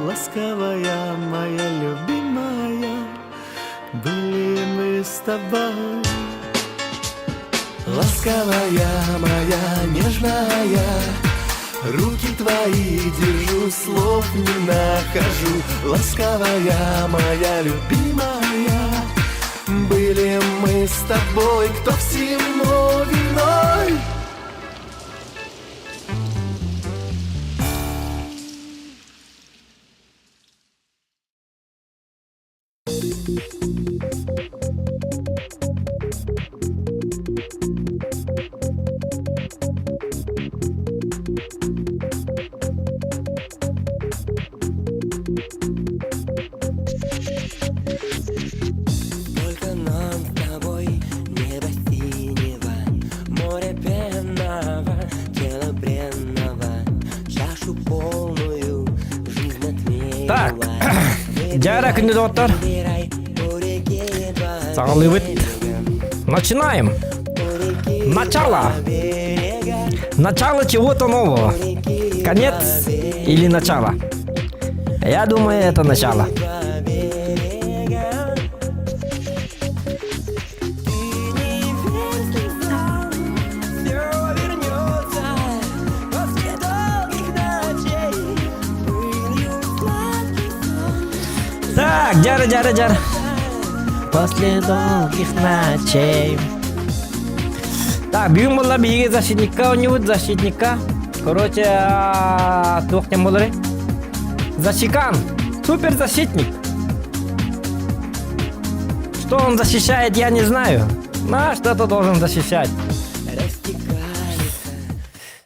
Ласковая моя любимая, были мы с тобой. Ласковая моя нежная, Руки твои держу, слов не нахожу. Ласковая моя любимая, Были мы с тобой, кто всему виной? Только нам с тобой небо синего, море пенного, тело бренного, чашу полную жизнь отмерила. Так, дьэ күндү доҕоттор. Саҕалыыбыт. Начинаем. Начало. Начало чего-то нового. Конец или начало? Я думаю, это начало. Так, дьара, дьара, дьара. После долгих ночей. Так, бүгүн буолла биһиги защитникка оонньуубут, защитникка. Короче, туох диэн буоларый? Защикан! Супер защитник! Что он защищает, я не знаю. Но что-то должен защищать.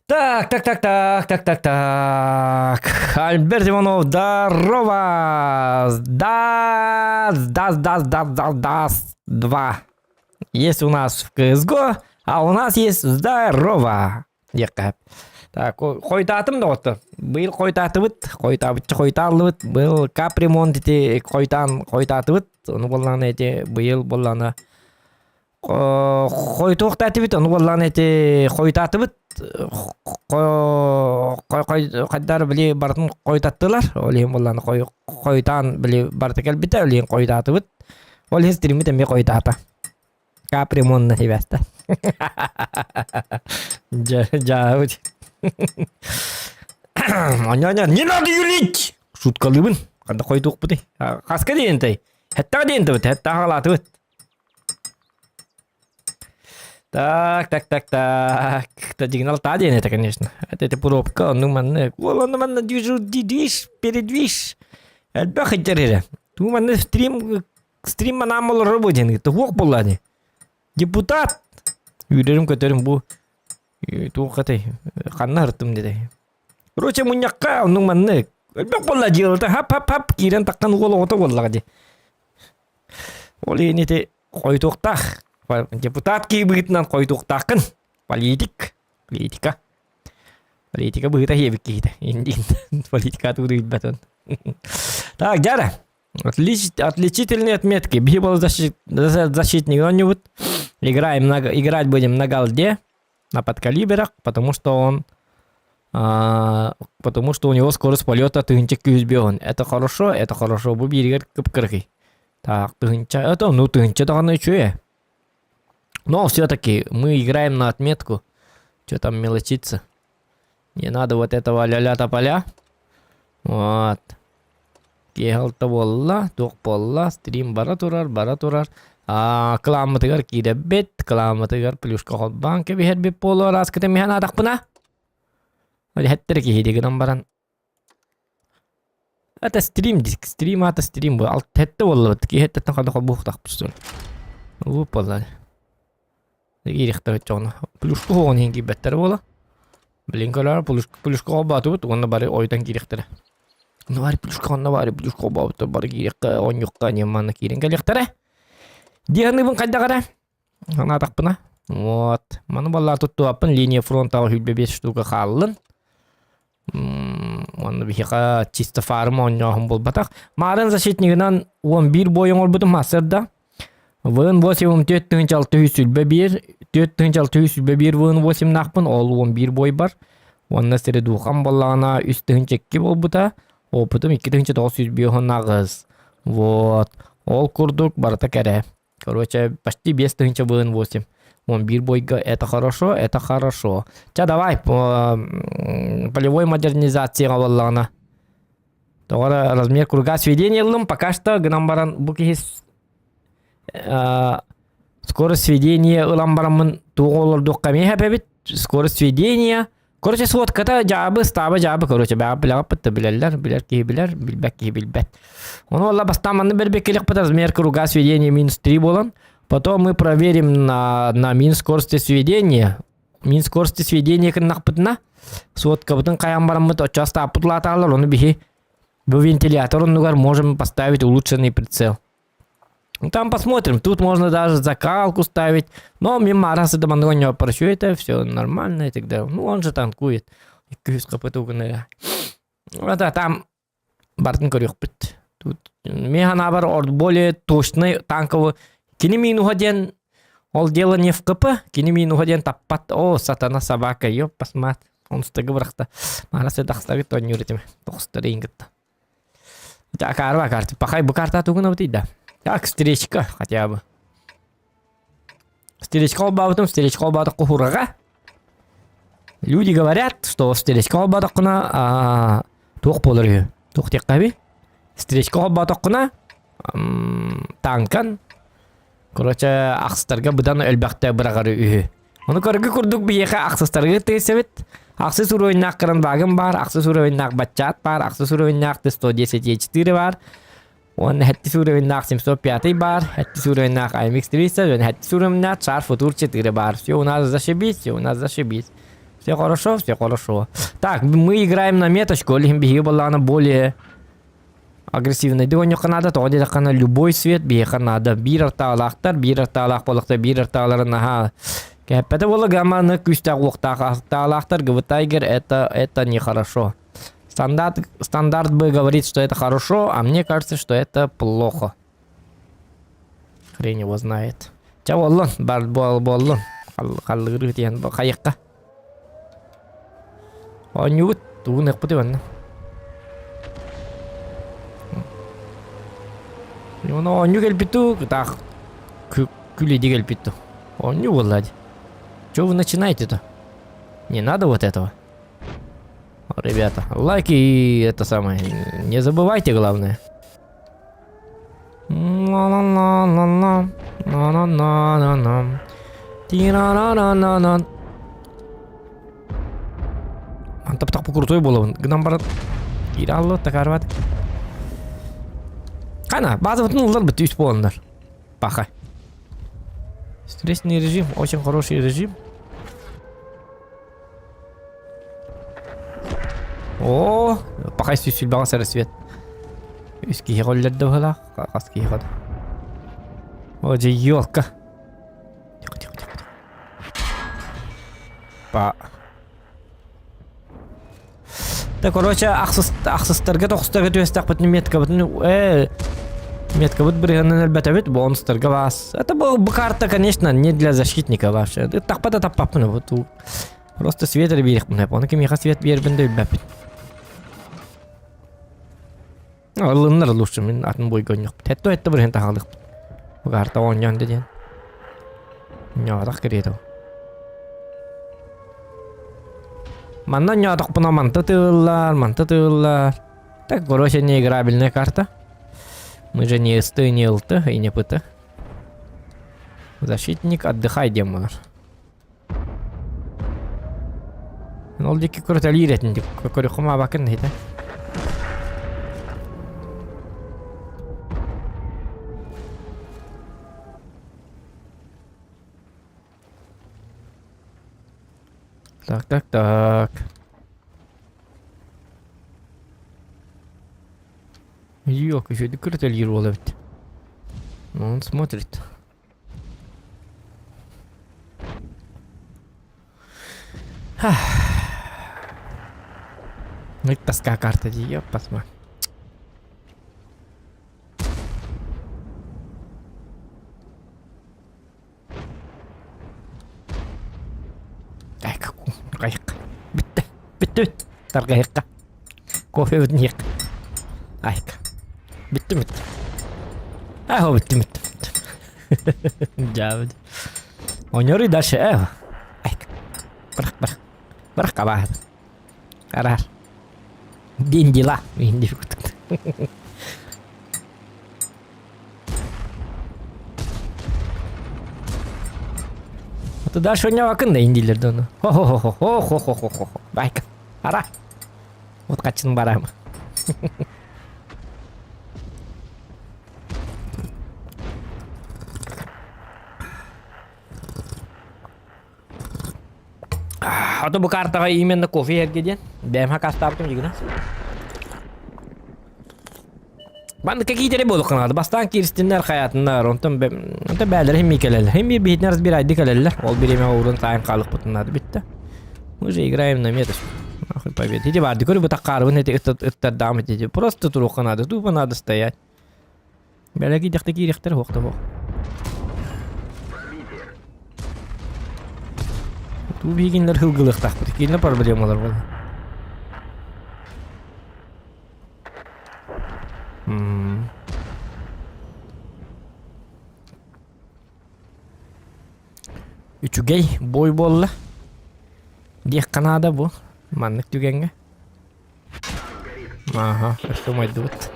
Так, так, так, так, так, так, так. Альберт Иванов, здорово! Да, да, да, да, да, да, два. Есть у нас в CSGO, а у нас есть здорово. Диэххэ. Так, хойутаатым доҕоттор. Быйыл хойутаатыбыт, хойутаабычча хойутааллыбыт. Быйыл капремонт ити хойутаан хойутаатыбыт. Ону буоллаҕына ити быйыл буоллаҕына хойутуохтаатыбыт, ону буоллаҕына ити хойутаатыбыт. Хайдары били барытын хойутаттылар. Ол иһин буоллаҕына хойутаан били барыта кэлбитэ, ол иһин хойутаатыбыт. Ол иһин стриммит эмиэ хойутаата. Капремонт сибээстэ. Дьаабыт. Аня, не надо юлить! Шуткалыыбын. Ханна хойдуохпутуй? Хаска диэнтэй? Хэттэҕэ диэнтэбит, хэттэҕэ хаалаатыбыт. Так, так, так, так. Дигнал та диэн это, конечно. Это, это пробка, оннук маннык. Ол онну манна движу, движ, передвиж. Элбэх итерере. Туу манна стрим Стрим манаам олорор бу диэн туох буолла ини? Депутат! Үүрэрим-көтөрүм бу туох этэй ханна ырыттым дитэй. Короче мунньахха оннук маннык элбэх буолла дьыалата хап-хап-хап киирэн таххан уол оҕото буоллаҕа дии. Ол иһин ити хойутуохтаах. Депутат киһи быһыытынан хойутуохтааххын. Политик. Политика. Политика быһыыта иһиэбит киһитэ. Индиин политика тууду билбэт Так, дьара. Отлич, отличительные отметки. Биһи был защит, защитник он Играем на, играть будем на голде, на подкалиберах, потому что он а, потому что у него скорость полета тыһынча күүс Это хорошо, это хорошо. Бу бииригэр кып-кыргый. Так, тыһынча, это, ну, тыһынча даҕаны үчүгэй. Но все-таки мы играем на отметку. Что там мелочиться? Не надо вот этого ля-ля тополя. Вот. Киэһэ буолла, туох буолла, стрим бара турар, бара турар. Аа, кылааммытыгар киирэбит, кылааммытыгар плюшка холбоон кэбиһэрбит буолуо араскытын миһэн аатахпына. Эһэттэр киһи гынан баран. Это стрим диск, стрим аата стрим бу. Алт хэтте буоллабыт. Киһи хэттеттен хада холбуохтаахпыт. Бу буолла. Киириэхтэрэ оччоҕуна. Плюшка оһоҕун иһин киирбэттэрэ буола. Блин көрөөр плюшка холбоотубут уонна бары ойутан киириэхтэрэ. Онно бары плюшка онно бары плюшка холбообуттар бары киириэххэ оонньуохха диэн манна киирэн кэлиэхтэрэ. Дии саныыбын хайдах эрэ. Санаатахпына. Вот. Маны баллаа туттубаппын линия фронтаҕа сүүрбэ биэс штука хааллын. Уонна биһиэхэ чисто фарм оонньооһун буолбатах. Маарын защитнигынан 11 бой оҥорбутум массарда. ВН 8 4621, 4621 ВН 8-наахпын, ол 11 бой бар. Уонна средухам буоллаҕына 32 буолбута. Опытым 2958. Вот. Ол курдук барыта кэрэ. Короче, почти 5000 ВН 8. Он биир бойга это хорошо, это хорошо. Ча давай, полевой модернизацияҕа буоллаҕына. Тоҕо эрэ размер круга сведения ыллым, пока что гынан баран бу киһи скорость сведения ылан бараммын туох олордуохха эмиэ эбит. Скорость сведения Короче, сводката дьаабы, ыстааба дьаабы, короче, бэҕэ билэҕиппит да билэллэр, билэр киһи билэр, билбэт киһи билбэт. Ону олла бастаан манны бэрбэккэлэхпит размер круга сведения минус 3 буолан, потом мы проверим на мин скорости сведения. Мин скорости сведения кыннахпытына, сводкабытын хайан бараммыт оччо астааппыт улаатаалар, ону биһи бу вентилятор оннугар можем поставить улучшенный прицел. Ну, там посмотрим. Тут можно даже закалку ставить. Но мимо раз это не прощу это, все нормально и так далее. Ну, он же танкует. Это там бартын көрүөхпүт. Тут мен бар более точный танковый. Кини минуха диэн ол дело не в КП, кини минуха диэн таппат. О, сатана собака, ёп, посмат. Он стыгы бырахта. Мара седахстагы тоннюр этим. Тоқстар гытта. Акаарба карта. Пахай бу карта тугуна бутый да. Так, встречка хотя бы. Встречка олбаабытым, встречка олбаатах куһураҕа. Люди говорят, что встречка олбаатаххына туох буолар үһү. Туох диэххэ Встречка олбаатаххына танкан Короче, ахсыстарга быдан элбэхтэ быраҕары үһү. Ону көргү курдук биһиэхэ ахсыстарга тиийсэбит. Ахсыс уровеннаах кранвагын баар, ахсыс уровеннаах баччаат баар, ахсыс уровеннаах Т-110 Е4 баар. Уонна сэттис уровеннаах 705 баар, сэттис уровеннаах AMX 300, уонна сэттис уровеннаах Шар Футур 4 баар. Все у нас зашибись, все у нас зашибись. Все хорошо, все хорошо. Так, мы играем на меточку, ол иһин биһиги буоллаҕына более Агрессивнайдык оонньуохха наада, тоҕо диэтэххинэ любой свет биһиэхэ наада. Биир артаалаахтар, биир артаалаах буоллахтар, биир артааларын наһаа кэппэтэ буола гамманы күүстээх уохтаах артаалаахтар Тайгер это нехорошо. Стандарт, стандарт бы говорит, что это хорошо, а мне кажется, что это плохо. Хрень его знает. Ча буоллун, бар буоллун. Халлыгырыы диэн хайыкка. Оонньуубут тугун ыппыт манна. Ону оонньуу кэлбит дуу, таах күлэди кэлбит дуу. Оонньуу буолла дии. Чего вы начинаете-то? Не надо вот этого. Ребята, лайки и это самое. Не забывайте, главное. Ла-ла-ла-ла-ла. На-на-на-на-на. Ти-ра-ра-ра-на-на. Антап крутой буолабын. Гынан баран киирэ алла такарбат. Қана, базабытын ыллар бит үс буоланнар. Паха. Стрессный режим, очень хороший режим. О, пахай сүлбэҕэ сарасвет. Үс киһи голлерде быһылаах, хас киһи хода. О, дьэ, елка. Тихо, тихо, тихо. Па. Да, короче, ахсыстарга тохсустарга түбэстэхпитин меткабытын меткабыт бырыһынан өлбөтөбүт, бонустарга бас. Это был бы карта, конечно, не для защитника вообще. Тахпата таппаппын вот. Просто свет биэриэхпин сөп. Ону кимиэхэ свет биэрбин да билбэппин. Ылыннар лучше мин атын бойга ойнохпут. Хэтто хэтто бырыһын таһаалыахпыт. Бу карта оонньоон да диэн. Ньоотох кэриэтэ. Манна ньоотохпуна манта тыыллар, манта тыыллар. Так, короче, не играбельная карта. Мы же не СТ, не ЛТ и не ПТ. Защитник, отдыхай, демонов. Ол диэки көрүтэлиир этин көрүөххүм аабаккын иһитэ. Так, так, так. Ёлка, еще көрүтэлиир уол эбит. Он смотрит. Ну тоска карта дии, ёппасма. Бүттэ, бүттэ, бүт. Тарҕаһыахха. Кофе бүтүн иһиэххэ. Айка. Бүттүм бүттүм. Эхо бүттүм бүттүм бүттүм. Дьаабыт. Оонньоруй дальше эхо. Айка. Бырах бырах. Бырах кабаат. Араар. Дин дела. Инди курдук. А дальше оонньообаккын да индиилэр да ону. Хо-хо-хо-хо-хо-хо-хо-хо. Байка. Ара. Вот хаччын бараама. А то бу картаҕа именно кофе иһэргэ диэн бэйэм хакастаабытым дьигинэ. Маннык киитэри буолуохха Бастаан кииристиннэр хайаатыннар, онтон онтон бээлэрэ химми кэлэллэр. Химми биһитинэр разбирайды кэлэллэр. Ол бириэмэ уурун таайын хаалыкпытын наада бүтте. Мы же играем на метр. Нахуй побед. Иди барды көрү бу таккаарбын эти ыттардаам эти. Просто туруохха надо, тупо надо стоять. Бэлэ киидэхтэ киириэхтэр суох да суох. Туу биһигиннэр хылгылыахтаахпыт. Киинэ проблемалар буолла. Үчүгэй бой буолла. Диэххэ наада бу. Маннык түгэҥҥэ. Ааха, өссө умайдыбыт.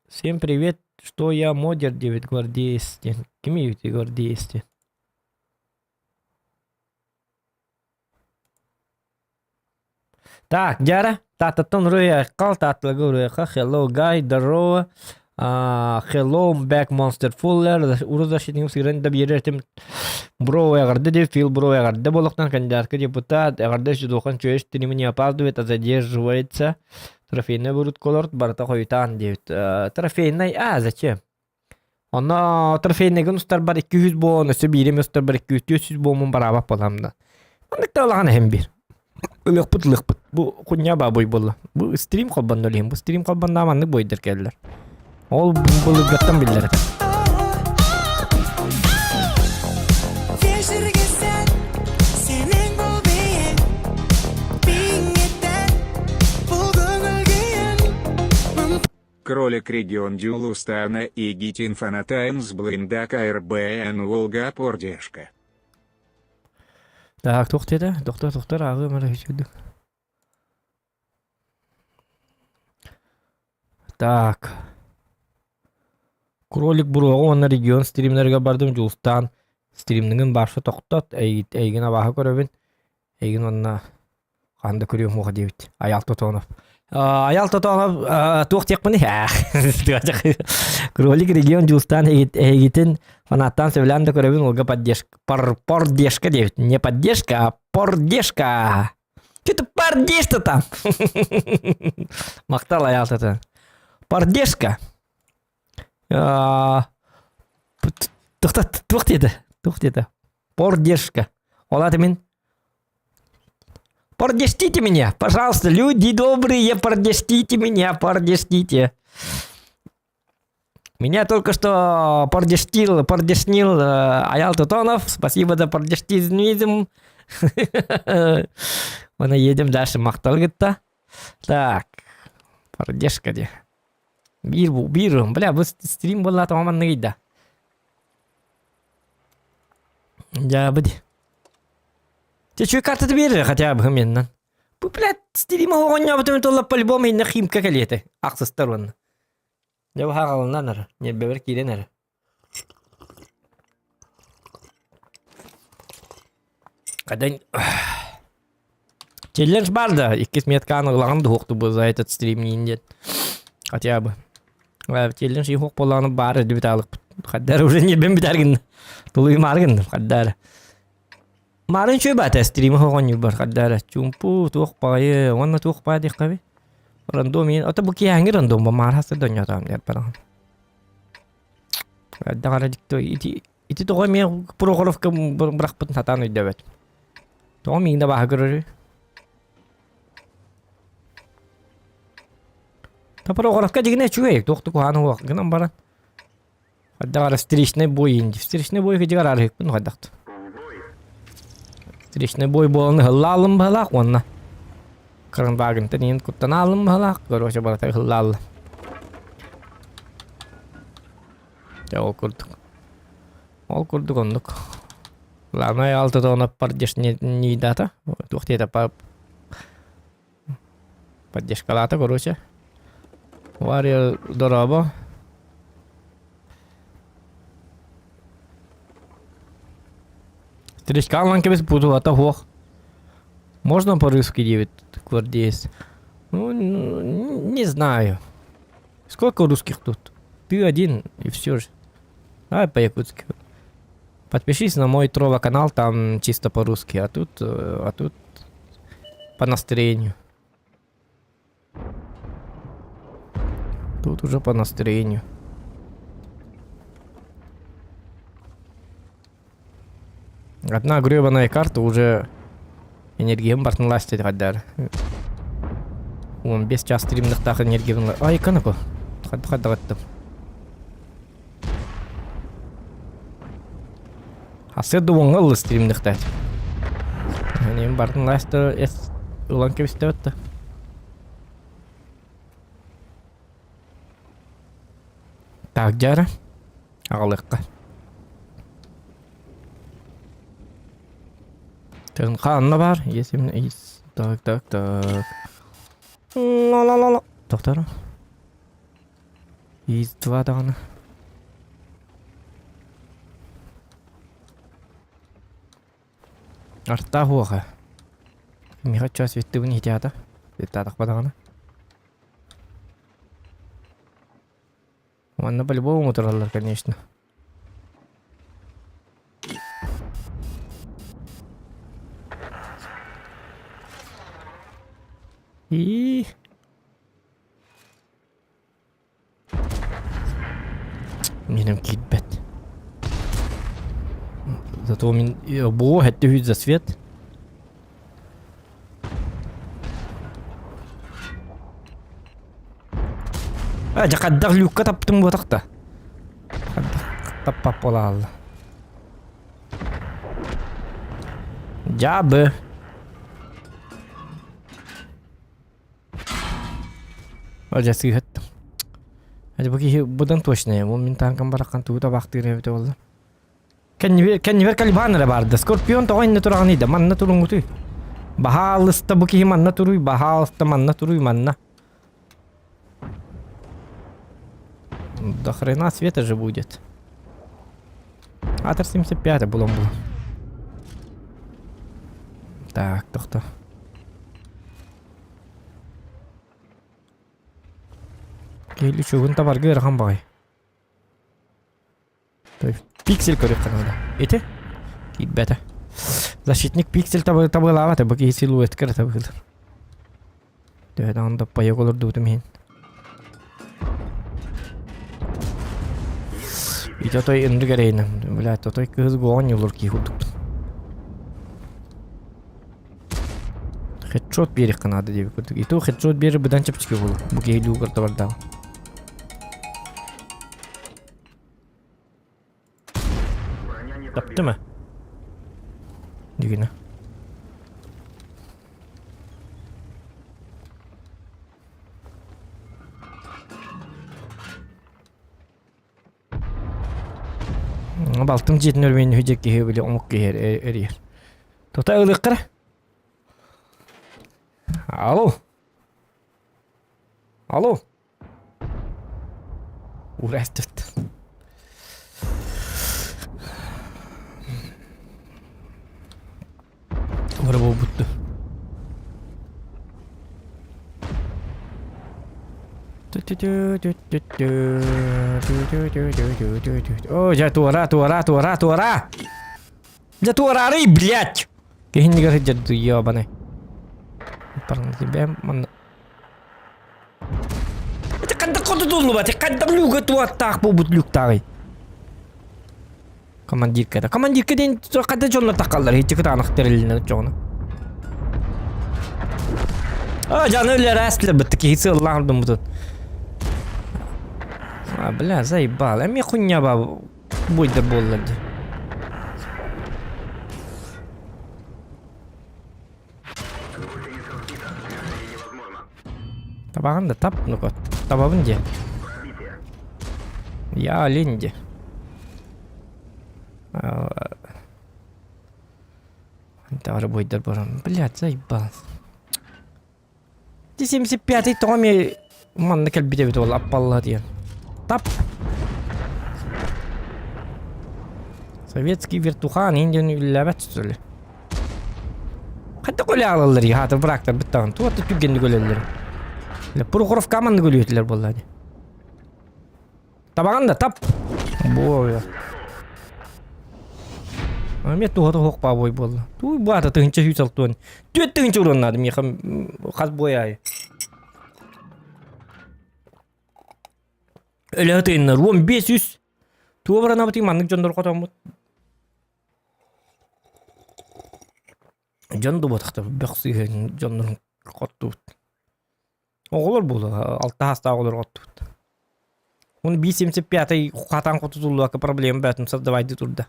Всем привет, что я модер 9 гвардеец диэн. Кимий гвардеец диэн? Так, Дяра, Тааттаттан уруйайхал, Таатталга уруйайха, hello guy, здорово, hello back monster fuller, уру защитник сыгран да биэрэр этим бро эҕэрдэ дип, Фил бро эҕэрдэ буолуохтан кандидатка депутат, эҕэрдэ Сюдохан чуешь ты не опаздывает, а задерживается, трофейный выручкалар барыта хойутаан диэбит. Трофейный, а зачем? Онно трофейныйгын устарбар 200 буолан, өссө биирим устарбар 200 буомун бараабат буолам да. Маннык да улахан эһэм биир. Ылыахпыт ылыахпыт. Бу хунья баабый буолла. Бу стрим холбонно илиһин. Бу стрим холбонно маннык бойдар кэллэр. Ол былыргаттан биллэр этэ. Кролик регион Дюлустана и Гитин Фанатаймс Блиндак РБН Волга Пордешка. Так, туох диэтэ? Доктор, доктор, ааҕыам эрэ үчүгдүк. Так. Кролик буруоҕа уонна регион стримнэригэр бардым Дьулустаан стримниҥин баарса тохтот, эйигин абааһы көрөбүн. Эйигин уонна хаһан да көрүөм суоҕа диэбит. Айаал Тотонов. Айаал Тотонов туох диэхпиний? Кролик регион Дьулустаан эһигитин фанаттаан сөбүлээн да көрөбүн уолга поддержка поддержка диэбит. Не поддержка, а поддержка. Что ты пардишь-то там? Махтал Айаал Тотонов. Поддержка. Туох диэтэ? Туох диэтэ? Поддержка. Ол аата мин Поддержите меня, пожалуйста, люди добрые, поддержите меня, поддержите. Меня только что поддержил, поддержнил Аял Тотонов. Спасибо за поддержизм. Мы едем дальше махтал гытта. Так, поддержка де. Биир биир, бля, бу стрим буолла тоҕо да. Дьаабы дии. Те чуй картата биэрэр хотя бы меннан. Бу, блядь, стрим оҕонньообутум тула по-любому инна химка кэлиэтэ. Ахсыстар уонна. Дьэ хаалынан ара. Ньэрбэбэр киирэн эрэ. Когда Челлендж бар да, иккис метканы ылаҕын дуһуохту бу за этот стрим диэн. Хотя бы. Челлендж иһуох буоллаҕына баар эдибит аалыкпыт. Хаддар уже ньирбин бүтэр гынна. Тулуйумаары гынным хаддар. Маарын үчүгэй баата стримы хоҕонньур бар хаддара. Чумпу туох баҕайы уонна туох баа диэххэ Рандом иин ото бу киэһээҥҥи рандом ба маар хасыр донньоотоом диэн бараҕын. Даҕара дикто ити ити тоҕо эмиэ Прохоровка бырахпытын сатаан өйдөөбөт. Тоҕо миигин да бааһа көрөрүй? Та Прохоровка дьигинэ үчүгэй, туох да куһаҕана суох гынан баран. Хайдах ара встречный бой инди. Встречный бой кыдьыгар арыһыкпын хайдахт. Встречный бой буолан ыһыллаалым баһылаах уонна Кранвагентан иһин куттанаалым баһылаах, короче барыта ыһыллаалла. Дьэ ол курдук. Ол курдук оннук. Главное алтытоона поддержка не дата. Туох диэтэ поддержкалаата короче. Варя дорообо. Стричкалан кэбис бутулата суох. Можно по-русски 9 гвардеец? Ну, не знаю. Сколько русских тут? Ты один и все же. Давай по-якутски. Подпишись на мой Трова канал, там чисто по-русски, а тут, э, а тут по настроению. Тут уже по настроению. Одна гребаная карта уже энергиям бартын ластить гаддар. Он без час стримныхтах энергиям... Ай, канако. Хаддагаттым. Хасыр дуоҥҥа ыллы стримныхтаат. Эниим бартын ласта эс ылан кэбистэбэт да. Так дьара. Аҕалыахха. Тыгын анна бар. Есим Так, так, так. Ла-ла-ла-ла. Тоқтар. Из два даҕаны. Артаах уоха. Миха час виттыбын иһитиата. Виттаатахпа даҕаны. Манна по-любому тураллар, конечно. И Минем киирбэт. Зато мин буо хэттэ за свет. А, дьэ хайдах люкка таптым буотах да. Хайдах таппап буолаалла. Дьаабы. Дьэ сыыһаттым. Дьэ бу киһи быдан точнее, ол мин танкам бараххан тугу табаахтыыр эбитэ буолла. Кэннибэр, кэннибэр Калибан эрэ баарда. Скорпион тоҕо иннэ тураҕыный да, манна туруҥҥутуй. Баһаалыста бу киһи манна туруй, баһаалыста манна туруй, манна. До хрена света же будет. Атр 75 булан булан. Так, тохто. Киһи лючогун табарга ыарахан баҕай. Пиксель көрүөххэ наада. Ити? Киирбэтэ. Защитник пиксель табыылаабата, бу киһи силуэткер табыылар. Төһө даҕаны доппойок олордубутум иһин. Ити отой ынырык эрэйинэн. Блядь, отой кыыс гоҕон ньулур киһи курдукпун. Хедшот биэриэххэ наада диэбит курдук. И то хедшот биэрэр быдан чэпчэки буолуо. Бу киһи люгар табардаах. Таптым а? Дигина. Балтым дьиэтин өрмөйүн үһү киһи били омук киһи эрийэр. Тута ылыаххара. Алло. Алло. Уурастыбыт. Туора буолбутту. О, дьэ туора, туора, туора, туора! Дьэ туораарый, блядь! Киһиннигэр сылдьар ёбаный. Бэм манна Ити хайдах хотутуллубат, хайдах люга туаттаах буолбут люктааҕый? Командирка Командирка диэн хайда дьоннор таххаллар, ити кытаанах тэрилинэ оччоҕуна. А, жаны өлөр астылар бытты киһи сыаллаах ордуммутун. А, бля, заебал. Эмиэ хуйня буйдар буоллар дии. Табаҕын да тап, ну-ка, табабын диэ. Я олень диэ. Тары буйдар баран. Блядь, заебал. Ти 75-й тоҕо эмиэ манна кэлбит эбит ол аппалла диэн. Тап. Советский вертухан индиан үллээбэт что ли? Хайдах үлэ аалаллар хаата быраактар быттаҕын туох да түргэнник өлөллөр. Прохоровка маннык өлүөтүлэр буолла дии. Табаҕын да тап. Буо. Эмиэ туһата суох баабой буолла. Туй баата тыһынча сүүс алтуон. Түөрт тыһынча уруоннаады миэхэ хас буой аайы. Өлөһө тыыннар 15 үс. Туо баранабытый маннык дьоннор хотоммут. Дьон дубатахта бөх сыыһын дьоннорун хоттубут. Оҕолор буолуо, алта саастаах оҕолор оттубут. Уну 175 хатан хотутуллуакка проблема бөтүн создавайды турда.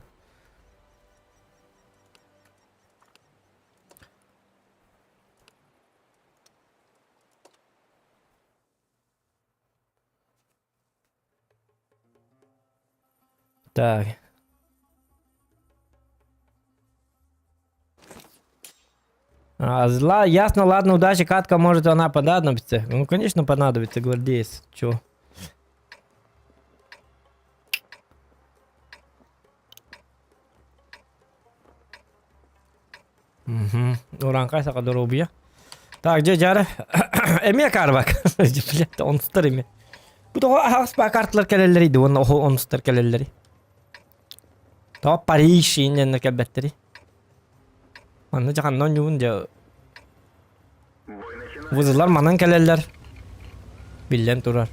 Так. А, зла, ясно, ладно, удачи, катка, может она понадобится. Ну, конечно, понадобится, гвардеец. Чё? Угу. Уранкай сака доруобуйа. Так, дьэ дьары. Эмиэ карбак. Блядь, онустар эми. Бу тоҕо аһаҕас баа карталар кэлэллэрий ди уонна оһо онустар кэлэллэрий. Тоҕо Париж иннэннэ кэлбэттэри. Манна дьаханна оонньуубун дьэ Вызылар манан кэлэллэр. Биллэн турар.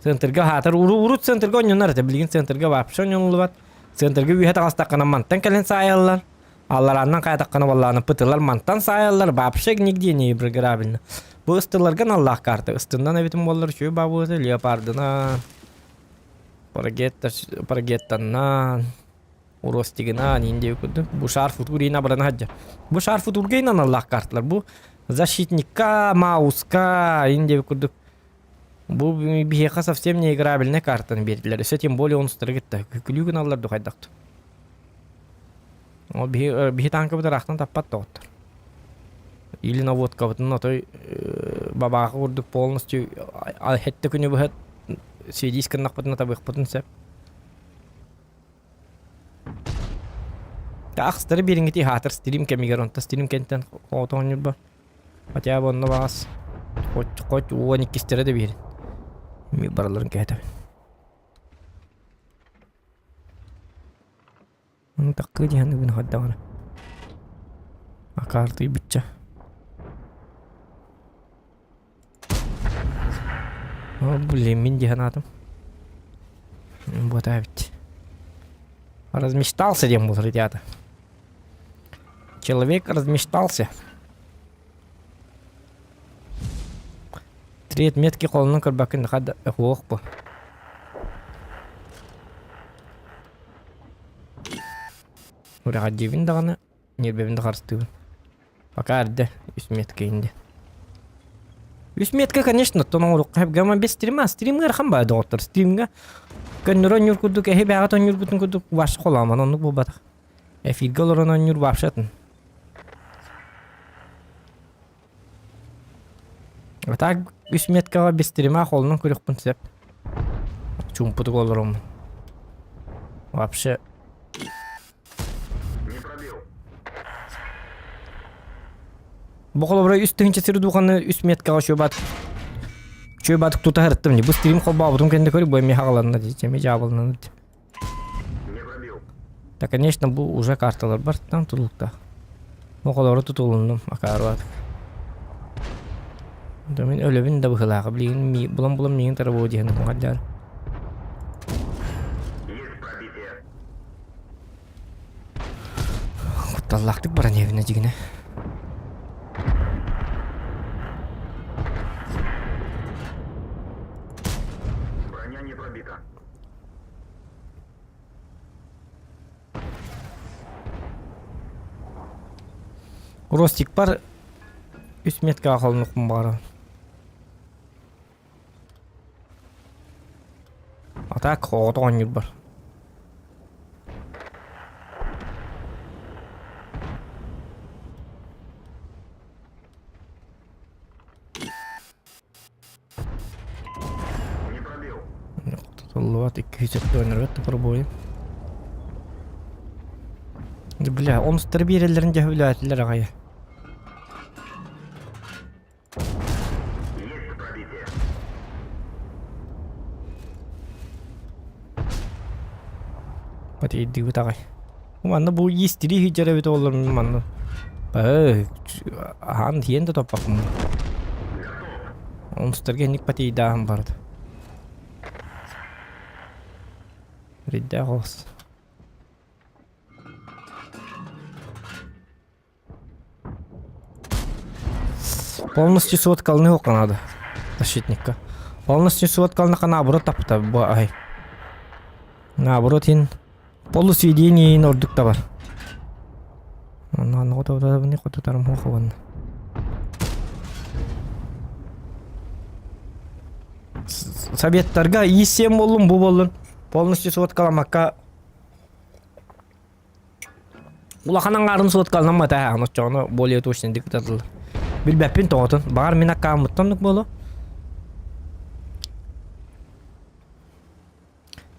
Центрга хаатар урут центрга оонньонор этэ. Билигин центрга вообще оонньонуллубат. Центрга үөһэ таҕыстаххына мантан кэлэн саайаллар. Алларааннан хайатаххына буоллаҕына пытылар мантан саайаллар. Вообще нигде не играбельно. Бу ыстыларга наллаах карта. Ыстыннан эбитим буоллар үчүгэй баабыта леопардынан парагеттаннан Уростигынан индия курдук. Бу шар футурина абырана сылдьар. Бу шар футурга аналлаах карталар. Бу защитникка, мауска индия курдук. Бу биһиэхэ совсем не играбельная картаны биэрдилэр. Өссө тем более онустары кытта күлүү гыналлар ду хайдахту. Ол биһи биһи танкабыт ыраахтан таппат доҕоттор. Или наводкабытын отой бабааҕа курдук полностью хэтте күнү быһа сведись гыннахпытына табыахпытын сөп. Таахстары биэриҥҥитий аһаатар стрим кэмигэр онто стрим кэнниттэн оҕото оонньуурба. Хотя бы онно баҕас хоть хоть уон иккистэрэ да биэрин. Эмиэ барыларын кэһэтэбин. Таккыы диһэн ыгын хайдаҕына. Акаартыйбычча. О, блин, мин дии санаатым. Вот эбит. Размечтался диэн буолар ребята. Человек размечтался. Три отметки холонон көрбөккүн хада ох бу. Ураҕа даҕаны, ньиэрбэбин да харыстыыбын. Пока эрдэ үс метка инде. Үс метка, конечно, оттон оҥоруохха сөп гама без стрима. Стрим ыарахан баа доҕоттор. Стримҥа көннөрү оонньуур курдук эһи бэҕэт оонньуурбутун курдук вообще холоомон оннук буолбатах. Эфиргэ олорон оонньуур вообще атын. А так үс меткаҕа без стрима холонон көрүөхпүн сөп. Чуумпутук олороммун. Вообще Бу холобура үс тыһыынча сир духаны үс меткаҕа чуобат чуобатык тута сырыттым дии. Бу стрим холбообутум кэннэ көрү бу эмиэ хаҕаланна дии. Эмиэ дьаабыланна дии. Да, конечно, бу уже карталар бар там тутулуктаах. Бу холобура тутулуннум акаарбатык. Да мин өлөбүн да быһылааҕа билигин булан-булан миигин тарабуо диэн хаалдьаар. Кутталлаахтык баран иһэбин дьигинэ. Ростикпар үс меткаҕа холонуохпун баҕарабын. А так оҕото оонньуурбар. Тутуллубат 270 ойнорбот попробуем. Бля, онустары биэрэллэрин дьэ үлээтилэр аҕайа. Батыйдыыбыт аҕай. Манна бу иистири сылдьар эбит оҕолор манна. Э, аһаан тиийэн да топпоккун. Онустарга инник батыйдааһын барда. Риддээх олус. Полностью сводкалны хука надо. Защитникка. Полностью сводкалны наоборот тапта бу ай. Наоборот ин полусведение ин ордук табар. Онно хоту хотутарым хохуан. Советтарга ИСМ боллун бу боллун. Полностью сводкаламакка Улахан аҥаарын суоткаланаммата ээ, оччоҕуна более точнайдык ытатыллар. Билбэппин тоҕотун, баҕар мин аккааммыттан оннук буолуо.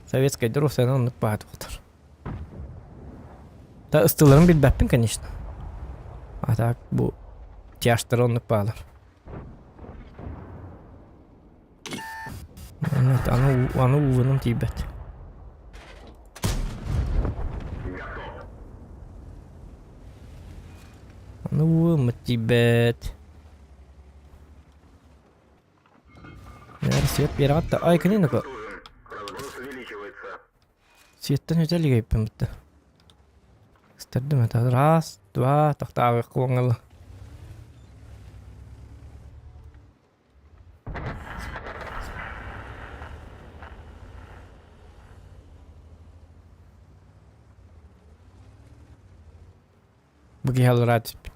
Советскайдар уопсайынан оннук баатыбыттар. Да ыстыыларын билбэппин, конечно. А так бу тяжтары оннук баалар. Аны, аны уугунум тиийбэт. Аны уугуммут тиийбэт. Наверное, свет биэрэҕит да. Ай, кини нука. Светтэн өтө илигейпин бутта. Ыстардым это. Раз, два, тохтаабык куоҥалы. Бу киһи аллараа түспүт.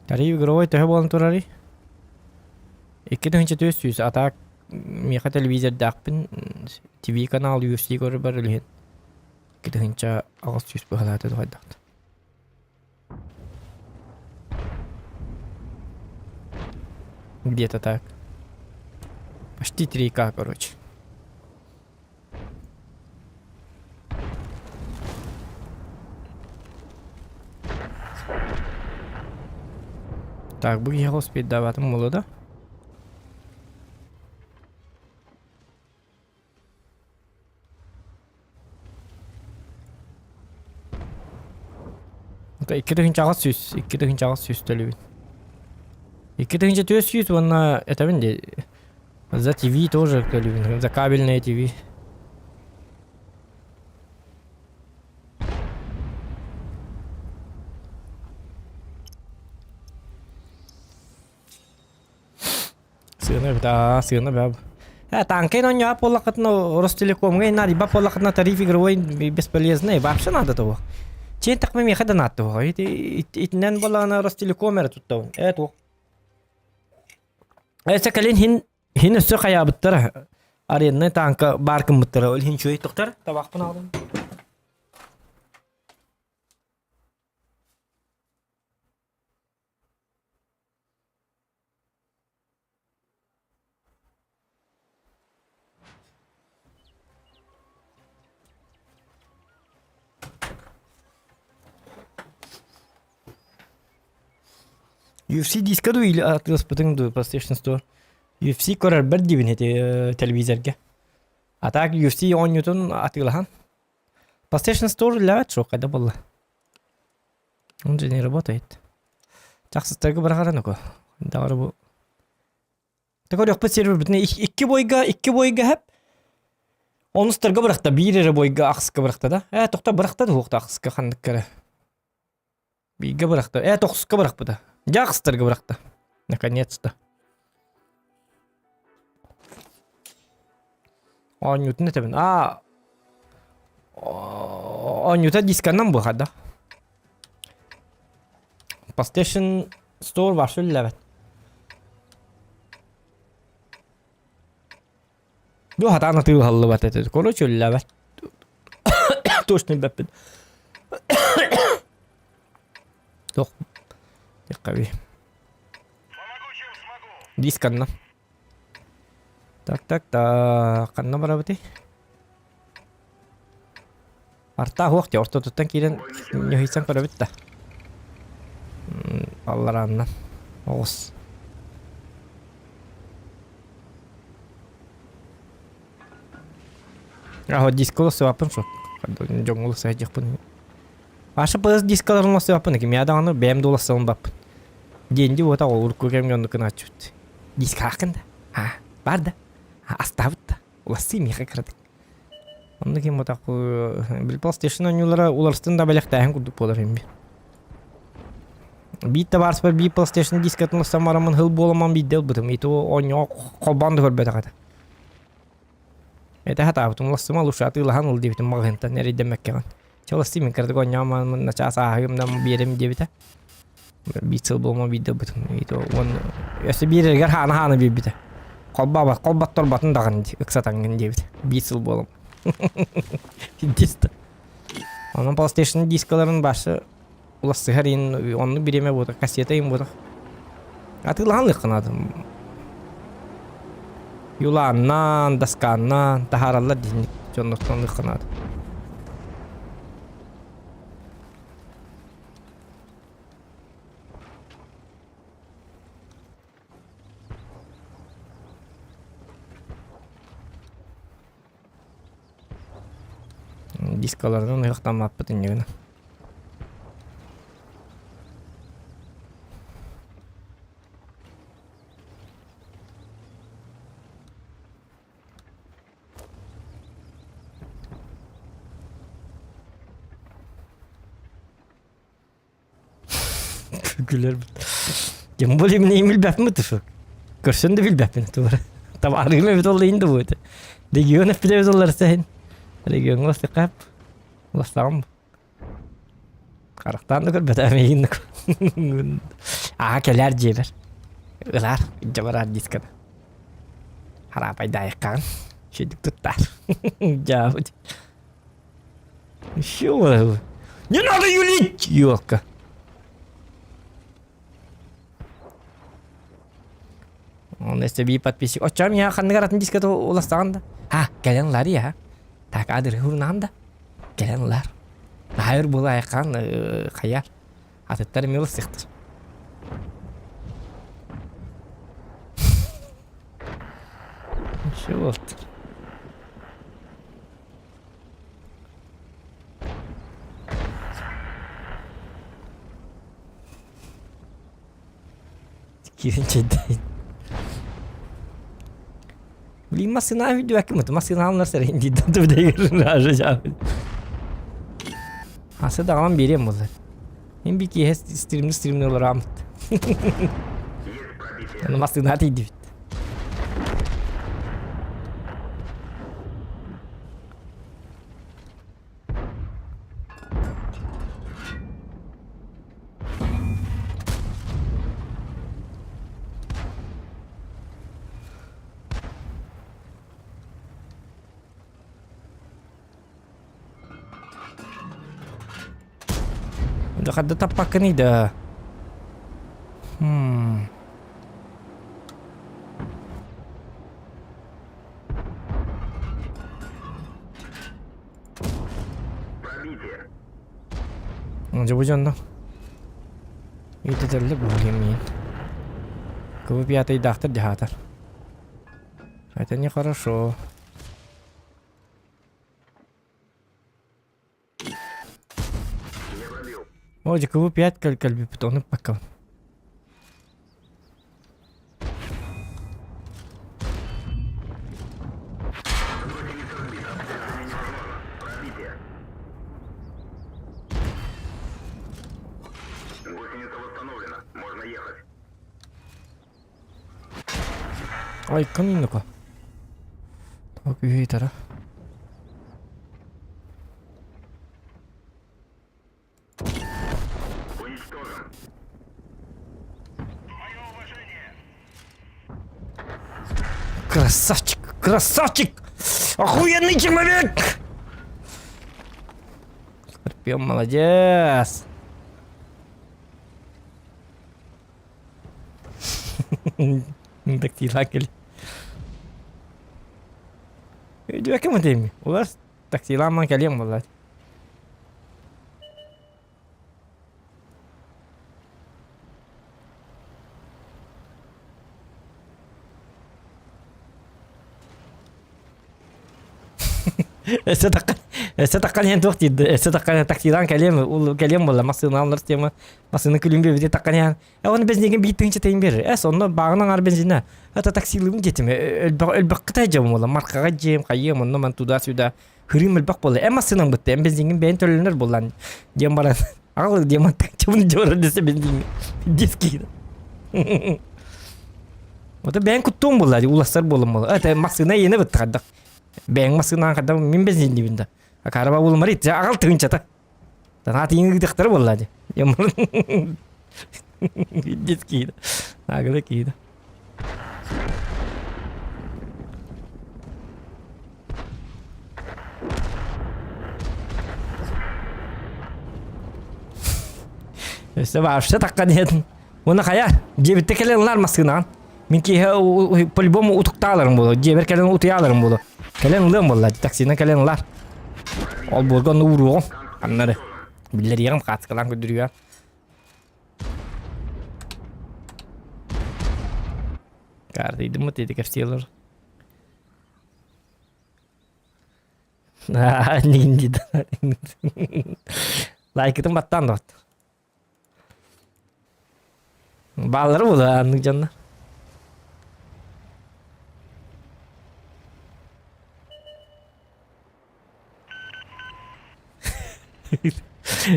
Тариф игровой төһө буолан турарый? 2400 а так миэхэ телевизордаахпын ТВ канал UFC көрөр илиһин 2800 быһалаата хайдахта. Где-то так. Почти 3К, короче. Так, бу киһиэхэ успейдаабатым буолуо да? 2800, 2800 төлүүбүн. 2400 уонна этэбин дии за ТВ тоже төлүүбүн, за кабельное ТВ. Сыана эбит, аа, сыана бөҕө. Э, танкай оонньоот буоллаххытына Ростелекомҥа наадыйбат буоллаххытына тариф игровой бесполезный, вообще надо того. Чиэн тахма миэхэ да наадта Итинэн буоллаҕына Ростелеком эрэ туттабын. Э, туох. Эсэ кэлин хин хин өссө хайаабыттара. Арендный танка баар гыммыттара. Ол иһин үчүгэй тохтор. Табахпын аҕалым. UFC диска дуу или атыыласпытыҥ дуу PlayStation Store? UFC көрөрбөр диибин ити телевизорга. А так UFC оонньуутун атыылаһан. PlayStation Store үлэлээбэт суох хайда буолла? Он же не работает. Тахсыстарга быраҕара нуку. Даҕары бу. Көрүөхпүт сервербитин икки бойга, икки бойга хэп. Онустарга бырахта, биир эрэ бойга ахсыска бырахта да. Ээ, тохто бырахта да хуохта ахсыска ханнык кэрэ. Бииргэ бырахта. Ээ, тохсуска бырахпыта. Дьэ ахсыстарга бырахта. Наконец-то. Оонньуутун этэбин. Аа оонньуута дисканан буолха да. PlayStation Store бар сүллэбэт. Ду хатаан атыылаһыллыбат этэ. Короче, үллэбэт. Точно билбэппин. Туох диэххэ Диск ханна? Так, так, так, ханна барабытый? Артаах уох дии, ортотуттан киирэн ньыһыйсан көрөбүт да. Алларааннан. Оҕус. Аһо дисколо сыбаппын суох. Дьоҥҥо сыһадьыахпын. Аша ПС дискаларын лосуоппун, кимиэ даҕаны бэйэм да улассабын баппын. Диэнди уота урукку кэмҥэ оннук гынааччыбыт. Дискааххын да? А, бар да? Астаабыт да? Улассыы миэхэ кыратык. Оннук ким ботах бил PlayStation оонньуулара уларыстын да бэлэхтээһин курдук буолар инби. Биир табаарыспар биир PlayStation дискатын ылсан бараммын хыл буоламан биирдэ ылбытым. И то оонньууга холбоон да көрбөтөх этэ. Этэ сатаабытым улассыма лучше атыылаһан ыл диэбитим маҕаһыынтан эрэйдэммэккэҕин. Чэ улассыы мин кыратык оонньоон начаас ааһыым да биэрим диэбитэ. Биир сыл буолма биирдэ ылбытым. И то уон өссө биэрэригэр хаана-хаана биэрбитэ. Холбообот холботторботун даҕаны дии ыксатаҥҥын диэбитэ. Биир сыл буолам. Диск. Онон PlayStation дискаларын башы улассыһар иин оннук бириэмэ буотах кассета иин буотах. Атыылаһан ылыахха наада. Юлааннаан, доскааннаан таһаараллар дьинник дьоннортон ылыахха наада. Дискаларынан ыһыктаммаппыт инньэ гына. Күлэр Тем более мин билбэппин бутушу. Көрсөн да билбэппин тугара. Табаарыгым эбит ол иһин да буолуо. Регион эппит оллар сэһин. Региоҥҥа сыкап. Уластаҕым. Харахтаан да көрбөтөм эйигин. Аа кэлээр дьиэбэр. Ылаар, илдьэ бараар дисканы. Хараапайдаайыккаҕын. Үчүгдүк туттаар. Дьаабыт. Еще Не надо юлить, елка. Он если би подписчик. Оччом я ханныгар атын диската уластаҕын да. Ха, кэлэн ылар я. Так адыр хурнаан да. Кэлэн ылар. Хайыр була айхан хайар. Атыттар эмиэ ылсыахтар. Еще вот. Киирэн чэйдэйин. Блин, массыына үрдүбэккэ массыынааллар сэрин диидэн түбүдэгэр Асы даҕан биэриэм буоллар. Мин би киэһэ стримни стримни олораамыт. Массыына тиийдибит. Хадда таппаккыный да. Хм. Дьэ бу дьонно Ититэллэ буолуом Кыбы пятыйдаахтар дьаһаатар. Это нехорошо. О, дьэ кыбы пять кэлбиппит, ону пока. Айкан иннука. Так үһү Красавчик! Красавчик! Охуенный человек! Скорпион молодец! Таксилаан кэл. Өйдүбэккэ мутейми. Улар таксилаан ман кэлиэм буоллар. Өссө такка өссө таккан иһэн туох диир өссө таккан таксилаан кэлиэм ул кэлиэм буолла массыынааллар тема массыына күлүн биэбити таккан иһэн э оны бензинигин биир тыһыынча тыйын биэрэр эс онно бааҕын аҥаар бензинэ это таксилыыбын диэтим өлбөх өлбөххө дьиэм буолла маркаҕа дьиэм хайыам онно ман туда-сюда хырыым элбэх буолла эн массыынаҥ бытта эн бензингин бэйэн төлөнөр буоллаан диэн баран аҕал диэн чабын дьуора десе бензин диски Ото бэйэн куттуом буолла улассар буоллум буолла. Это массыына иэнэ бытта хайдах. Бэйэҥ массыынаан хайдах мин бензиннибин да. Акараба булмар итсе аҕал тыһыынчата. Танаат иҥ ыытыахтара буолла дии. Детский. Агылы киида. Өссө вообще такка диэн. Уонна хайа, дьиэбиттэ кэлэн ылар массыынаҕын. Мин киэһэ по-любому утуктааларым буолуо. Дьиэбэр кэлэн утуйааларым буолуо. Кэлэн ылыам буолла. Таксинан кэлэн ылар. Ол буорга онно ууруоҕум. Аннары. Биллэриэҕим, хаацкалаан көрдөрүөҕүм. Каартыйдыммыт ити кэпсиэлэр. Лайкытын баттаан доҕот. Бааллары була аннык дьоннор.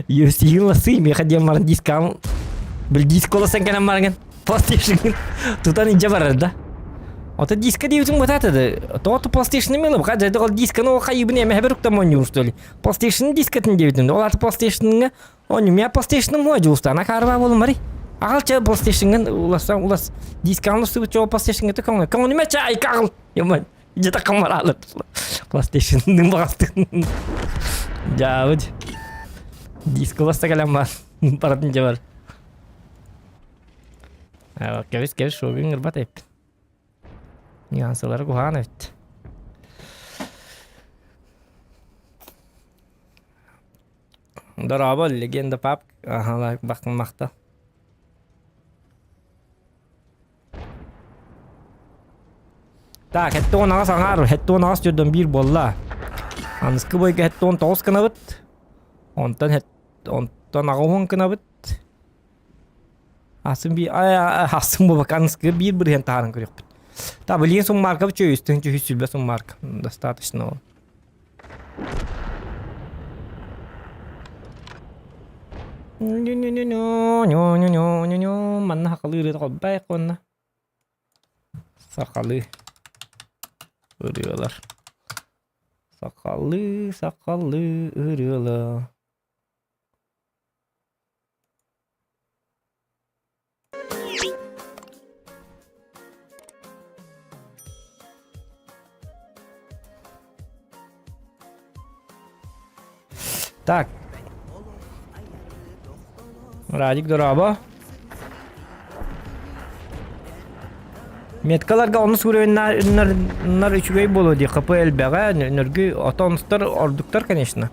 UFC ласы миэхэ диэн баран дискам бил диск олосан кэлэн баран PlayStation тутан илдьэ барар да. Ото диска диэбитим бытаата да. Тоҕо PlayStation мело бха дьэ ол дисканы ол хайыбын эмэ хэбэр уктам оонньуур что ли. PlayStation дискатын диэбитим. Ол аты PlayStation-ҥа оонньуу. Мия PlayStation-ым хуа дьулустаана каарбаа буолумари. Аҕал чэ PlayStation-ҥын улассан улас дискаҕын устубут чэ PlayStation-ҥа көҥү. Көҥүлүмэ чэ айка аҕал. Яман. Дьэ такамараалар. PlayStation-ның баҕастын. Дьаабыт. Диск уласта кэлэн бар. Баратын дьэ бар. Кэбис кэбис шоугун ырбат эппин. Нюансылары куһаҕан эбит. Дорообо, легенда пап. Аха, бакмахта. Так, 78 аҥаар, 78 төрдөн биир буолла. Аныскы бойга 79 гынабыт. Онтон онтон 80 гынабыт. Асын би асын буолбакка аныскы биир бырыһыан таһааран көрүөхпүт. Та билигин суммаарка үчүгэй үстүн үчүгэй сүлбэ суммаарка. Достаточно ол. Манна сахалыы ырыата холбоох уонна сахалыы ырыалар. Сахалыы, сахалыы ырыалар. Так. Радик дорообо. Меткаларга онус уровеннар үчүгэй буолуо дии ХП элбэҕэ, нөргү отонстор ордуктар, конечно.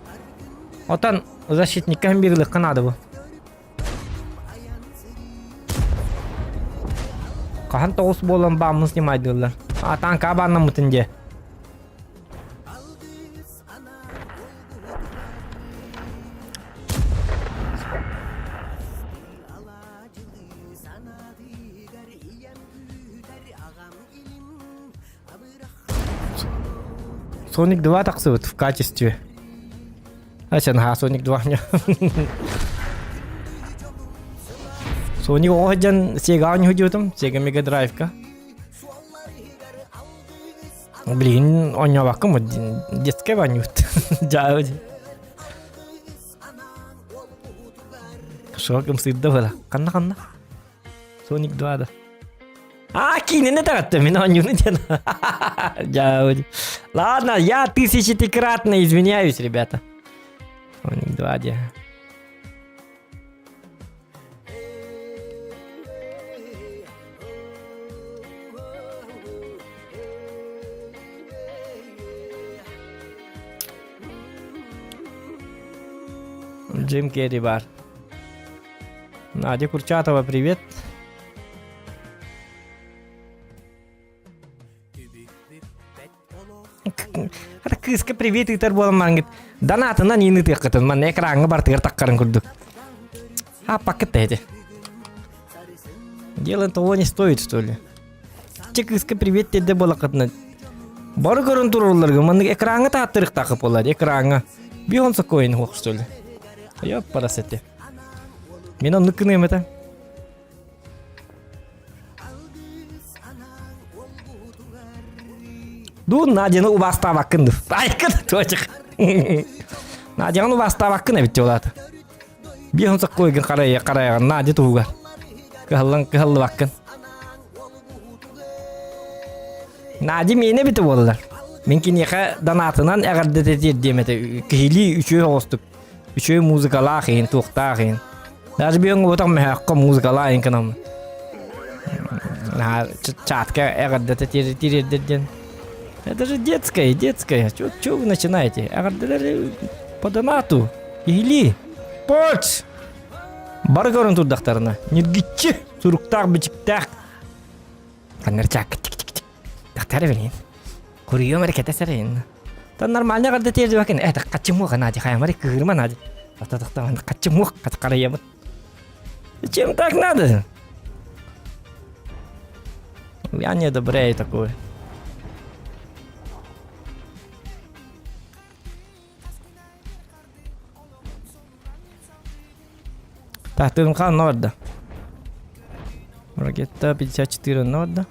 Отон защитникка хам биир наада бу. Хаһан тоҕус буолан бааммын снимайдыыллар. А танка бааннаммытын дьэ. Соник 2 тахсыбыт в качестве. Ача наһаа Соник 2 Соник оҕо сылдьан Sega оонньуу дьиэтим, Sega Mega Drive-ка. Билигин оонньообоккун детскай оонньуут. Дьаабы. Шок ымсыырда буола. Ханна ханна? Соник 2 да. А, киинэни таҕатта мин оонньууну диэн. Дьаабы. Ладно, я тысячекратно извиняюсь, ребята. Соник 2 диэн. Джим Керри бар. Надя Курчатова, привет. Хата кыыска привет ыытар буолан баран донатынан иин ыытыаххытын манна экраҥҥа бартыгар таххарын курдук. Аппаккыт да эти. Дело того не стоит, что ли? Че кыыска привет тиэрдэ буолаххытына бары көрөн туралларга маннык экраҥҥа тааттырыктаахы буолар экраҥҥа бион сокоин хуох что ли? Ёппарас эти. Мен оннук гыныам этэ. Дуу Надяны убаастаабаккын ду. Айкын туочук. Надяны убаастаабаккын эбит дьолаата. Биэһун соккуйгын харайа харайаҕын Надя туһугар. Кыһаллан кыһаллыбаккын. Надя миэнэ эбитэ буоллар. Мин киниэхэ донатынан эҕэрдэтэ тиэрдиэм этэ. Киһилии үчүгэй оҕустук. Үчүгэй музыкалаах иһин, туохтаах иһин. Даже биэҥ уотах мөһөөххө музыкалаах иһин кынам. Чатка эҕэрдэтэ тириэрдэр диэн. Это же детское, детское. Чё, чё вы начинаете? Эҕэрдэлэр по донату. Киһилии. Поч! Бары көрөн турдахтарына. Ньиргиччи, суруктаах-бичиктээх. Аннар чаакка тик-тик-тик. Тахтара билин. Куруйуом эрэ кэтэ сэрин. Тан нормально эҕэрдэ тиэрдибэкин. Э, хаччымуох Надя, хайамары кыырма Надя. Тахта хаччымуох харайамыт. Зачем так надо? Я не одобряю такое. Так, ТНХ Норда. Ракета 54 Норда.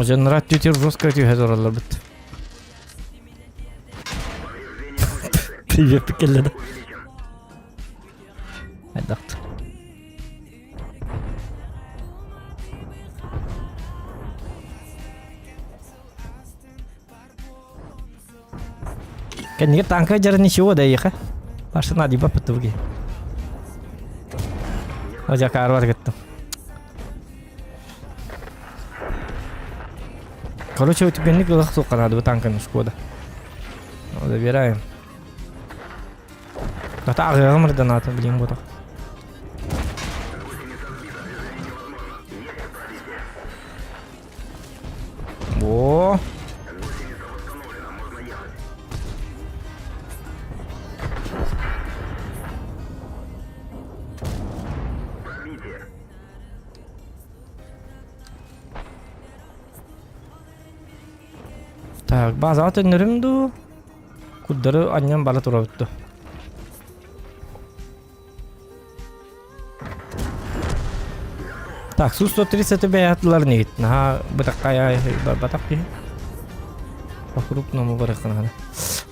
Дьоннор түтүр жестко түһэ туралларбыт. Привет кэллэ да. Айдахт. Кэннигэр танка дьара ничего да ехе. Машина диба пытывги. Ожакаар кыттым. Короче, түгэнник ылах суққанаады бу танканы Шкода. Забираем. Ата аҕыаҕым ырданаата билим ботох. Во. Так, базаҕа төннөрүм дуу? Курдары анньан бара турабыт дуу? Так, Су-130 бэйэтилэр негит. Наһаа бытаххай барбатах киһи. По крупному барыххана.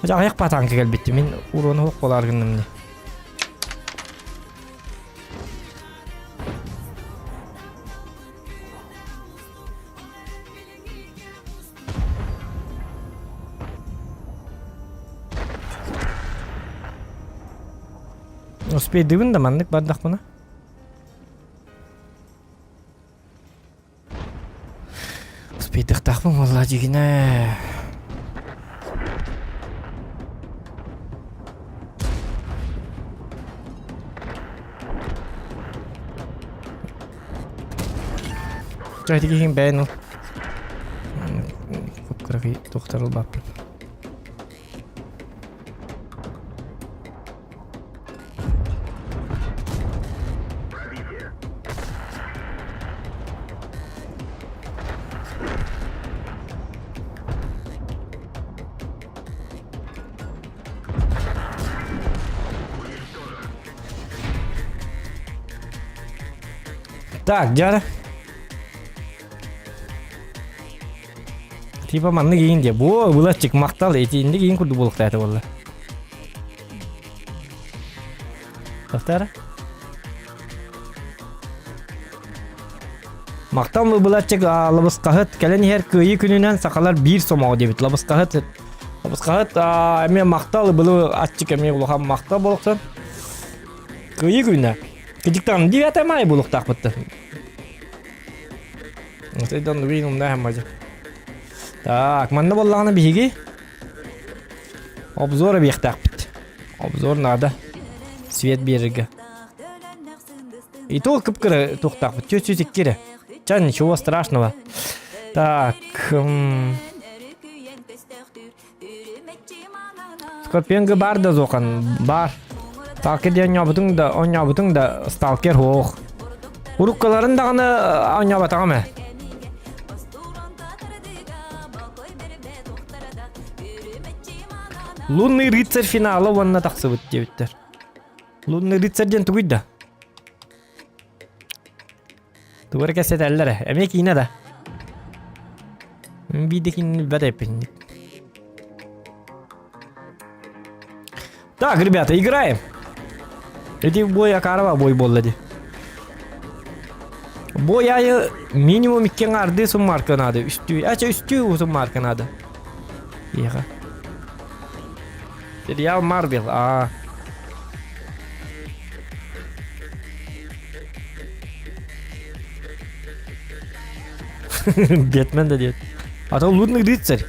Хотя аяқ патанка кэлбитти. Мин урону хоқ болар гынным не. Успейдыбын да маннык бардахпына. буолла дьигинэ. Чэ, киһиҥ бэйэн ыл. Кып-кыракый туохтар ылбаппын. Так, дьара. Типа маннык иин диэ. Бу былаччык махтал итинник иин курдук буолуохтаата буолла. Тохтара. Махтал былаччык лабысқаһыт кэлэн иһэр кыайыы күнүнэн сахалар биир сомоҕо диэбит. Лабысқаһыт лабысқаһыт эмиэ махтал былы аччык эмиэ улахан махтал буолуохтан. Кыайыы күнэ. Кыдьыктан 9 май буолуохтаахпыт. Отойдон уин умнаһым мажы. Так, манна буоллаҕына биһиги обзор эбиэхтээхпит. Обзор надо. Свет биэрэргэ. И то кып-кыра туохтаахпыт. 402 эрэ. Ча, ничего страшного. Так, Скорпионга бар да зохан бар. Сталкер диэн оонньообутуҥ да, оонньообутуҥ да сталкер суох. Уруккаларын даҕаны оонньооботоҕум ээ. Лунный рыцарь финала уонна тахсыбыт диэбиттэр. Лунный рыцарь диэн тугуй да? Тугу эрэ кэпсэтэллэр ээ. Эмиэ киинэ да? Мин биирдэ киинэни билбэт эппин. Так, ребята, играем. Эти бой Акарова бой буолла дии. Бой айы минимум икки арды суммарка надо. Үстүү, ача үстүү суммарка надо. Еха. Сериал Марвел, а. Бэтмен да диэт. А то лунный рыцарь.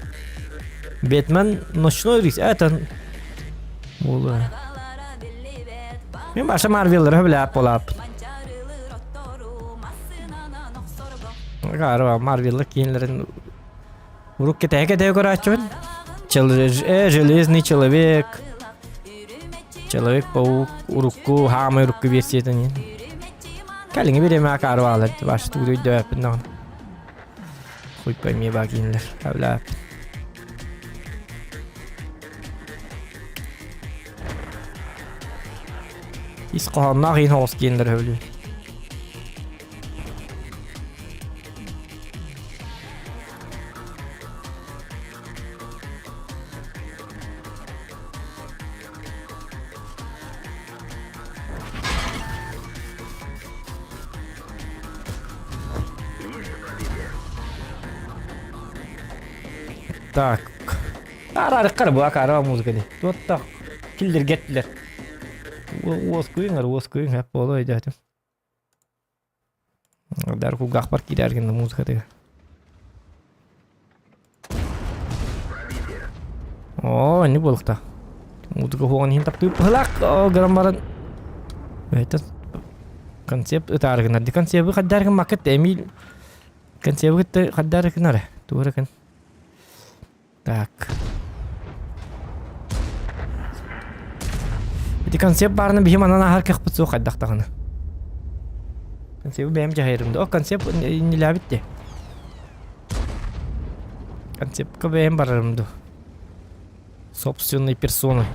Бэтмен ночной рыцарь. Это... Буолуо. Мен баша Марвеллары билээп болаап. Арба Марвеллар киинлерин Урук кэтэһэ-кэтэһэ көрөөччүбүн. Железный человек, Человек-паук урукку хаамай урукку версиятын Кэлиҥҥи бириэмэҕэ акаарыбаалар баш тугу өйдөөбөппүн даҕаны. Хуй пойми баа кинилэр хэвлээппин. Ис хоһоонноох иин соҕус кинилэр сөбүлүүр. Так. Арарыккар бу акара музыка ди. Туотта киллергеттилер. Уоскуйуҥар уоскуйуҥ хэп буолуо өйдөөтүм. Дар кулгаахпар киирэр гынна музыкатыгар. Оо, инник буолуохтаах. Музыка хуоҕун иһин таптыыр быһылаах. Оо, гынан баран. Это концепт ытаары гынар. Концепты хаддаар гыммаккыт Эмиль концепты кытта хаддаар гынар. Туора гын. Так. Ити концепт баарына биһи манан ааһар кыахпыт суох хайдах даҕаны. Концепты бэйэм дьаһайарым да. О, концепт иннилээбит дии. Концептка бэйэм барарым дуу. Собственной персоной.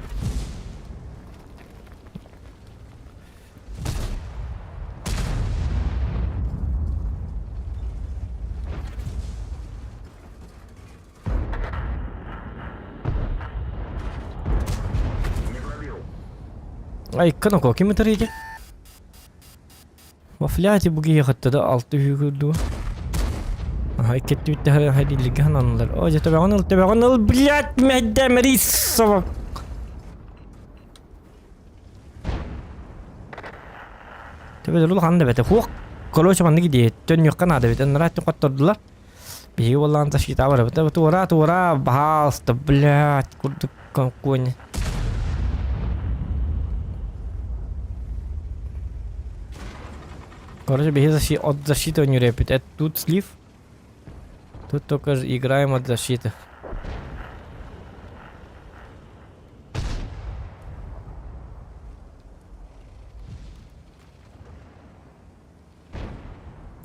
Айка ноко ким ытар Вафляти бу киһи хаттада алты үһү курдуга. Аха иккеттибитте хайдилерге хананылар. О, же төбөҕүн ыл, төбөҕүн ыл, блядь, мэйдэ Марисова. Төбөлөр улахан да бэтэ. Хуох, короче, маннык идея. Төннүөххэ наада бит. Ыннара хоттордулар. Биһиги буоллаҕына защита барабыт. Туора, туора, баһаалыста, блядь, курдук конь. Короче, биһиги защи... от защиты ойнууреппит. Это тут слив. Тут только играем от защиты.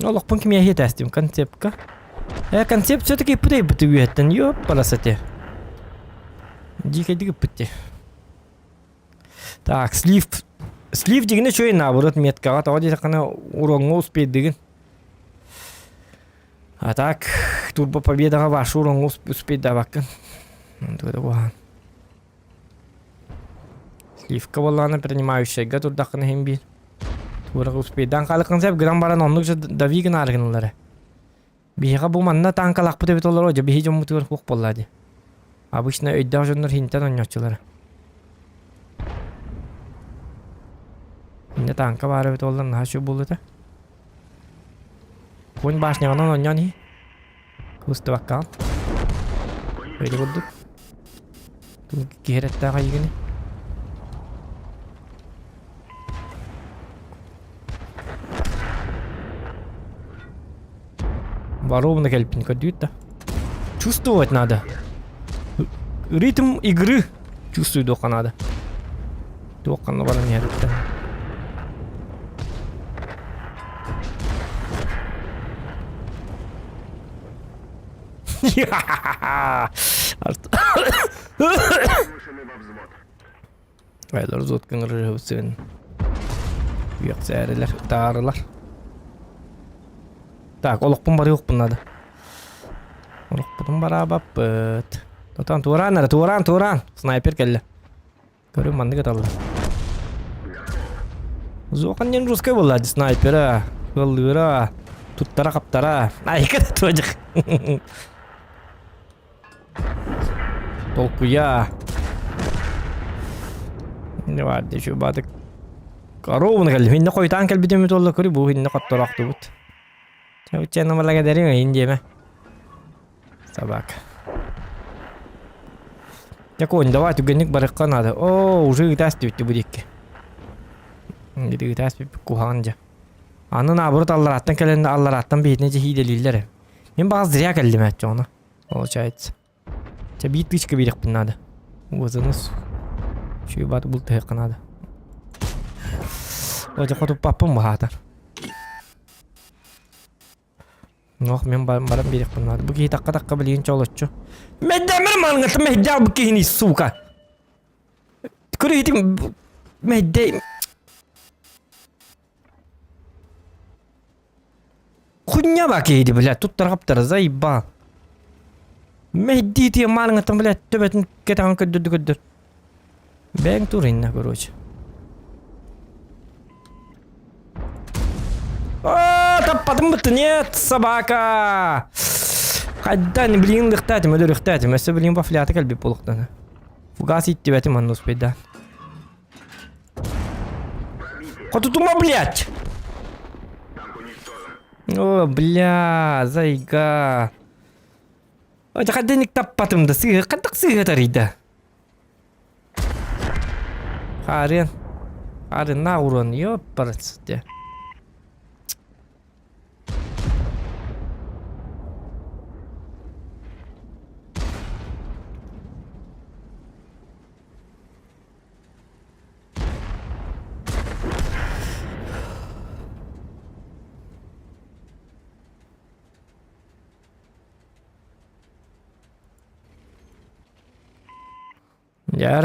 Олохпун кимиэхэ этээстим концепка. Э, концепт все-таки пытай-быты үөһэттэн ёппарасати. Дикэйдик ыппытти. Так, слив. Слив дигини үчүгэй наоборот меткаҕа тоҕо диэтэххинэ уроҥҥа успейдыгын. А так, турбо победаҕа вашу уроҥҥа успейдаабаккын. Тугу да Сливка буоллаҕына принимающайга турдаххына иһин биир. Туора успейдаан хаалыккын сөп гынан баран оннук же дави гынаары гыналлара. Биһиэхэ бу манна танкалаахпыт эбит олоро дьэ биһи дьоммутугар суох буоллаа дии. Обычно өйдөөх дьоннор хинтэн оонньооччулара. Иннэ танка баар эбит буоллар наһаа үчүгэй буолуо этэ. Конь башняҕынан оонньоон иһи. Кыбыстыбаккаҕын. Өйдө курдук. Киһи эйигини. Воровно кэлбитин көрдүүт да. Чувствовать надо. Ритм игры чувствую дуохха надо. Туохханна баран иһэриттэн. Айлар взводкын ырыһыбытсыгын үөхсээрилэр, ытаарылар. Так, олохпун барыахпын надо. Олохпутун бараабаппыт. Тотон туораан эрэ, туораан, туораан. Снайпер кэллэ. Көрүм маннык ыталлар. Зохан диэн русскай буолла дии снайпера, ыллыыра, туттара-хаптара. Айка да туодьах. Толкуйа. Не бар дечү бадык. Корованы кэлли. Инне хойтаан кэлбитим туолла көрү бу инне хоттороохтубут. Чэбиччэ намалага дэрин ин диэмэ. Собака. Я конь, давай түгэнник барыкка надо. О, уже ытаас түттү бу диэки. Ити ытаас куһаҕан дьэ. Аны наоборот алларааттан кэлэн алларааттан биһитинэ дьэ хиидэлииллэр. Мин баҕас зря кэллим ээ ону. Получается. Чэ биир тычка биэриэхпин наада. Уозаныс. Үчүгэй бааты бултаһыахха наада. О, дьэ хотуппаппын баһаатар. Ох, мен баран биэриэхпин наада. Бу киһи такка-такка билигин чолоччу. Мэддэмэр мангата мэйдээ бу киһини, сука! Көрө итим мэйдэй Хуйня ба киһи блядь, тут тарҕаптара заебал. Мэйдии тиэ маарыҥаттан, блядь, төбөтүн кэтэҕин көрдөрдү көрдөр. Бэйэҥ тур инна, короче. А, таппатым бытты, нет, собака! Хайдан, блин, лыхтаатым, өлөрүхтаатым. Өссө блин вафлята кэлбит буолуохтана. Фугас иттибэтим манна успейдаан. Хотутума, блядь! О, бля, зайга. Ой, хайденик таппатым да, сыыһы, хайдах сыыһы тарыйда? Хаарыан. Хаарыан на урон, ёппарасте. Дьэ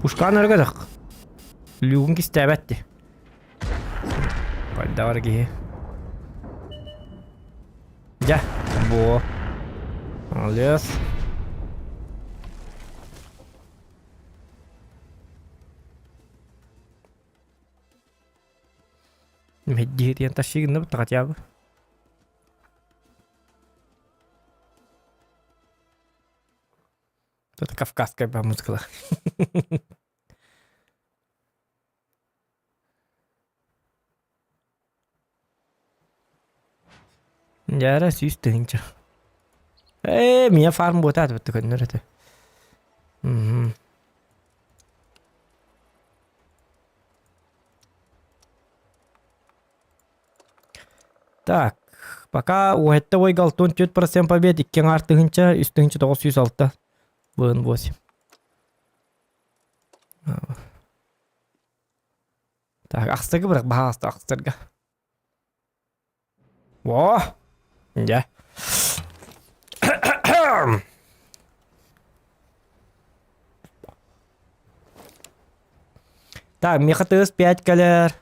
Пушкаан өргөтөх. Люгун кистээбэт дии. Хайдах киһи. Дьэ, бу. Молодец. Мэһэйдиир диэн тащи гынныбыт хотя бы. Это кавказская музыка. Дьээрэ 100 000. Ээ, миэ фарм буотаат бытты көннөр этэ. Мм. Так, пока уһэтте ой галтон 4% побед, 2 аҥаар тыһыынча, 3 тыһыынча 906. Быын 8. Так, ахсыгы бырах, баһаалыста ахсырга. Во! Дьэ. Так, миэхэ тыас 5 кэлэр.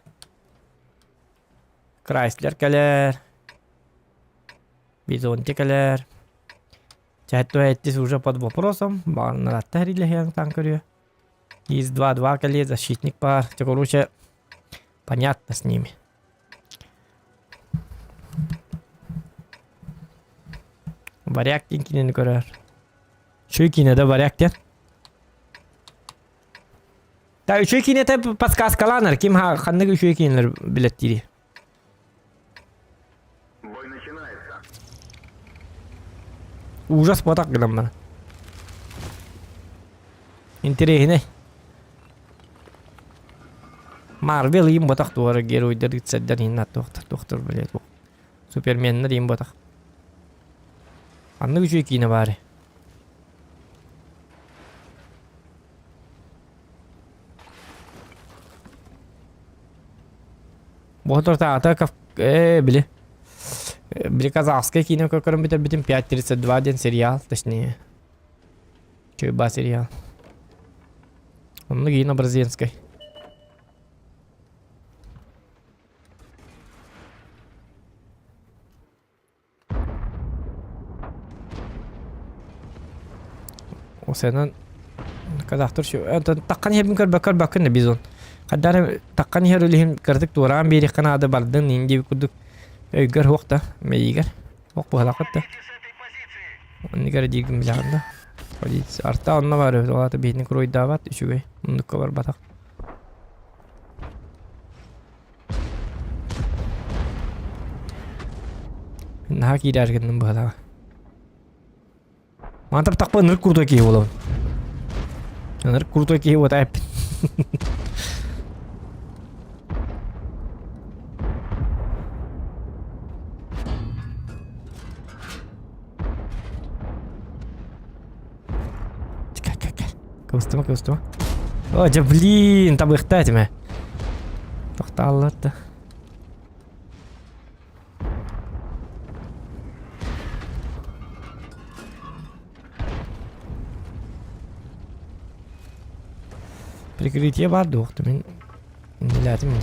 Крайслер кэлэр. Бизонти кэлэр. Чэттуэттис уже под вопросом. Баҕарнаратта хэрилэһиэн таан көрүө. Из 2-2 кэлиэ защитник баар. Короче, понятно с ними. Варяг диэн кинини көрөр. Үчүгэй киинэтэ Варяг диэн. Та үчүгэй киинэтэ подсказкалаанар. Ким ханнык үчүгэй киинэлэр билэттири. Ужас буотах гынан баран. Интэриэһинэй. Марвел иин ботах туора геройдар рыцарьдар иин туохтар туохтар блядь Суперменнар иин ботах. Ханнык үчүгэй киинэ баары? Буотуртаата кав э били били казахскай киинэ көрөн бүтэрбитим 5.32 диэн сериал точнее Чуйба сериал. Онно киинэ бразильскай. Осенан казахтар таххан иһэрбин көрбөккө көрбөккүн да бизон. Хаддар таххан иһэр үлүһүн кыратык туораан биэриэххэ наада бардын иин диэбит курдук өйгөр суох да мэйиигэр ох быһалааххыт да. Оннук эрэ дииргин билэҕин да. Арта онно баар эбит, ол аата биһини куруйдаабат үчүгэй, оннукка барбатах. Наһаа киирээр гынным быһалаҕа. Мантан тахпа ынырык крутой киһи буолабын. Ынырык крутой киһи буота эппин. Кэл, кэл, кэл. Кыбыстыма, кыбыстыма. О, дьэ, блин, табыахта этим Тохтааллар да. Прикрытие бар дуохту мин иннилээтим ини.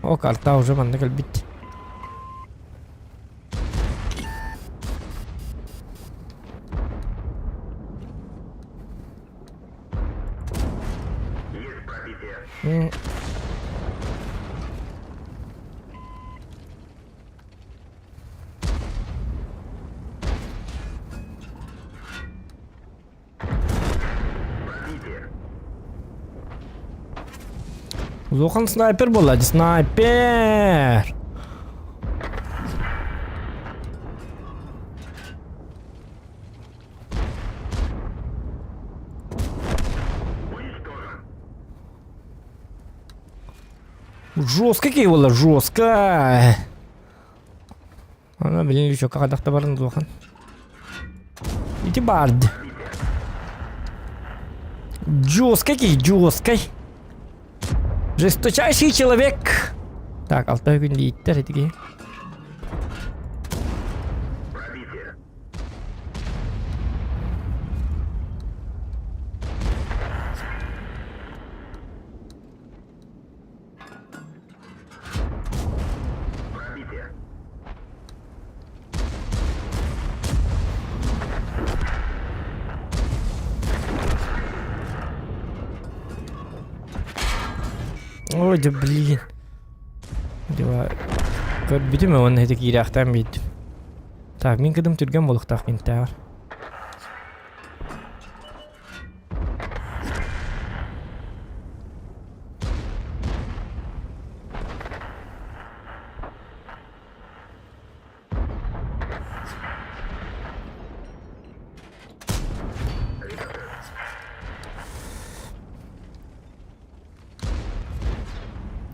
О, карта уже манна кэлбит. Улахан снайпер буолла дии, снайпер! Жестко киһи жестко. Ана блин еще кадахта барын улахан. Ити барды. Жесткий, жесткий. Жесточайший человек. Так, алта күн дииттер этиги. Ой, да блин. Дела. Көрбүтүм уонна ити киирээхтээн биэрдим. Так, мин кыдым түргэн буолуохтаах кинтээҕэр.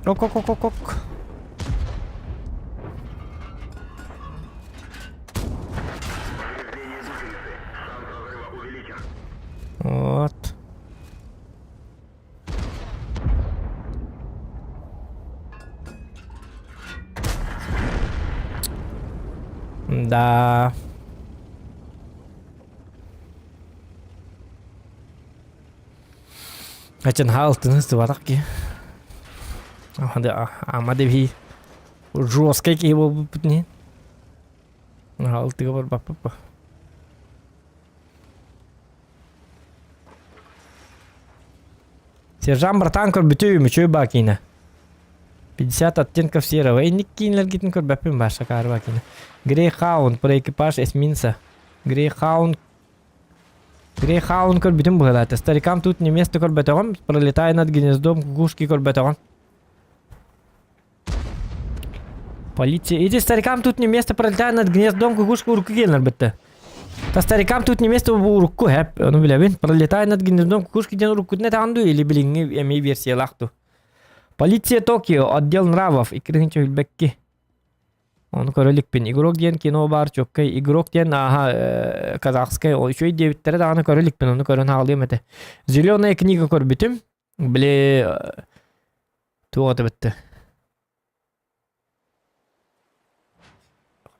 Ок, ок, ок, ок, ок. Вот. Да. Ачан хаалтыны сыбатах ки. Ама деби жесткий киһи буолбуппут не. Хаалтыга барбаппыт. Сержант братан көрбүтүм, үчүгэй баа киинэ. 50 оттенков серого. Инник киинэлэргитин көрбөппүн баар шакаарба киинэ. Грейхаунд про экипаж эсминца. Грейхаунд Грейхаунд көрбүтүм быһыылаата. Старикам тут не место көрбөтөҕүм. Пролетая над гнездом кукушки көрбөтөҕүм. Полиция. Иди старикам тут не место, пролетая над гнездом кукушка урукку киэннэр бытта. Та старикам тут не место бу урукку хэп, ону билэбин. Пролетая над гнездом кукушки диэн уруккутун этэҕин дуу или билиҥҥи эмиэ версиялаах дуу. Полиция Токио, отдел нравов, иккиринчи хүлбэкки. Ону көрө иликпин. Игрок диэн кино баар чоккай. Игрок диэн ааха э, казахскай үчүгэй диэбиттэрэ даҕаны көрө иликпин, ону көрөн хаалыам этэ. Зеленая книга көрбүтүм. Били туох этэ бүттэ?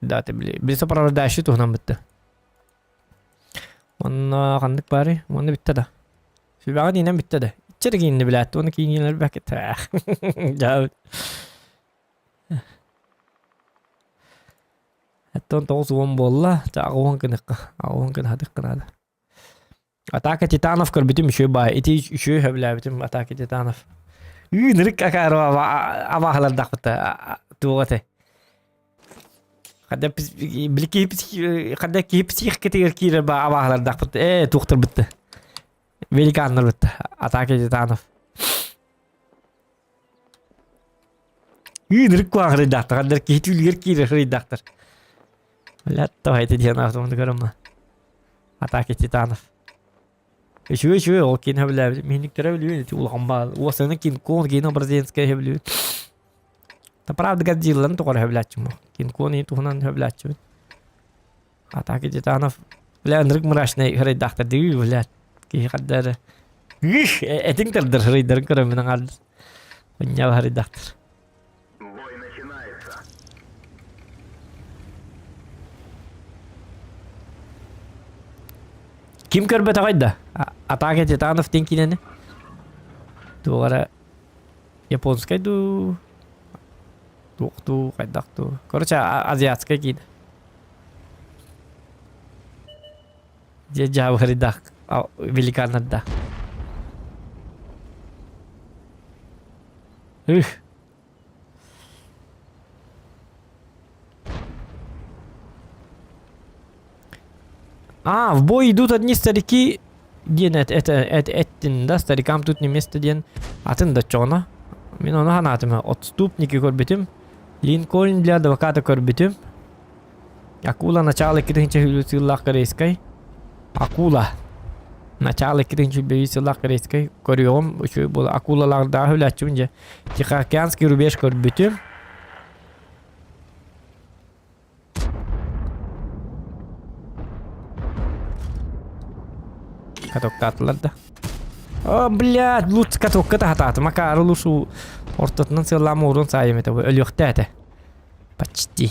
Дата били били сопровождающий туһунан бүттэ. Онно ханнык баарый? Уонна бүттэ да. Сүбэҕэ диинэн бүттэ да. Иччэ киинни билээт, уонна киинилэр бэкет. Дьаабыт. Оттон 90 буолла. 80 гыныхха. 80 гына хатыхха наада. Атака Титанов көрбүтүм үчүгэй баай. Ити үчүгэй сөбүлээбитим Атака Титанов. Ыы, акаары абааһылардахпыта туох этэй? Хадда били киһи хадда киһи психикатыгар киирэр ба абааһылардахпыт ээ туохтарбытта. Великаннарбытта. Атака Титанов. Ыы, куаҕырыйдаахтар. Хаддар киһи түүлүгэр киирэр хырыйдаахтар. Блядь, давайте диэн автоматы көрөммө. Атаки Титанов. Үчүгэй үчүгэй ол киин сөбүлээбит. Миһиниктэрэ билбин ити улахан баал. Уосаны Кинг-Конг киин бразильскай сөбүлүүр. Та правда Годзилланы тоҕо эрэ сөбүлээччим. Кинг-Конг иһин туһунан сөбүлээччибин. Атаки Титанов. Бля, ынырык мрачный хырайдаахтар дии, блядь. Киһи хадда эрэ. Ых, этиҥ тардар хырайдарын көрөммүн аҥаардас. Хунньаба хырайдаахтар. Ким көрбөтөҕөй да? Атака Титанов диэн киинэни? Туох эрэ японскай дуу, туох дуу, хайдах дуу. Короче, азиатскай киинэ. Дьэ дьаабыһырыйдаах великаннардаах. Ых. А, в бой идут одни старики диэн это, это, это, эттин да, старикам тут не место диэн атын да чоҕуна. Мин ону санаатым. Отступники көрбүтүм. Линкольн для адвоката көрбүтүм. Акула начало 2000 сыллаах корейскай. Акула. Начало 2005 сыллаах корейскай. Көрүөҕүм үчүгэй буола. Акулалардаах үлээччибин дьэ. Тихоокеанский рубеж көрбүтүм. Катоктаатылар да. О, блядь, лучше катокка таһатаатым. Акаары лушу ортотунан сыаллаам уурун саайым этэ. Өлүөхтээ этэ. Почти.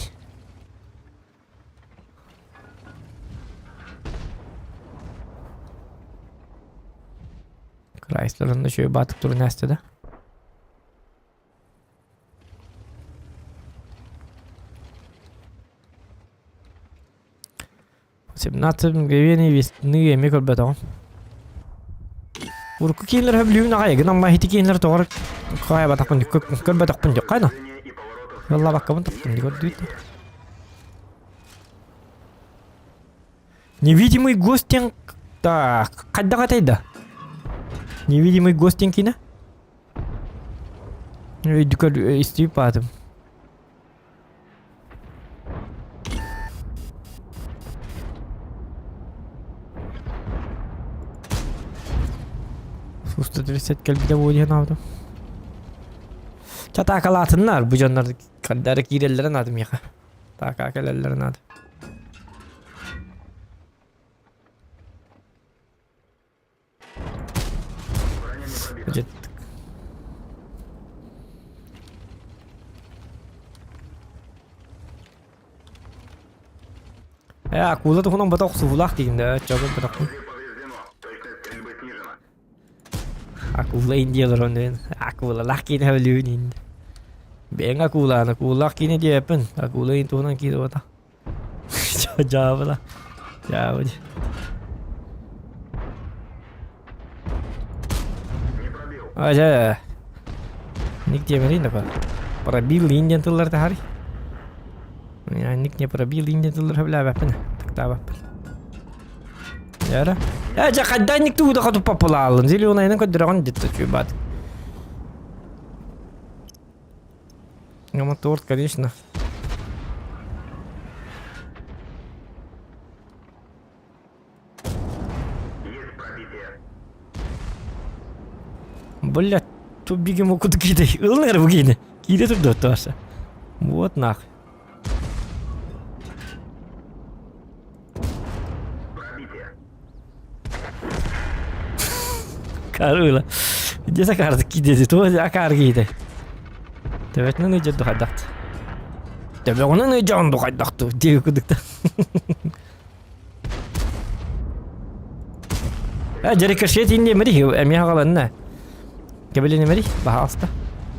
Крайслерын үчүгэй баатык турун ээстэ да. Семнадцать мгновений весны эмиэ көрбөтөҕүм. Урукку киинлэр сөбүлүүбүн аҕай, гынан ити киинлэр тоҕор. Хайабатахпын көрбөтөхпүн дьэ хайна. Ыллабаккабын таптым көрдүүт. Невидимый гость диэн так хайдах этэй да? Невидимый гость диэн киинэ? Өйдүкөр истибип баатым. Суста 30 кэлбитэ буолуо диэн аабытым. Чатаакалаатыннар бу дьоннор хардары киирэллэрэ наада миэхэ. Таакаа кэлэллэрэ наада. Э, акула туһунан бата охсуулаах диигин да, чогун батахпын. Акула индиялар оннуен. Акулалаах киинэ өлүүн инди. Бэйэҥ акулаан, акулалаах киинэ диэппин. Акула ин туһунан киирэ бата. Дьаабыла. Дьаабы. Ажа. Ник диэмэрин да Пробил индиан тыллар тахари. Ник не пробил индиан тыллар хөблээбэппин. Тыктаабаппын. Яра. Э, жа хайдаанник тууда хотуппаппылаалын. Зеленайынан көддөрөҕүн дитта чуйбаат. Ну, торт, конечно. Блять, тут бегем куда кидай. Ылныр бу киини. Киирэ турду туаса. Вот нах. Карыла. Где сакарды кидеди? Туа акар киде. Төбөтүнэн ыйдьа духайдахт. Төбөҕүнэн ыйдьаҕын духайдахту диэки кудукта. Э, дьэрикэшет инде мери эмиэ хагаланна. Кэбилин эмери баһаалста.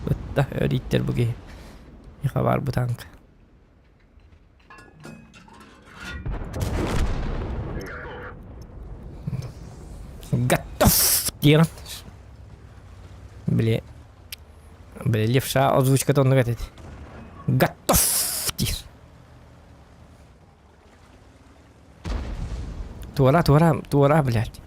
Ытта өриттер бу киһи. Хабар бу танк. Готов диэн. Били били левша озвучката оннук этэ. Готов диир. Туора, туора, туора, блядь.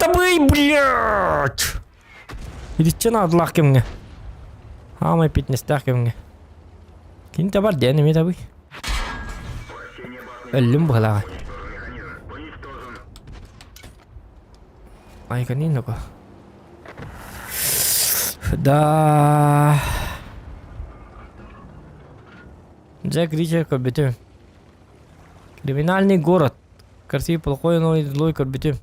Табый, блядь! Итиччэ наадалаах кэмҥэ. Хаамай фитнестээх кэмҥэ. Кини табар диэн эмиэ табый. Өллүм быһалааҕа. Айканин око. Да. Джек Ричер көрбүтүм. Криминальный город. Красивый, плохой, но и злой көрбүтүм.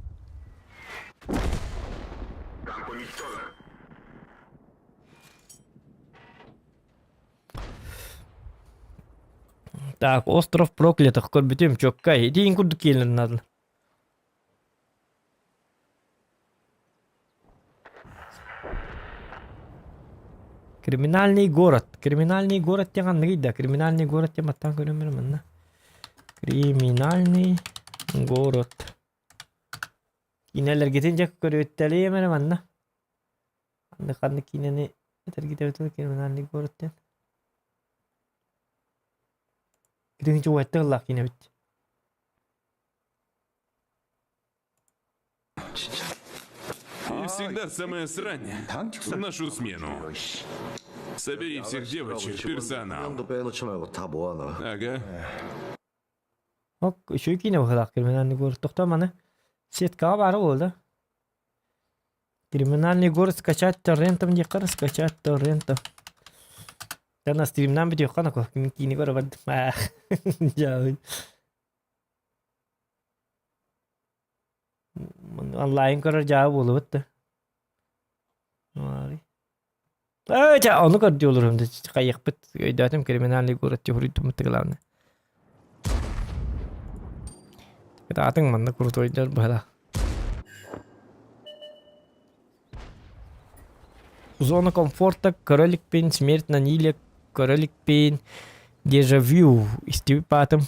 Так, остров проклятых көрбүтүм чоккай. Итиин курдук киэлин надо. Криминальный город. Криминальный город диэн ханныгый да? Криминальный город диэн баттаан көрөммүн манна. Криминальный город. Киинэлэргитин дьэ көрүөттэлиэм эрэ манна. Ханнык ханнык киинэни этэргитэбит криминальный город диэн. Китин чугуйаттык ыллаах киинэбит. И всегда самое срань в нашу смену. Собери всех девочек, персонал. Ага. Ок, үчүгэй киинэ быһыылаах криминальный город. Тохтоо маны. Сеткаҕа баара буолла да? Криминальный город скачать торрентом диэххэ скачать торрентом. Тана стримнаан бүтүөххэ нако. Киини көрө бардым. Дьаабын. Онлайн көрөр дьаабы буолубут да. Ээ, чэ, ону көрдүү олорум да хайыахпыт өйдөөтүм криминальный город тюхуруйдуммут главное. Кытаатыҥ манна крутойдар быһала. Зона комфорта көрө иликпин, смерть на Ниле көрө иликпин, дежавю истибит баатым.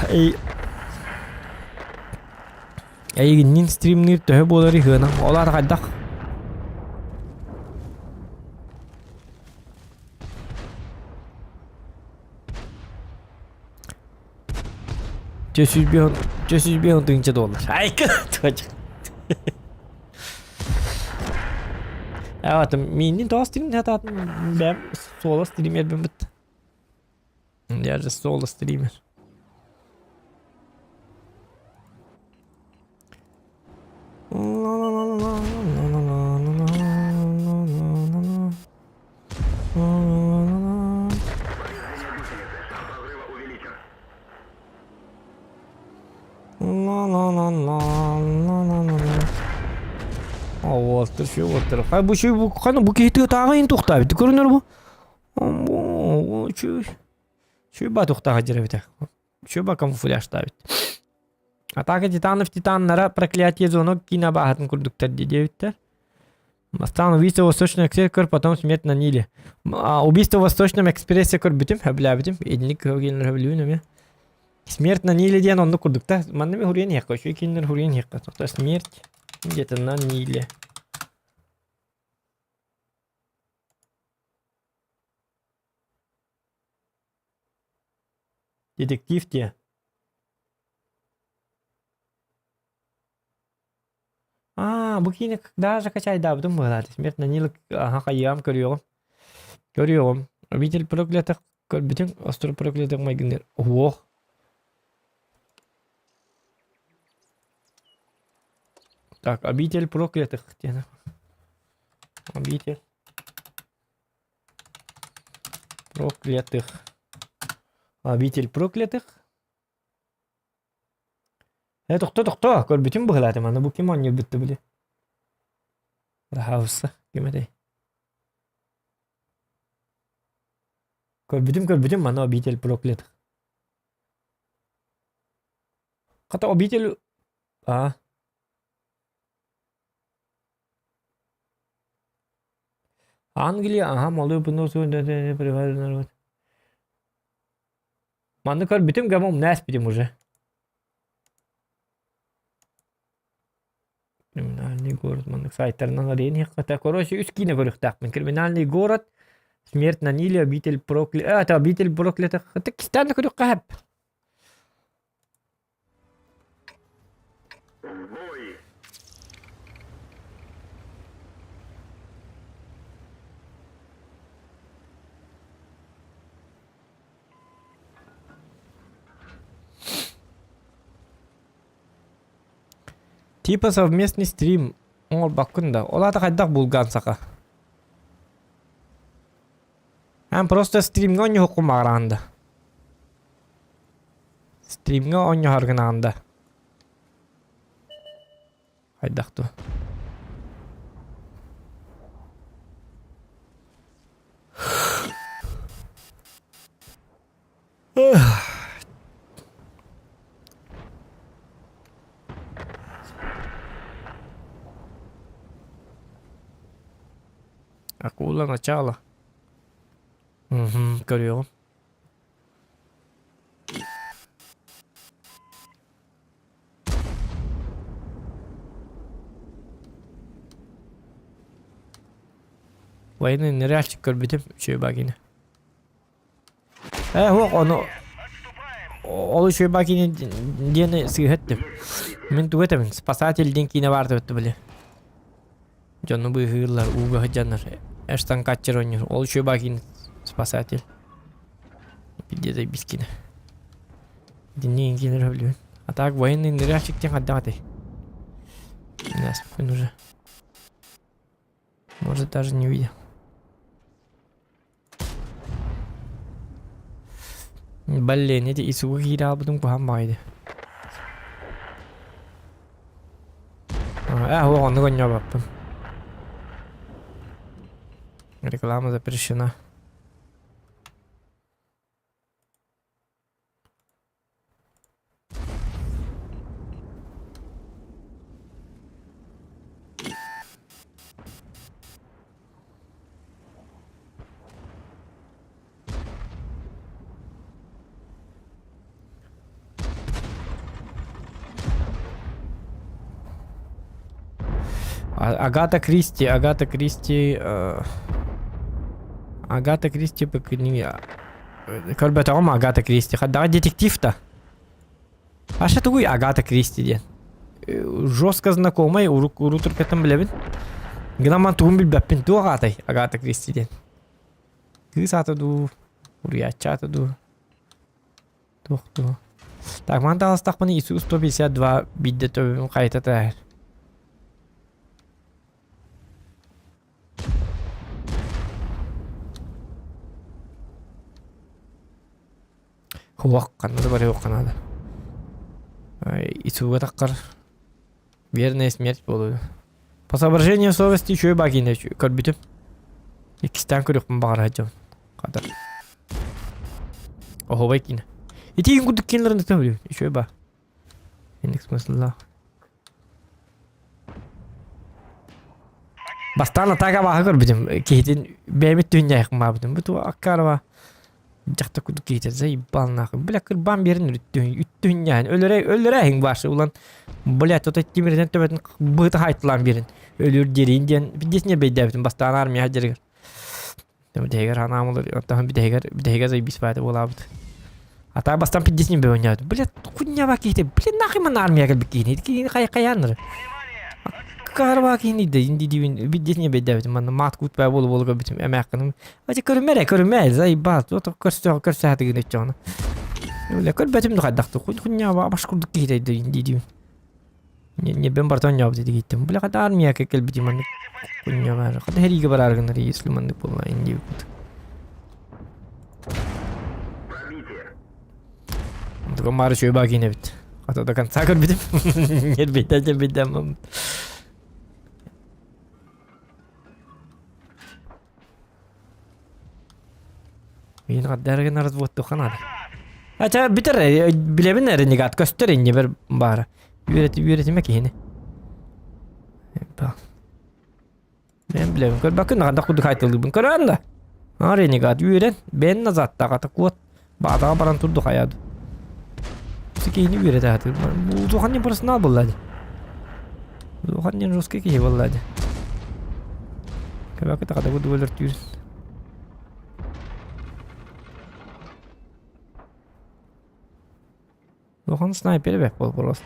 Эй Эйигинниин стримниир төһө буоларый сыана? Ол аата хайдах? Чэ сүүс чэ 150 тыһыынча доллар. Айка Evet, мииннин тоҕо стрим хатаатын бэм соло стримербин бит. Я же соло стример. Уолтар, şu уолтар. Хай бу şu бу ханы бу киһи тыатааҕы ин тухтаабит көрүнөр бу. Чүй. Чүй ба тухтааҕа дьэрэбитэ. Чүй ба камуфляжтаабит. Атака титанов титаннара проклятие звонок киинэ бааһатын курдуктар диэбиттэр. Бастаан убийство в Восточном экспрессе көр, потом смерть на Ниле. А, убийство в Восточном экспрессе көрбүтүм, сөбүлээбитим. Итинник киинэлэр сөбүлүүбүн эмиэ. Смерть на Ниле диэн оннук курдук да. Манна эмиэ хуруйан иһиэххэ, үчүгэй киинэлэр хуруйан иһиэххэ. То смерть где-то на Ниле. Детектив диэ. Аа, бу киинэ даже качайдаабытым быһыылаах. Смерть на Ниле аха хайыам көрүөҕүм. Көрүөҕүм. Обитель проклятых көрбүтүҥ, остров проклятых майгынныыр. Уох. Так, обитель проклятых диэн. Обитель проклятых. Обитель проклятых. Ээ, тохто, тохто, көрбүтүм быһыылаатым, аны бу ким оонньуурбут да били. Баһаалыста, ким этэй? Көрбүтүм, көрбүтүм, маны обитель проклятых. Хата обитель... А? Англия, ага, малую Манны көрбүтүм гэмэ умна эспитим уже. Криминальный город маннык сайтарынан арыйан иһиэххэ Короче, үс киинэ көрүөхтээхпин. Криминальный город, Смерть на Ниле, Обитель проклятых. Это Обитель проклятых. Это кистээн да көрүөххэ сөп. Типа совместный стрим оҥорбоккун да. Ол аата хайдах булган саха? Эн просто стримҥэ оонньуоххун баҕараҕын да. Стримҥэ оонньоһор гынаҕын да. Хайдах дуо? Акула начало. Угу, көрүөҕүм. Военный ныряльщик көрбүтүм үчүгэй бакини. Ээ суох ону ол үчүгэй бакини диэн сыыһа эттим. Мин тугу этэбин спасатель диэн киинэ баар эбит били. Дьону быыһыыллар, ууга сылдьаннар. Эштан Катчер оонньуур. Ол үчүгэй бакини спасатель. Где-то бискина. Динни киинэ өлүөн. А так военный ныряльщик диэн хайдах этэй? Наспын уже. Может даже не видел. Блин, эти исуга киирэ хаалбытым куһаҕан баҕайы. Ээ, суох оннук оонньообоппун. Реклама запрещена. Агата Кристи, Агата Кристи, Агата Кристи көрбөтөҕүм Агата Кристи. Хайдаҕа детектив да. Аша тугуй Агата Кристи диэн? Жестко знакомай, урук урутуркаттан билэбин. Гынан тугун билбэппин. Туох аатай Агата Кристи диэн? Кыыс аата дуу, уруйааччы аата дуу? Туох дуу? Так, маны таҕыстахпына Иисус 152 биирдэ төбөбүн хайыта түһэр. Хуох, ханна да барыахха наада. Исуга таххар верная смерть буолуо. По соображению совести үчүгэй баа киинэ көрбүтүм. Иккистээн көрүөхпүн баҕара сылдьабын. Хата. Оһуобай киинэ. Ити курдук киинэлэрин да үчүгэй баа. Инник смысллаах. Бастаан атака бааһы көрбүтүм. Киһитин бэйэбит түһүнньээхмаабытым. Бу туох аккаарба дьахта курдук киһитэ заебал нахуй. Бля кырбаан биэрин үттүһүн үттүһүнньээһин өлөрө өлөрөөһүн башы улан бля то тимиринэн төбөтүн быыта хайтылаан биэрин өлүр диэриин диэн пиздец не бэйдээбитим бастаан армия дьарыгар. Бүтэһигэр ханаамылар оттон бүтэһигэр бүтэһигэр заебись баата буолаабыт. Ата бастан пиздец не бэйдээбит. Бля хуйня киһитэ бля нахуй ман армия кэлбит киһини киһини хай хайааннар. Карва киһини да инди дибин пиздец не бэйдээбитим манна маат кут баа буолу буолу көрбүтүм эмээххиным. Ача көрүмэ эрэ көрүмэ заебал то көрсө көрсө хатыгын өччөҕүнэ. Бля көрбөтүм да хайдахты хуйня баш курдук киһитэ да инди дибин. Ньиэбин барыта оонньообут этигиттим. Бля, хата армияка кэлбитим маннык кунньа баар. Хата сэриигэ бараары гынар если маннык буолла индиэбит. Онтукам маары үчүгэй баа киинэ эбит. Хата до конца көрбүтүм. Ньиэрбэйдэ дьэрбэйдэ Мин хардары гынар разводтуохха наада. Ача бүтэр билэбин ренегат көстөр иннибэр баара. Үөрэти үөрэтимэ киһини. Мен билэбин көрбөккүн ханна курдук айтылыыбын көрөөн да. А ренегат үөрэн бэйэн назаттаҕа куот баатаҕа баран турду хайаады. Киһини үөрэтэ сатыыр. Улахан диэн персонал буолла дии. Улахан диэн русский киһи буолла дии. Көбөккө тахада курдук өлөртүүр. Улахан снайпер эбэт буол просто.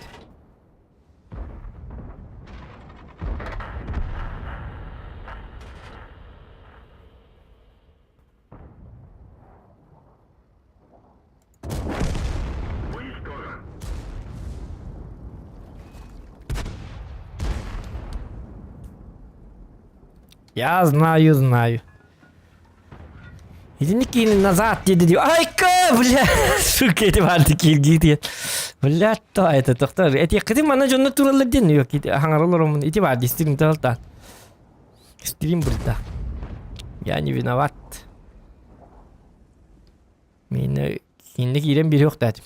Я знаю, знаю. Итинник киһини назад диэди дии. Айка, бля, сука, эти барды кииргии диэн. Бля, то это тохтор. Этиэххитин манна дьонно тураллар диэн yok. Хаҥаралар омун. Ити бар дии стрим талтаан. Стрим бырда. Я не виноват. Мин кинини киирэн биэриэхтээтим.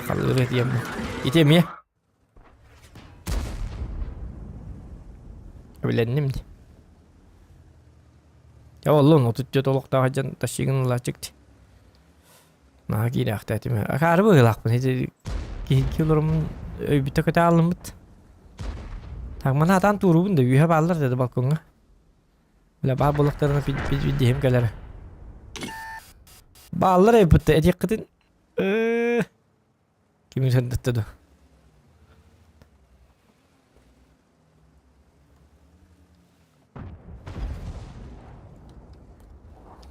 Халыыр этиэм. Ити эмиэ. Билэнним дии. Дьэ оллун 34 олохтоох дьон тащигын ылааччык дии. Наһаа киирэхтээтим. Акаары быһыылаахпын. Ити киһи олороммун өйбүттэ көтө ааллыммыт. Так маны атаан туоруубун да үөһэ бааллар да балкоҥҥа. Бля баар буоллахтарына пидиһим кэлэр. Бааллар эбит этиэххитин кими сырдатта да.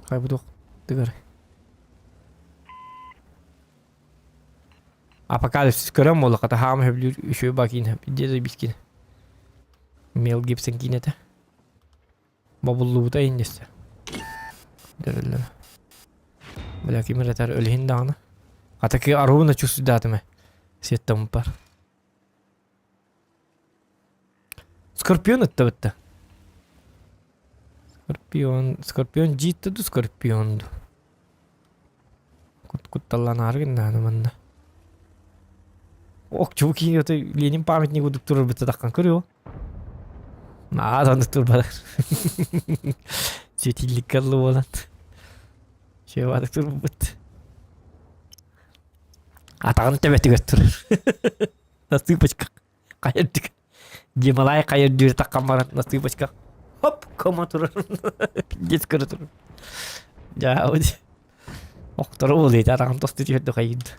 Хайбутуох тыгар. Апокалипсис көрөн буолла хата хаама сөбүлүүр үчүгэй баа киинэ где бискин Мел Гибсон киинэтэ бобуллубута индессе дөрүллэн бля ким эрэтэр өлүһүн даҕаны хата ки аруна чувствуйдаатым сиэттэммиппар Скорпион ыттабытта Скорпион Скорпион дьиитте ду Скорпион ду Кутталланаары гыннааны манна Ок чуу киин ото Ленин памятник курдук турар таххан көрүө Наа оннук турбатар Светильникка ыллы буолан Чуобаатык турбут Атаҕын төбөтүгэр турар Насыпочка хайа үрдүк. Гималай хайыр дүүр таххан баран насыпочка хоп кома турар. Пиздец көрө турар. Дьаа, охтору буолуйда атаҕым тосту түһэрдэ хайыырды.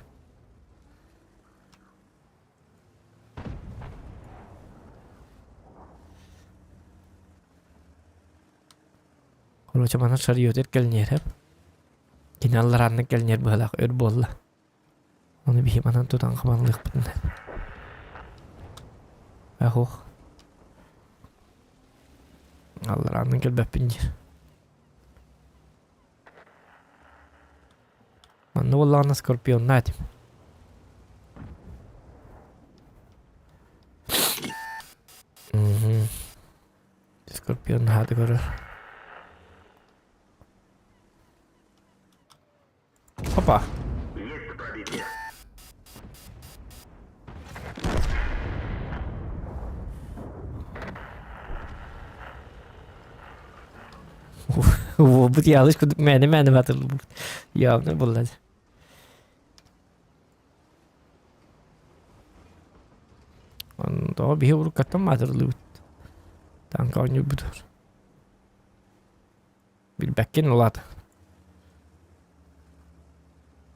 Короче, манан шарьётер кэлниэрэп. Кини алларааннык кэлниэр быһалаах өр буолла. Ону биһи манан тутан хабанлыахпытын. Ахох. Алларааннын кэлбэппин диир. Манна буоллаҕына скорпионнаа этим. Мгм. Скорпион наһааты көрөр. Опа. Бу ялыш курдук мээнэ-мээнэ батыллыбыт. Явно булла. Тоҕо биһи уруккаттан маатырыллыбыт. Танка оонньуурбутугар. Билбэккин улаат.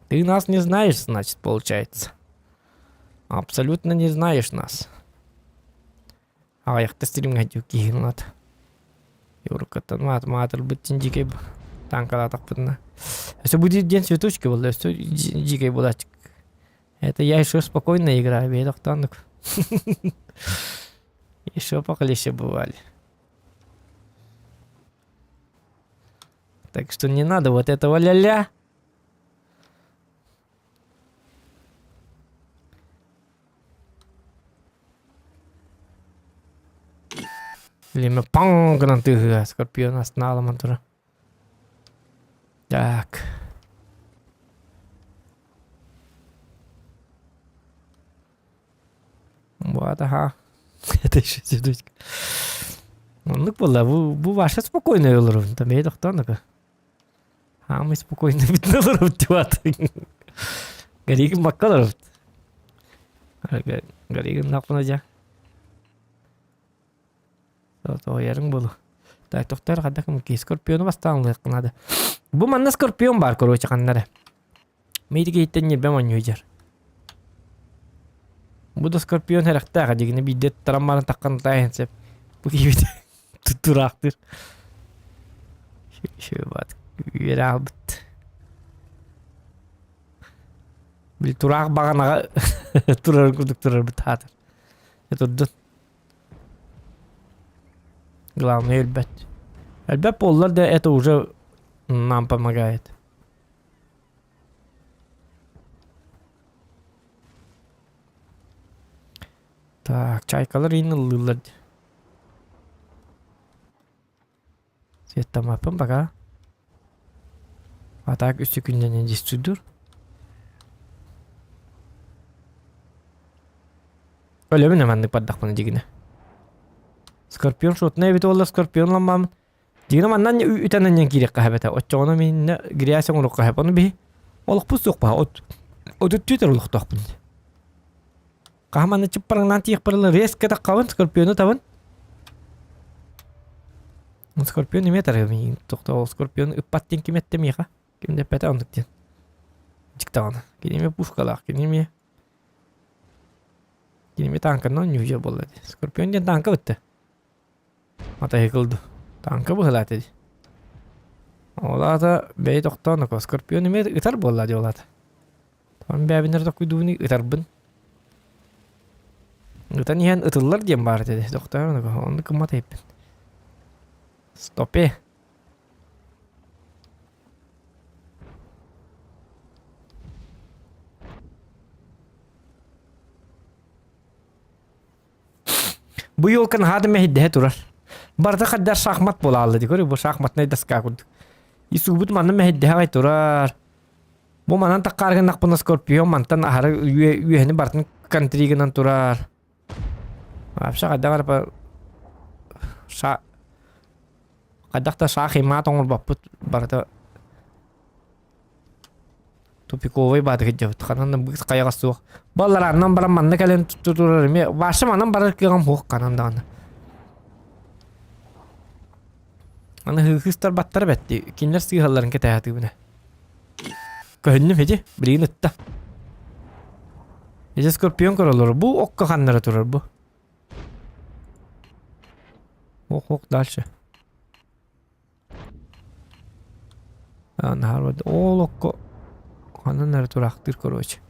Ты нас не знаешь, значит, получается. Абсолютно не знаешь нас. Аҕыйахта стримҥэ киһин улаат. Уруккаттан маат маатырбыт дьин дьиикэй танкалаатахпытына. Өссө бу диэн цветочки буолла, өссө дьиикэй буолааччык. Это я еще спокойно играю, бэйэ тохтооннук. Еще похлеще бывали. Так что не надо вот этого ля-ля. Лиме паң гынан тыһыа Скорпион астына аламан тура. Так. Вот, ага. Это еще цветочка. Оннук буолла. Бу, бу ваша спокойная олорун. Там бэйэ тохтоон Хаамай спокойно бүтүн олоробут дебат. Гаригин бакка олоробут. Гаригин нахпына дьа. Тоойарыҥ буолу. Так, тохтор хадда ким Скорпиону бастаан ылыахха наада. Бу манна Скорпион бар, короче, ханнара. Миитигиһиттэн ньирбэм оонньуу Бу да Скорпион сэрэхтээх дьигини биирдэ таран баран таххан таайан сөп. Бу киһибит тураахтыыр. Шөбат үөрэ аалбыт. Били тураах баҕанаҕа турар курдук турарбыт хаатыр. Турдун. Главное өлбөт. Өлбөт буоллар да это уже нам помогает. Так, чайкалар иин ыллыыллар дии. Светтаммаппын пока. А так үс секүндэнэн дистуйдур. Өлөбүн маннык бардахпына дигинэ. Скорпион шотна эбит уолла скорпион ламмамын. Дигинэ маннан үтэн анньан киириэххэ эбэтэ. Оччоҕуна миннэ грязь оҥоруохха сөп. Ону биһи олохпут суох баһа. От отуттүүтэр олохтоохпун. Хаһан манна чыппараҥнаан тиийиэхпэр резко таххабын, скорпиону табын. Скорпион эмиэ тарыгын тохтоо скорпион ыппат диэн ким эттэ миэхэ? Ким да эппэтэ оннук диэн. Дьиктаҕына. Кини эмиэ пушкалаах, кини эмиэ кини эмиэ танканан оонньуу буолла дии. Скорпион диэн танка бытта. Матайыкыл дуу? Тааҥка быһыылаата дии. Ол аата бэйэ тохтоон Скорпион эмиэ ытар буолла дии ол аата. Тоҕон бэйэбинэр токуйдуубун ытарбын. Ытан иһэн ытыллар диэн баар этэ тохтоон оннук гыммат эбиппин. Стопе. Бу елка наһаа да мэһэйдэһэ турар. Барыта хайдах шахмат буолаалла дии көрү бу шахматнай доска курдук. Исуубут манна мэһэйдэһэ аҕай турар. Бу манан таккаар гыннахпына Скорпион мантан аһары үөһэни барытын контригынан турар. Вообще хайдах эрэ ша хайдах да шах и мат оҥорбоппут барыта. Тупиковай баатыгы дьабыт. Ханан да быыс хайаҕас суох. Балларааннан баран манна кэлэн турар эмиэ. Баша манан барар кыаҕым суох ханан даҕаны. Аны хыыхыстар баттара бэтти. Кинилэр сыыһалларын кэтэһэтибинэ. Көһүннүм ити. Билигин ытта. Ити скорпион көрөлөр. Бу окко ханнара турар бу. Ох, ох, дальше. Наһаар ол окко ханан эрэ тураахтыыр короче.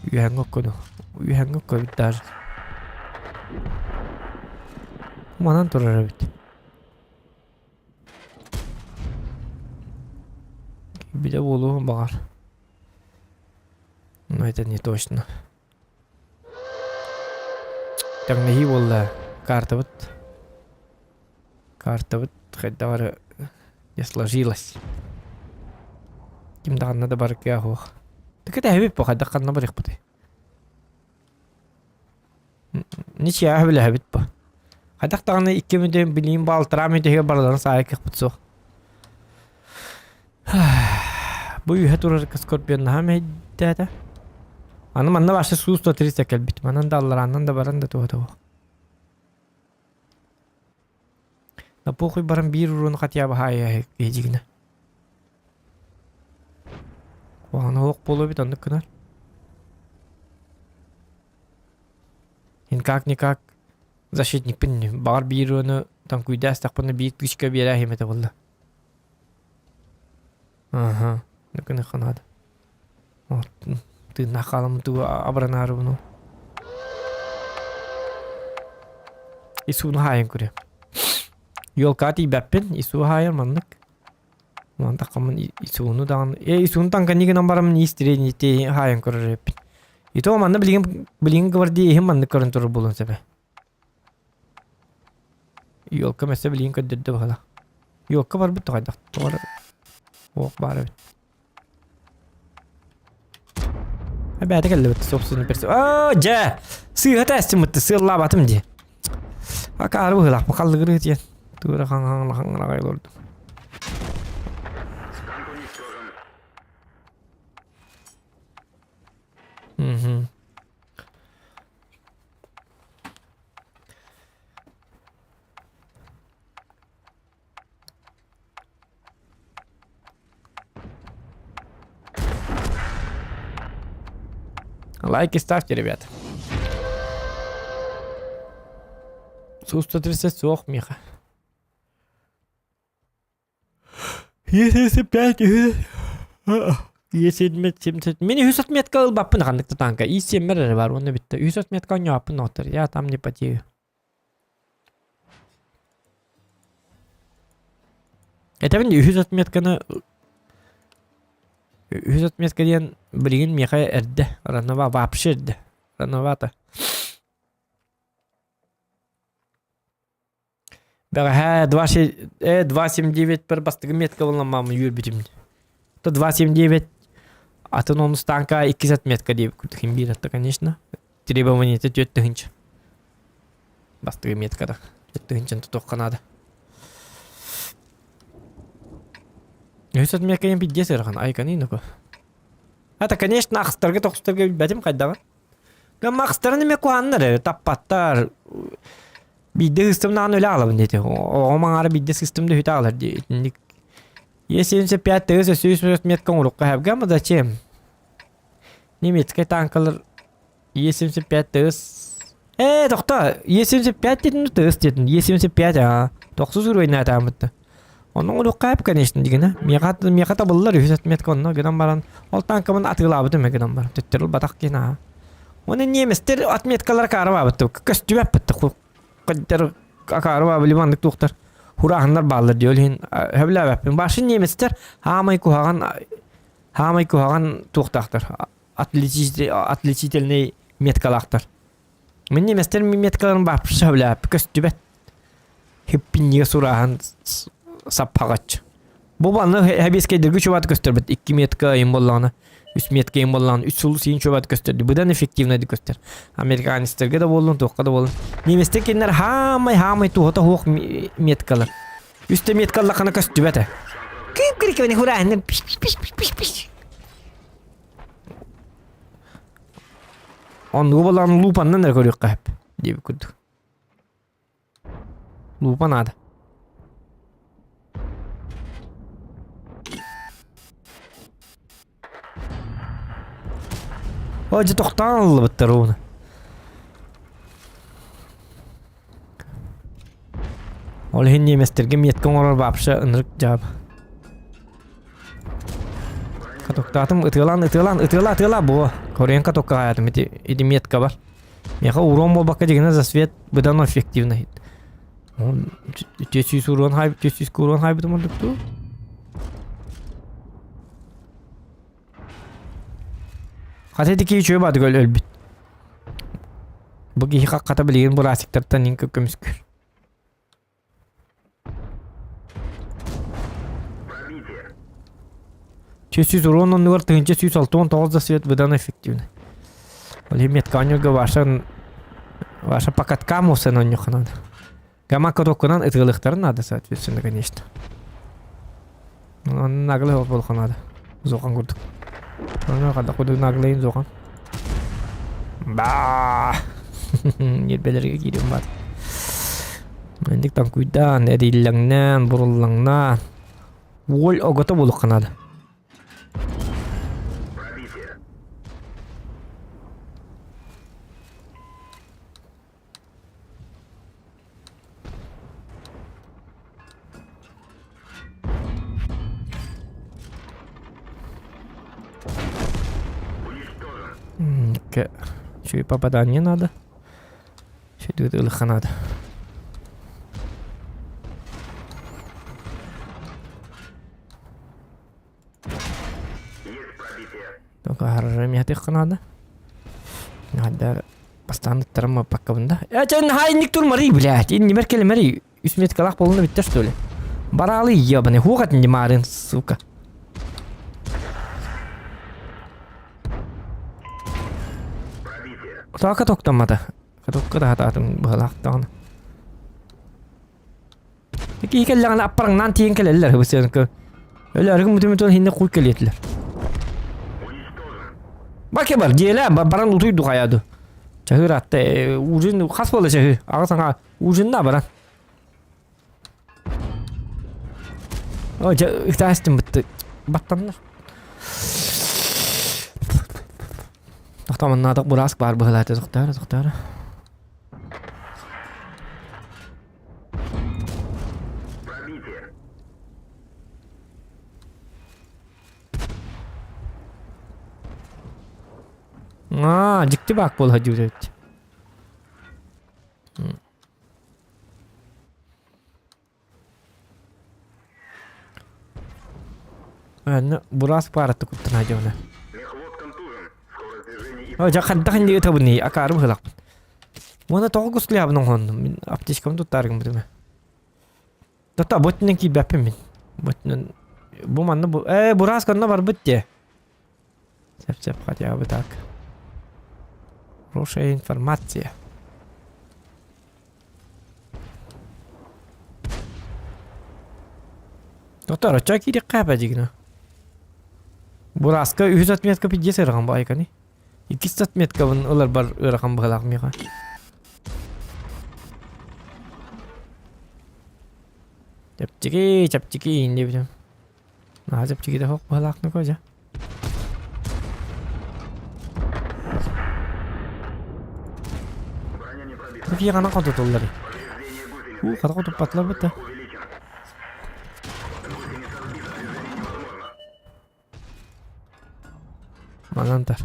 Үөһэҥҥэ окко дуу. Үөһэҥҥэ окко эбит даже. Манан турар эбит. Билэ буолуо баҕар. Но это не точно. Тэҥнэһии буолла картабыт. Картабыт хайдах эрэ не сложилась. Ким да ханна да барыкыа суох. Кэтэһэбит бу хайдах ханна барыахпытый? Ничья билэһэбит бу. Хайдах даҕаны икки мүнүүтэ билиим балтараа мүнүүтэ барыларын саайа кыахпыт суох. Бу үһэ турар Скорпион наһаа мэһэйдээтэ. Аны манна вообще Су-130 кэлбит. Манан да алларааннан да баран да туһа туох. Да похуй баран биир уруну хотя бы хаайа киһи Куһаҕана суох буолуо эбит оннук гынар. Никак-никак защитникпин баҕар биир уону таҥкуйдаастахпына биир тычка биэрээһим этэ буолла. Аха, гыныахха наада. Тыыннаах хааламмыт тугу абыранаары Исууну хаайан көрүөм. Елкаҕа тиийбэппин, Ису хаайар маннык. Мантаххаммын Исууну даҕаны... Э, Исууну таҥканныы гынан бараммын иистириэн хаайан көрөр эбиппин. Ито манна билигин билигин гвардия иһин маннык көрөн турар буолуон сөбө. Елка мөссө билигин көрдөрдө баһыла. Елка барбыт тоҕойдох тоҕо Ох баар эбит. Эбээтэ кэллибит собственный перс. Оо, дьэ! Сыыһа тээстиммитти сыаллаабатым дии. Акаары быһыылаах халлыгырыы диэн. Туура хаҥ-хаҥ хаҥ олордум. Мгм. Лайки ставьте, ребят. Су-130 суох, Миха. Е75 Е70 Мин үһүс отметка ылбаппын ханнык да танка. И7 эрэ бар уонна бүттэ. Үһүс отметка оонньооппун оттор. Я там не потею. Этэбин үһүс отметканы үһүс отметка диэн билигин миэхэ эрдэ ранова вообще эрдэ рановато. Бэҕэһээ 2,79 пер бастакы метка булламмамын үөрбүтүм. То 2,79 атын онус танка иккис отметка диэбит курдук биир атта конечно. Требованиета түөрт тыһыынча. Бастакы меткада түөрт тыһыынчаны тутуохха наада. Үһүс отметка диэн пиздец ыарахан айканы ну-ка. Это, конечно, ахстарга тохсустарга билбэтим хайдаҕын. Гамма ахстарын эмиэ куһааннар ээ, таппаттар. Биирдэ сыстымнаҕына үлэ аҕалабын диэтэ. Оҕом аҥаара биирдэ сыстым да үһүтэ аҕалар дии. Итинник Е75 тыгыс өссө үс отметка оҥоруохха сөп гамма зачем? Немецкэй танкалар Е75 тыгыс Ээ, тохто, Е75 диэтин тыгыс диэтин. Е75 аа. Тохсус уровень Онно оҥоруохха сөп, конечно, дигинэ. Миэхэ миэхэ табыллар үһүс отметка онно гынан баран ол танкабын атыылаабытым гынан баран төттөрү ылбатах киһи аа. Оны немецтер отметкалара каарабаабыт көстүбэппит Каддар акаарыбаа били маннык туохтар хураахыннар бааллар дии ол иһин сөбүлээбэппин. Башын немецтэр хаамай куһаҕан хаамай куһаҕан туохтаахтар отличительный меткалаахтар. Мин немецтэр меткаларын бааппы сөбүлээбэппин көстүбэт. Хиппиннигэ сурааһын саппаҕач. Бу манна хэбиэскэйдэргэ чубаат көстөрбүт. Икки метка ыйым буоллаҕына, үс метка ыйым буоллаҕына, үс сыл сиин чубаат көстөрдү. Быдан эффективнайдык көстөр. Американецтергэ да буоллун, туохха да буоллун. Немецтэр кинилэр хаамай-хаамай туһата суох меткалар. Үстэ метка ыллаххына көстүбэт. Күүп-кирикэбини хурааһыннар пиш-пиш-пиш-пиш-пиш. Оннугу буолан луупаннан эрэ көрүөххэ сөп диэбит курдук. Луупа наада. О, дьэ тохтоон ыллыбыттар ууну. Ол иһин немецтэргэ метка оҥорор вообще ынырык дьаабы. Катоктаатым, ытыалаан, ытыалаан, ытыала, ытыала, буо. Корейн катокка хаайатым, ити, ити метка бар. Миэхэ урон буолбакка дьигинэ засвет быдан эффективный. Он 400 урон хай, 400 урон хайбытым ордук дуу? Хата ити киһи үчүгэй баатыгар өлбүт. Бу киһи хата билигин быраасиктартан иҥ көмүскүүр. Чүс урон оннугар 1169 за свет выдан эффективно. Ол иһин метканюга ваша ваша по каткам усан онньуха надо. Гамма катоккунан ытыалыхтарын надо, соответственно, конечно. Онон наглый ол буолуха надо. Зохан курдук. Онон хадда курдук наглыйын зохан. Баа! Ньирбэлэргэ киирим баар. Инник таҥкуйдаан, эриллэҥнээн, буруллаҥнаан. Уоль огото буолуохха наада. Үчүгэй попадание надо. Үчүгэй ылыхха надо. Только гаража миэтиэххэ наада. Наада бастаан ыттарым маппаккабын да. Э, чэ, наһаа инник турмарый, блядь. Иннибэр кэлимэрий. Үс меткалаах буолуна бүттэ, что ли? Бараалы, ебаный, хуохат не марын, сука. Тока токтаммата. Катокка да хатаатым быһалаахтаҕына. Киһи кэллэҕинэ аппарыҥнаан тиийэн кэлэллэр бысыанка. Өлөөргүн мүтү-мүтүн хинне куй кэлиэтилэр. Баке бар, диэлэ баран утуй духаяду. Чаһыр атта ужин хас буола чаһы? Аҕа саҥа ужинна баран. О, дьэ ытаастым бытты. Баттаннар. Тохтомоннаатах бураас баар быһылаата тохторо тохторо. Аа, дьикти баак буола сылдьыбыт эбит. Аны бураас паараты куттан сылдьабына. О, дьэ хайдах иннигэ табыный, акаарым ыһылахпын. Уонна тоҕо гуслябын оҥоһуннум, мин аптечкабын туттаарыгым бутума. Тота ботинен киирбэппин мин. Ботинен бу манна бу э бураас конно барбыт дии. Сеп-сеп хотя бы так. Хорошая информация. Доктор, оччо киириэххэ бадигина. Бурааска үһүс отметка пиздец ыарахан баайканы. Иккис отметкабын ыларбар ыарахан быһалаах миэхэ. Чэпчэки, чэпчэки диэбитим. Наһаа чэпчэкитэ суох быһалаах нөкө дьэ. Киһи ханан хотутуллар. Уу, хата хотуппатылар бытта. Манан тар.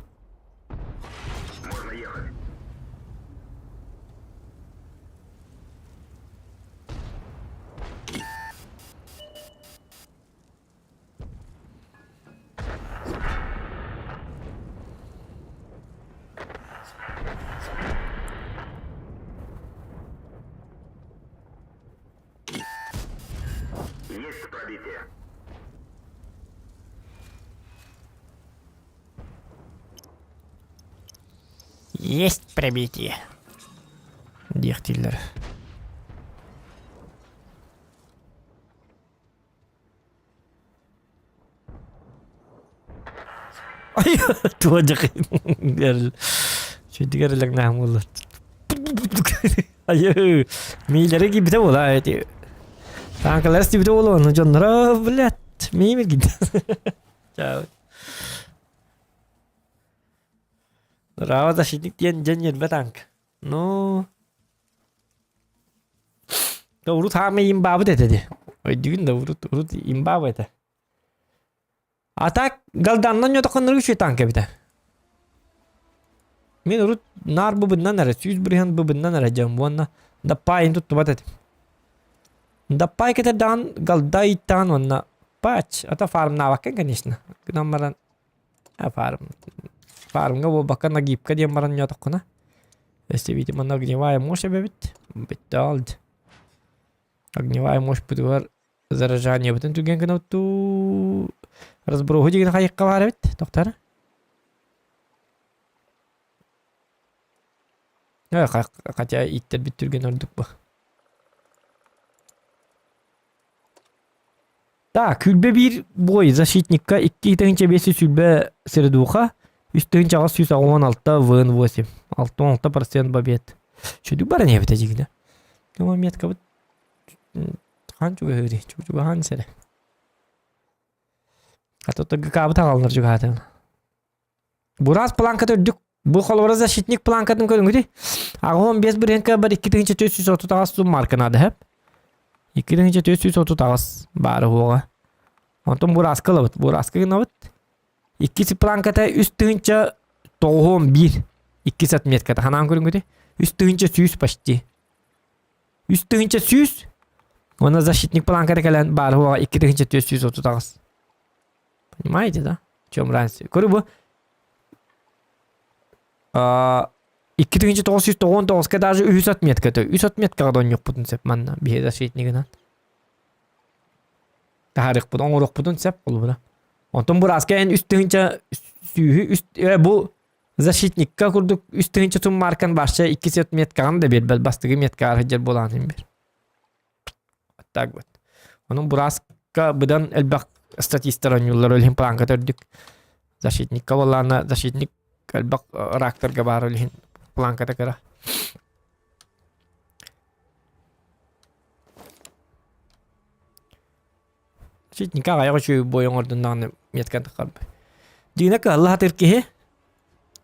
Есть пробитие. Диэхтииллэр. Туох дьахи. Чүйдүгэр элэҥнээх буолла. Айыы, миилэри киирбитэ буола эти. Танкалар истибитэ буолуо, ону дьонноро, блядь, миимир киирдэ. Чао. Браво, защитник диэн дьон ньирбэ танк. Ну, да урут хаамай имбаабыт этэ ди. Өйдүүгүн да урут урут имбаабыт этэ. А так галданнан ньотохоннору үчүгэй танк эбитэ. Мин урут наар быбыннан эрэ, 100% быбыннан эрэ дьон уонна даппаайын туттубат этим. Даппаай кэтэрдэҕин галда ыйыттаҕын уонна пач, ата фармнаабаккын, конечно. Гынан баран а фарм фармҥа буолбакка нагибка диэн баран ньотоххуна. Если видимо огневая мощь эбэбит. Бүттэ ол. Огневая мощь бутугар Заражаниебытын түргэн гына оттуу разброһу дигин хайыкка баар эбит тохтар. Хотя иттэрбит түргэн ордук бу. Так, күлбэ биир бой защитникка 2550 средуха, 3886 ВН8, 66% побед. Чүдүк баран эбит дигинэ. Ну, метка Хаан чугаһыырый? Чугаһаан сэрэ. А то ГК-быт аҕаллар чугаһаатыҥ. Бураас планката үрдүк. Бу холобура защитник планкатын көрүҥүтүй. Аҕыс 15 бырыһыанка бар 2438 сум марка наада хэп. 2438 баары хуоҕа. Онтон бурааска ылабыт. Бурааска гынабыт. Иккис планката 3901. Иккис отметката. Ханаан көрүҥүтүй. 3100 почти. 3100 уонна защитник планката кэлэн баар уоҕа 2438. Понимаете, да? В чем разница? Көрү бу 2999-ка даже үһүс отметка үс отметкаҕа да онньукпутун сөп манна биһи защитнигынан. Таһаарыахпыт, оҥоруохпутун сөп холобура. Онтон бураска эн үс тыһыынча сүүһү үс бу Защитникка курдук 3000 сум маркан барша 2 отметкаҕын да биэрбэт бастакы меткаҕа сылдьар буолаан иһин бер. Вот так вот. Онон Бураска быдан элбэх статистар оонньууллар ол иһин планка төрдүк. Защитникка буоллаҕына защитник элбэх рактарга баар ол иһин планката кыра. Защитникка аҕыйах үчүгэй бой оҥордун даҕаны метканы таххарбыт. Дьиҥэ кыһалла сатыыр киһи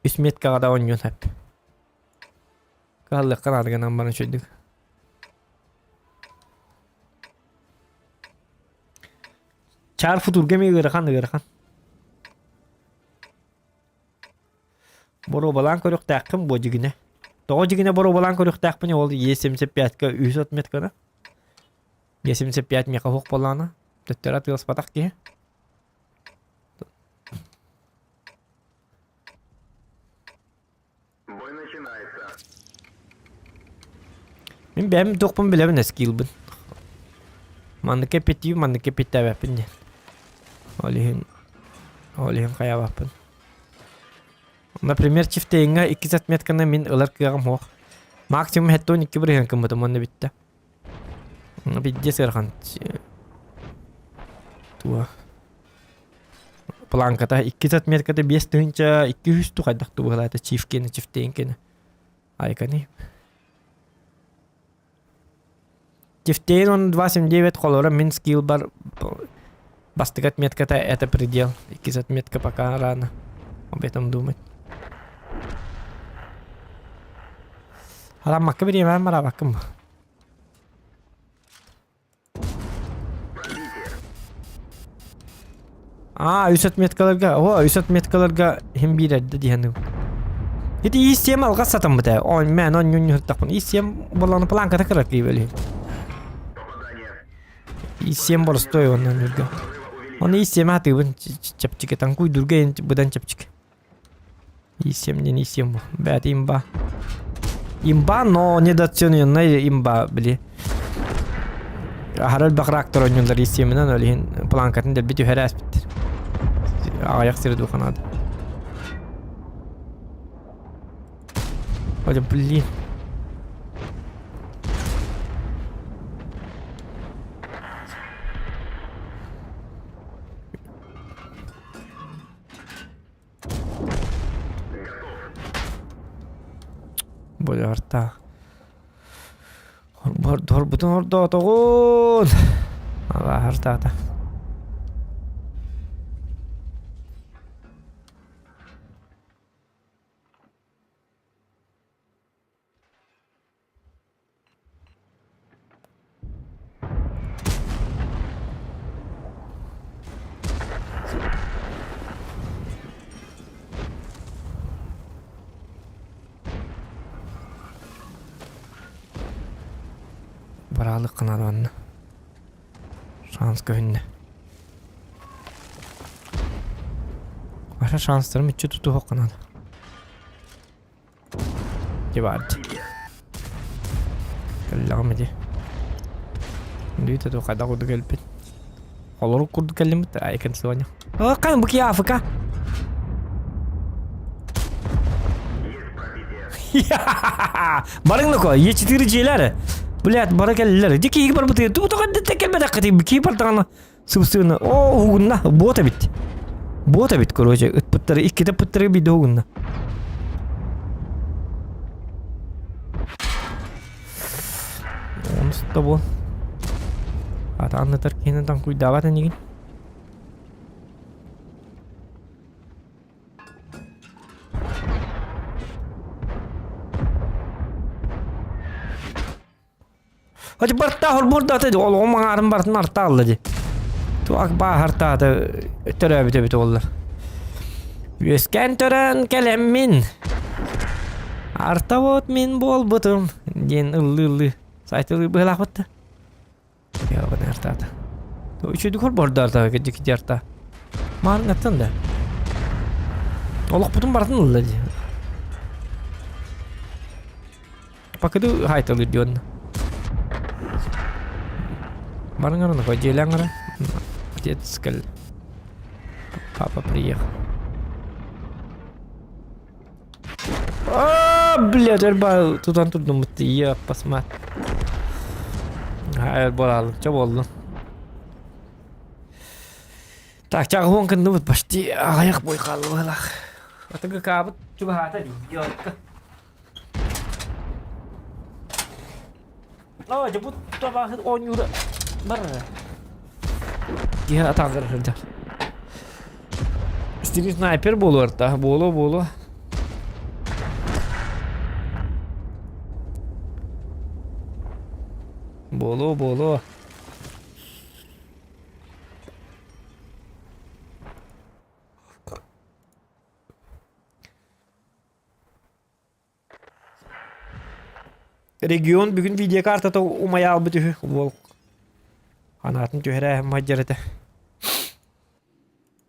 үс меткаҕа да оонньуон сөп. Кыһаллыахха наада гынан баран үчүгэйдик. Чаар футурга эмиэ ыарахан ыарахан. Боруобалаан көрүөхтээххин буо дьигинэ. Тоҕо дьигинэ боруобалаан көрүөхтээхпин ол Е75-ка үһүс отметканы. Е75 миэхэ суох буоллаҕына, төттөрү атыыласпатах киһи. Мин бэйэм туохпун билэбин эскиилбин. Маннык эппиттиибин, маннык эппиттээбэппин диэн. Ол иһин ол иһин хайаабаппын. Например, Чифтейҥҥа иккис отметканы мин ылар кыаҕым суох. Максимум 72 бырыһыан кыммытым уонна бүттэ. Пиздец ыарахан. Туох. Планката иккис отметката 5200 ту хайдах тубуһалаата чифкини чифтейнкини. Айкани. Чифтейн он 2.79 холора мин скилл бар бастакы отметката это предел. Иккис отметка пока рано об этом думать. Хараммакка бириэмэм бараабаккын. Аа, үс отметкаларга, о, үс отметкаларга иһин биир эрдэ диһэн. Ити иис-сиэм алҕас сатаммыт ээ. Ой, мэн, он ньунньуһуттахпын. Иис-сиэм боллону планката кыра киибэли. Иис-сиэм боростой оннан үргэ. Оны иис-сиэм атыыбын чэпчики таҥкуйдурга быдан чэпчики. И7 не И7. Бэт имба. Имба, но недооцененная имба, били. Аһара элбэх рактор оонньууллар И7-инэн, ол иһин планкатын дэлби түһэрэ ааспыттар. Аҕыйах сири духанаады. Ой, блин. Болярта. Хорбутун ордоотоҕун. Алааһартаата. Бараалык гынан уонна шанс көһүннэ. Аша шанстарым иччи тутуһуох гынан. Дебард. Кэллэҕим ити. Дүйте ту хайдах курдук кэлбит. Холорук курдук кэллимит айкын сыланя. Кан бу Африка. Барың локо, Е4 дьиэлэр. Блядь, бара кэллилэр. Дики киһи барбыты. Ту тоҕо кэлбэтэххити. Киһи бартаҕына сыбсыына. О, угунна. Бот эбит. Бот эбит, короче. Ытпыттары, иккитэ ыппыттары биирдэ угунна. Онус да буол. Атааннатар киһини таҥкуйдаабат инигин. Хати барта хорбурдаата ди олоҕум аҥаарын барытын арта алла ди. Туак бааһартаата төрөөбүт эбит уоллар. Үөскээн төрөөн кэлэммин. Арта вот мин буолбутум диэн ыллыы-ыллыы сайтылыы быһылаахпыт да. Йоҕын артаата. Үчүгэй хорбордоорто кидьикидьарта. Мааннаттан да. Олохпутун барытын ылла дии. Пакыды хайталыр дион. Барыңар оны дьиэлэҥ Отец кэл. Папа приехал. А, блядь, эрба тутан турдум я посмат. Эр болалым, ча болду. Так, чагын кынныбыт почти аяқ бой қалып Атыгы кабыт чугаһаата дии, О, дьэ бу табаахыт оонньуура бар. Киһи атаҕар сылдьар. Стили снайпер буолуор та, буолуо буолуо. Буолуо буолуо. Регион бүгүн видеокартата умайа албыт үһү уол анаатын түһэрээһин мадьар этэ.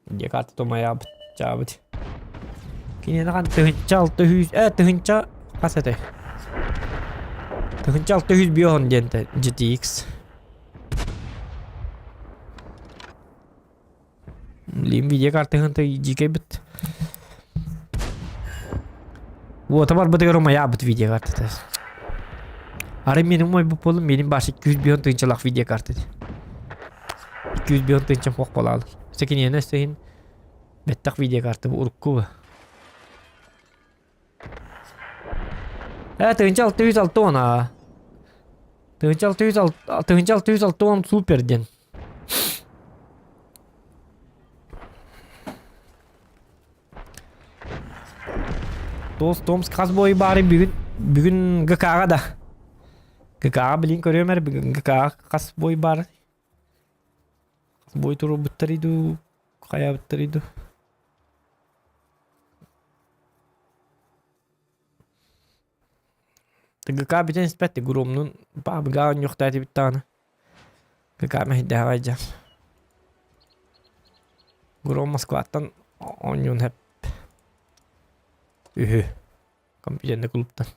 Видеокартата умайаабыт чаабыт. Киниэхэ хан тыһынча алта сүүс э тыһынча хас этэй? Тыһынча алта сүүс биоһон диэн GTX. Лим видеокартаһын дьиикэйбит. Уота барбытыгар умайаабыт видеокартата. Арай менин умайбыт буоллум, менин башы 205 тыынчалаах видеокарта. 205 тыынчам хуох буолаалы. Секинена өстөһин бэттэх видеокарта бу урукку бу. Э, тыынча 660 а. Тыынча 660 тыынча 660 супер диэн. Туос Томск хас бой баарын бүгүн бүгүн ГК-ҕа да. ГК-ҕа билин көрүөм эрэ бүгүн ГК-ҕа хас бой баар. Хас бой туруорбуттарый дуу, хайаабыттарый дуу. ТГК бүтэн испэт Громнун баабыга оонньуохтаа этибит даҕаны. ГК мэһэйдээҕэ айдьан. Гром Москваттан оонньуон сөп үһү компьютерный клубтан.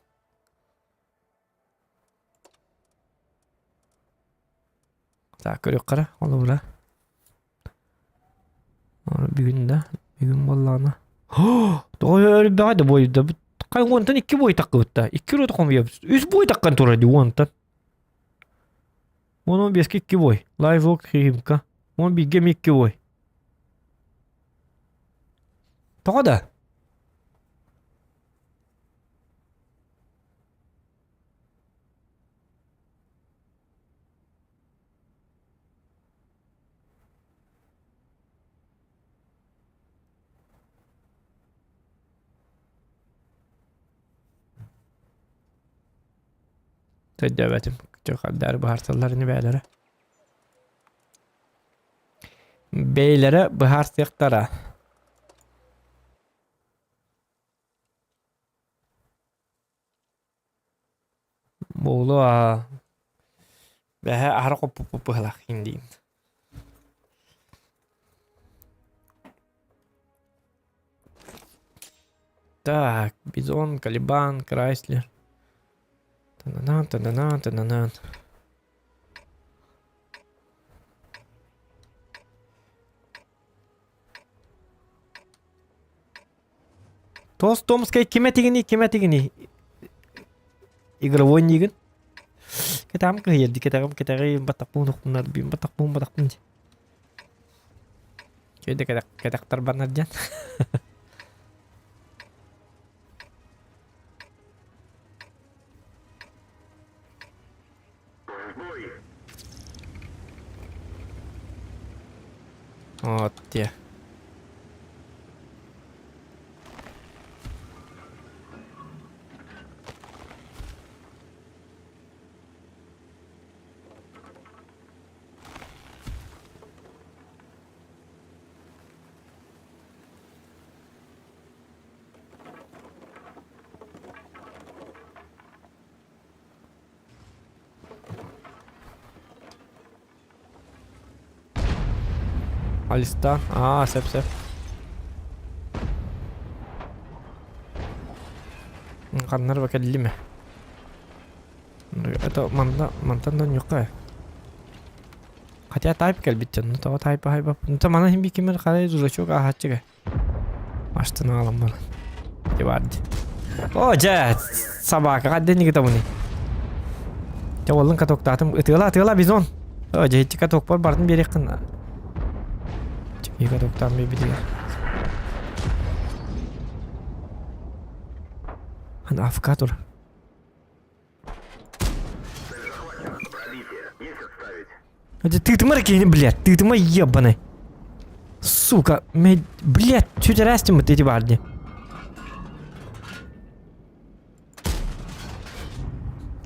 Так, көрүөххэ эрэ, холобура. Бүгүн да, бүгүн буоллаҕына. Тоҕо өлбөҕө да буойда. Хай уонтан икки буой таккыбыт да. Икки рота хомуйабыт. Үс буой таккан турар дии уонтан. Уон он биэскэ икки буой. Лайвок химка. Уон бииргэ эмиэ икки буой. Тоҕо да? Өйдөөбөтүм. Хардары быһаарсаллар ини бэйэлэрэ. Бэйэлэрэ быһаарсыахтара. Буолуо аа. Бэһэ аһара хоппуппут быһылаах индиин. Так, Бизон, Калибан, Крайслер. Тананан, тананан, тананан. Тос Томскай ким этигиний, ким этигиний? Игровой нигин. Кэтам кыһыйар кэтэҕим кэтэҕим батахпын ухпунар бим батахпын батахпын Чөйдө кэтэх кэтэхтэр банар дьэн. Вот те. Алиста. Аа, сөп сөп. Ханнар ба кэллиме. Это манна мантан да ньукка. Хотя тайп кэлбит дьон, тоҕо тайп хайбаппын. То мана хим кимер харай дурачок аһаччыга. Аштын аалам баран. Дебарди. О, дьэ, собака хадден табыны. Дьэ, уоллун катоктаатым. Ытыала, ытыала, бизон. О, дьэ, иччи катокпар бардын биэриэххин. Чиги катоктаан биэрбитигэр. Аны АФК тур. Тыытыма эрэ киһини, блядь, тыытыма ебаный. Сука, блядь, чуть растим эти барди.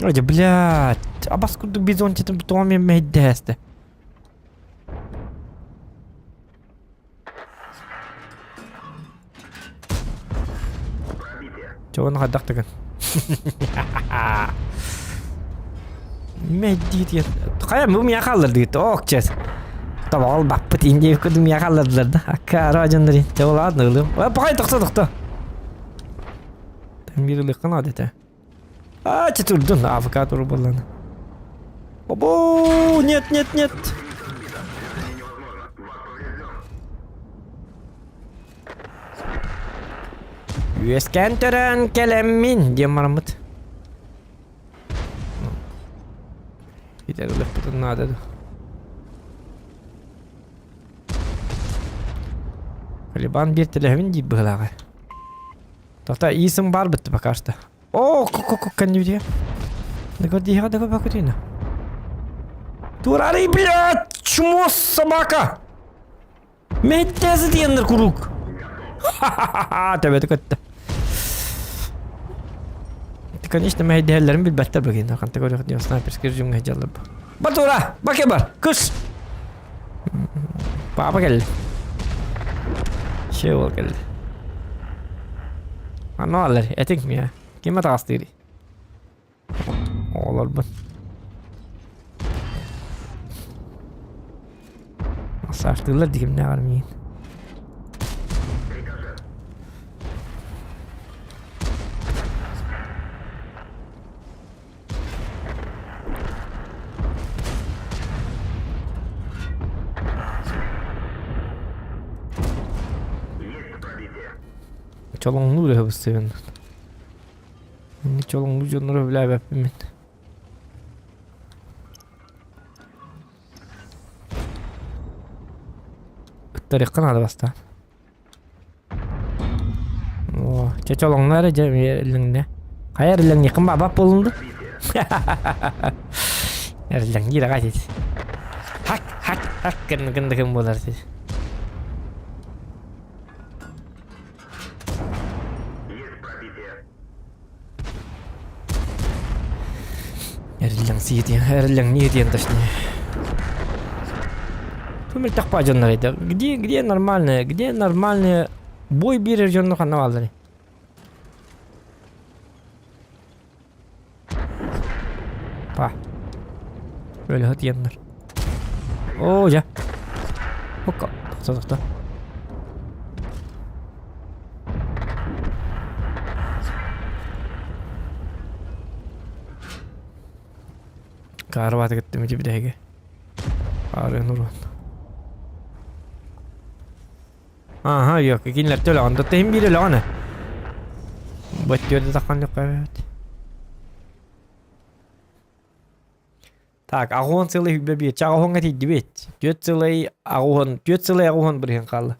Ой, блядь, абас курдук бизон титим томи мэйдэсте. Чоҕун хайдах тыгын? Мэддиит Хайа бу миэхэ хааллар диит. Ок чес. Табаҕал баппыт индия курдук миэхэ хааллардылар да. Аккара дьоннори. Чэ ладно ылыам. Ой, пахай тохто тохто. Там биир ылыахха наада этэ. А, чэ турдун. АФК туру буоллана. Обо, нет, нет, нет. Үөскээн төрөөн кэлэммин диэн бараммыт. Итер ылыахпытын наада да. Калибан биир телэһэбин диир быһылааҕа. Тота иисым баар бытты пока что. О, ку-ку-ку, кэннибитигэр. Дыгыр дыгыр бакутина. Турары, блядь, чмо собака! Мэйдэзи диэннэр куруук. Ха-ха-ха, төбөтө көттө. Конечно, мэйдэһэллэрин билбэттэр бүгүн. Ханта көрүөх диэн снайперский режимҥэ сылдьаллар бу. Батура, баке бар, кыс! Папа кэллэ. Че ол кэллэ. Аны алар, этиҥ миэ. Ким атаҕастыырый? Оҕолорбун. Массажтыыллар дии кимнээҕэр миигин. Чолоҥнуур үһү быстыгын. Чолоҥнуур дьоннору сөбүлээбэппин мин. Ыттарыахха наада бастаан. О, чэ чолоҥно эрэ дьэ эрлэҥнэ. Хайа эрлэҥниэххин баабап буоллун дуу? Эрлэҥниир аҕай дии. Хак хак хак гын гын гын буолар дии. Эриллэҥсийэ диэн, эриллэҥниэ диэн точнее. Тумэлтэх па дьоннор этэ. Где, где нормальные, где нормальные бой биэрэр дьонно ханна баалларый? Па. Өлө диэннэр. Оо, дьэ. Окка. Тохто, тохто. Каарбааты кыттым ити бүтэһигэ. Аарыан уруон. Ааха, yok, кинилэр төлөҕөн. Доттаһым биир өлөҕөн э. Бөттүөрдэ таххан дьоккоот. Так, аҕуон сылы хүбэ биир. Чаҕаһоҥҥа тиийдибит. Түөрт сылай аҕуон, түөрт сылай аҕуон бырыһын хаалла.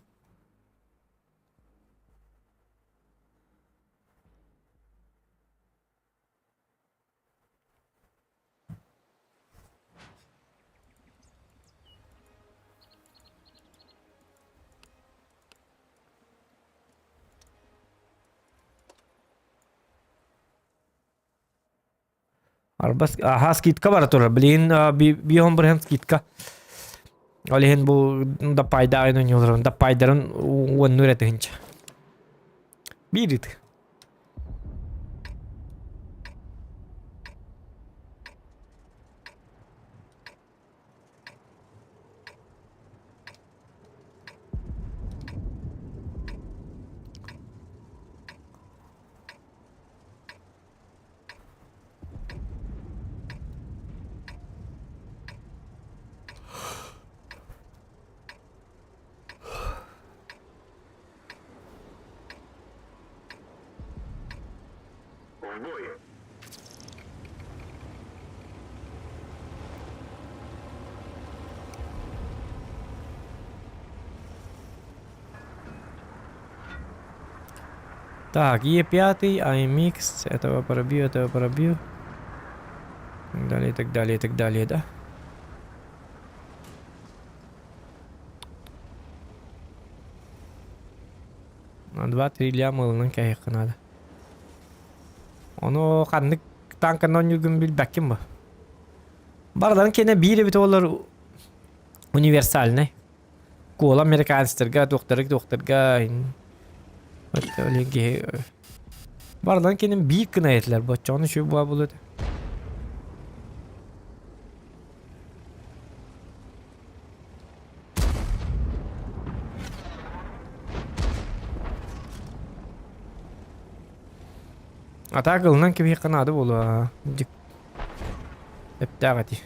Арбас аһаа скидка бара турар. Билигин биоһон бырыһан скидка. Ол иһин бу даппайдаах ойнууларын даппайдарын уоннуур этиһинчэ. Биир ыт. Так, Е5, AMX, этого пробью, этого пробью. Так далее, так далее, так далее, да? На 2-3 ляма ылынан кэһиэххэ наада. Ону ханнык танканы оонньуургун билбэккин бу. Барыларын кэнэ биир эбит олор универсальный. Куола американецтарга, туохтарга, туохтарга киһи барыларын кэнин биир гына этилэр боччоҕун үчүгэй буола буолуо этэ. Атаак ылынан кэбиһиэххэ наада буолуо дьик Эптээх эти.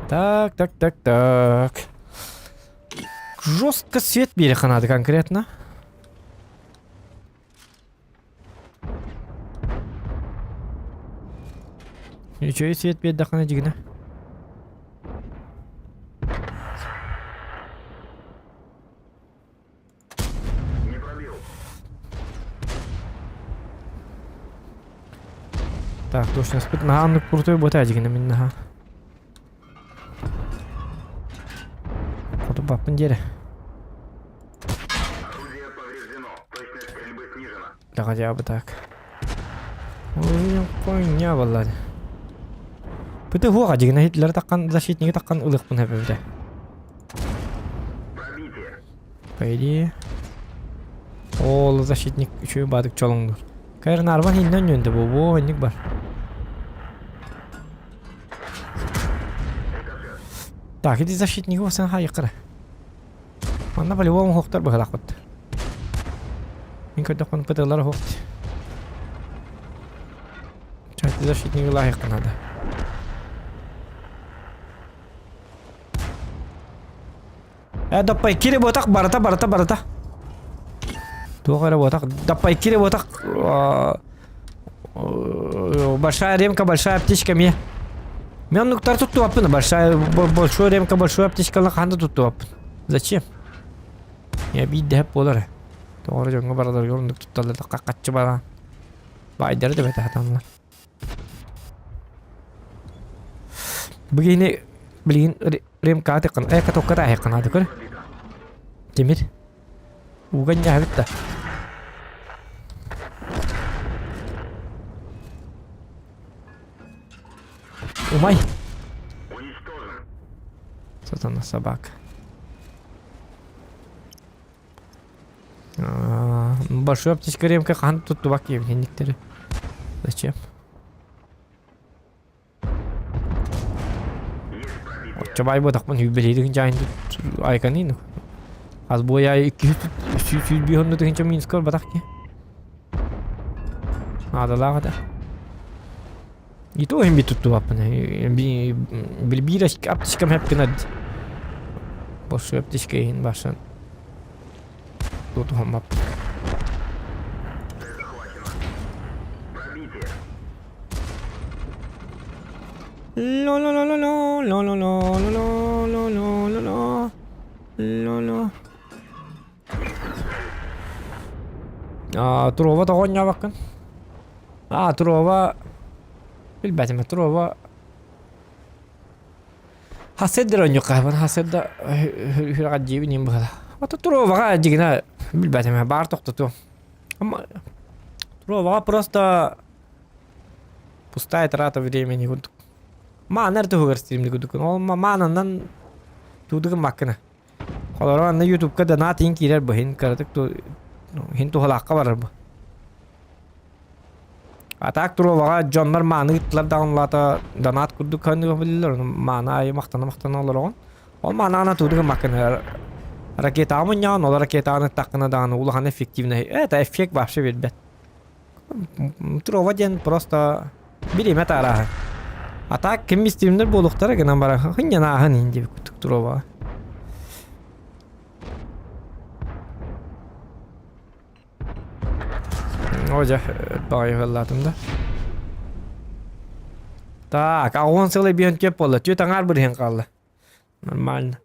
Так, так, так, так. Жестко свет биэриэххэ наада конкретно. Үчүгэй свет биэрдэххинэ дьигинэ. Так, точно спит. Наһаа оннук крутой буота дьигинэ мин наһаа. Хоту диэри. Да хотя бы так. Ой, хуйня была. Пыты хуаға дигин Гитлер таққан защитниги таққан ылықпын хэпэбитэ. По идее. Ол защитник үчүгэй баадык чолоҥнуур. Кайрын арбан иһиннэн ньүөндэ буолуо инник бар. Так, иди защитниги болсан хайыккыра. Манна по-любому хоқтар быһалаахпыт. Мин көрдөхпүн ПТ-лар хоқты. Чайты защитниги лайыққа надо. Э, доппай кире ботақ барыта барыта барыта. Туох эрэ ботах. Доппай кире ботах. Большая ремка, большая аптечка мне. Мен оннуктар туттубаппын. Большая, большой ремка, большой аптечкалар ханна туттубаппын. Зачем? Я биирдэһэп буолар. Тоҕо эрэ дьоҥҥо барыларыгар оннук тутталлар хаччы баран. Баайдары да бэтэ сатаннар. Бу киһини билигин ремка тыккан, э катокка тааһыахха наада көр. Тимир. Ууга ньааһыбыт да. Умай. Сатана собака. Большой аптечка ремка хаһан туттубак киһи Зачем? Оччобай буотахпын хүбэлиирин дьаайын айканын. Аз буоя 200 онну тыһынча минскор батах ки. Наадалаах этэ. И то им туттубаппын. Билбиир аптечкам хэпкин Большой аптечка иһин башан. Тутуһаммаппын. Ла-ла-ла-ла-ла-ла-ла-ла-ла-ла-ла-ла-ла. А, Турова тоҕо оонньообоккун? А, Турова... Билбэтим, Турова... Хасыардыр оонньуохха, хасыарда үрэҕэр дьиэбин иһин быһыылаах. Ото Туроваҕа дьигинэ билбэтим, баар тохтотуом. Туроваҕа просто пустая трата времени курдук. Маанар туһугар стримни курдук. Ол маананан туудугун маккына. Холоро анна ютубка донат иин киирэр бу хин кыратык ту хин туһалаахха барар бу. А так Туроваҕа дьоннор мааны ыыттылар даҕанылаата донат курдук ханныга билэллэр мааны аайы махтана-махтана олороҕун. Ол мааны туудугун маккына ракетаҕа мунньаҕын, ол ракетаҕын ыттаххына даҕаны улахан эффективнэй. Это эффект вообще билбэт. Трова диэн просто бириэмэ таарааһын. А так ким истиимнэр буолуохтара гынан баран хынньанааһын иһин диэбит Трова. О дьэ, баҕайы ыаллаатым да. Так, аҕуон сыл эбиэн көп буолла. Түөт аҥаар бырыһын хаалла. Нормально.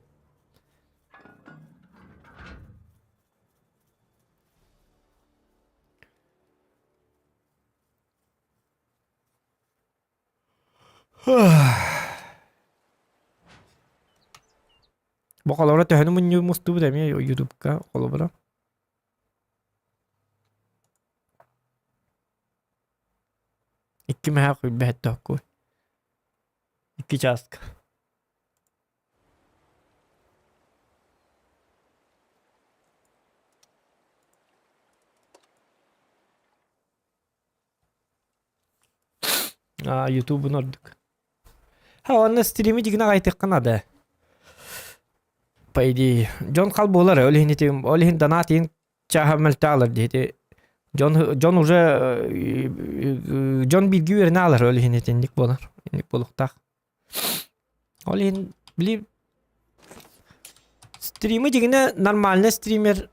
Бу холобура төһөнү мунньуу мустубут эмиэ ютубка холобура. Икки мэһээх үрбэһэт тоһуккуй. Икки чааска. Аа, ютубун ордук. Ха, онно стрими дигин аҕайтыахха наада. По идее, дьон хал буолар, ол иһин ити, ол иһин донат иһин чааһа мөлтөөх дии ити. Дьон, дьон уже дьон бииргэ үөрэнэ алар, ол иһин итинник буолар, инник буолуохтаах. Ол иһин били стримы дьиҥинэ нормальный стример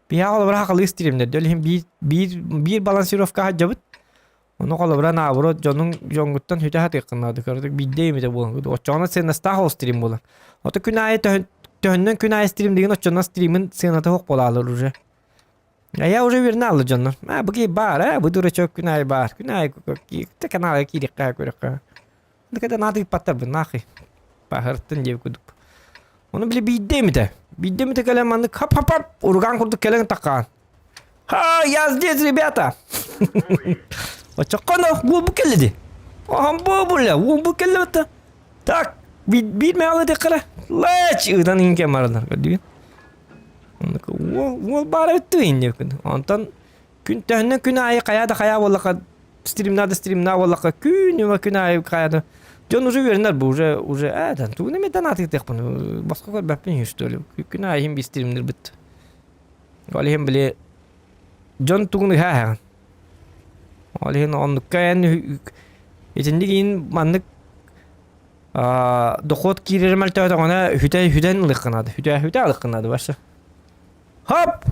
Биһиэхэ холобура сахалыы стримнэр ол иһин биир биир биир балансировка сылдьабыт. Ону холобура наоборот дьонуҥ дьоҥҥуттан сүтэ сатыаххын наада кыратык биирдэ эмитэ буолан оччоҕуна сыаннастаах ол стрим буолар. Ото күн аайы төһөннөн күн аайы стримдигин оччонон стримин сыаната суох буолаалар уже. А я уже уверена дьоннор. А, бу киһи баар, а, бу дурачок күн аайы баар. Күн аайы каналга киириэххэ көрүөххэ. Когда надо ыппаттарбын нахуй. Баһыртын диэбит курдук. Ону били биирдэ эмитэ. Биирдэ эмитэ кэлэн маннык хап-хап-хап урукаан курдук кэлэн таккаан. Ха, я здесь, ребята! Оччокконо уол бу кэллэ ди. Аһам бу буля, уол бу кэллэ бата. Так, биир мэҕэ теккара. Лач ыытан иһин кэм баралар көрдүгүн. Уол, уол баара бүттү инде күн. Онтон күн төһөннөн күн аайы хайа да хайа буоллаха стримна да стримна буоллаха күн ума күн аайы хайа да дьон уже үөрэнэр бу уже уже э там тугун эмэ донатыктыахпын босхо көрбөппүн что ли күн аайы иһин би стримнирбит ол иһин били дьон тугун ыһаа ол иһин оннукка эн итинник иин маннык дохуот киирэрэ мөлтөөтөҕүнэ хүтэ хүтэн ылыахха наада хүтэ хүтэ ылыахха наада барса хоп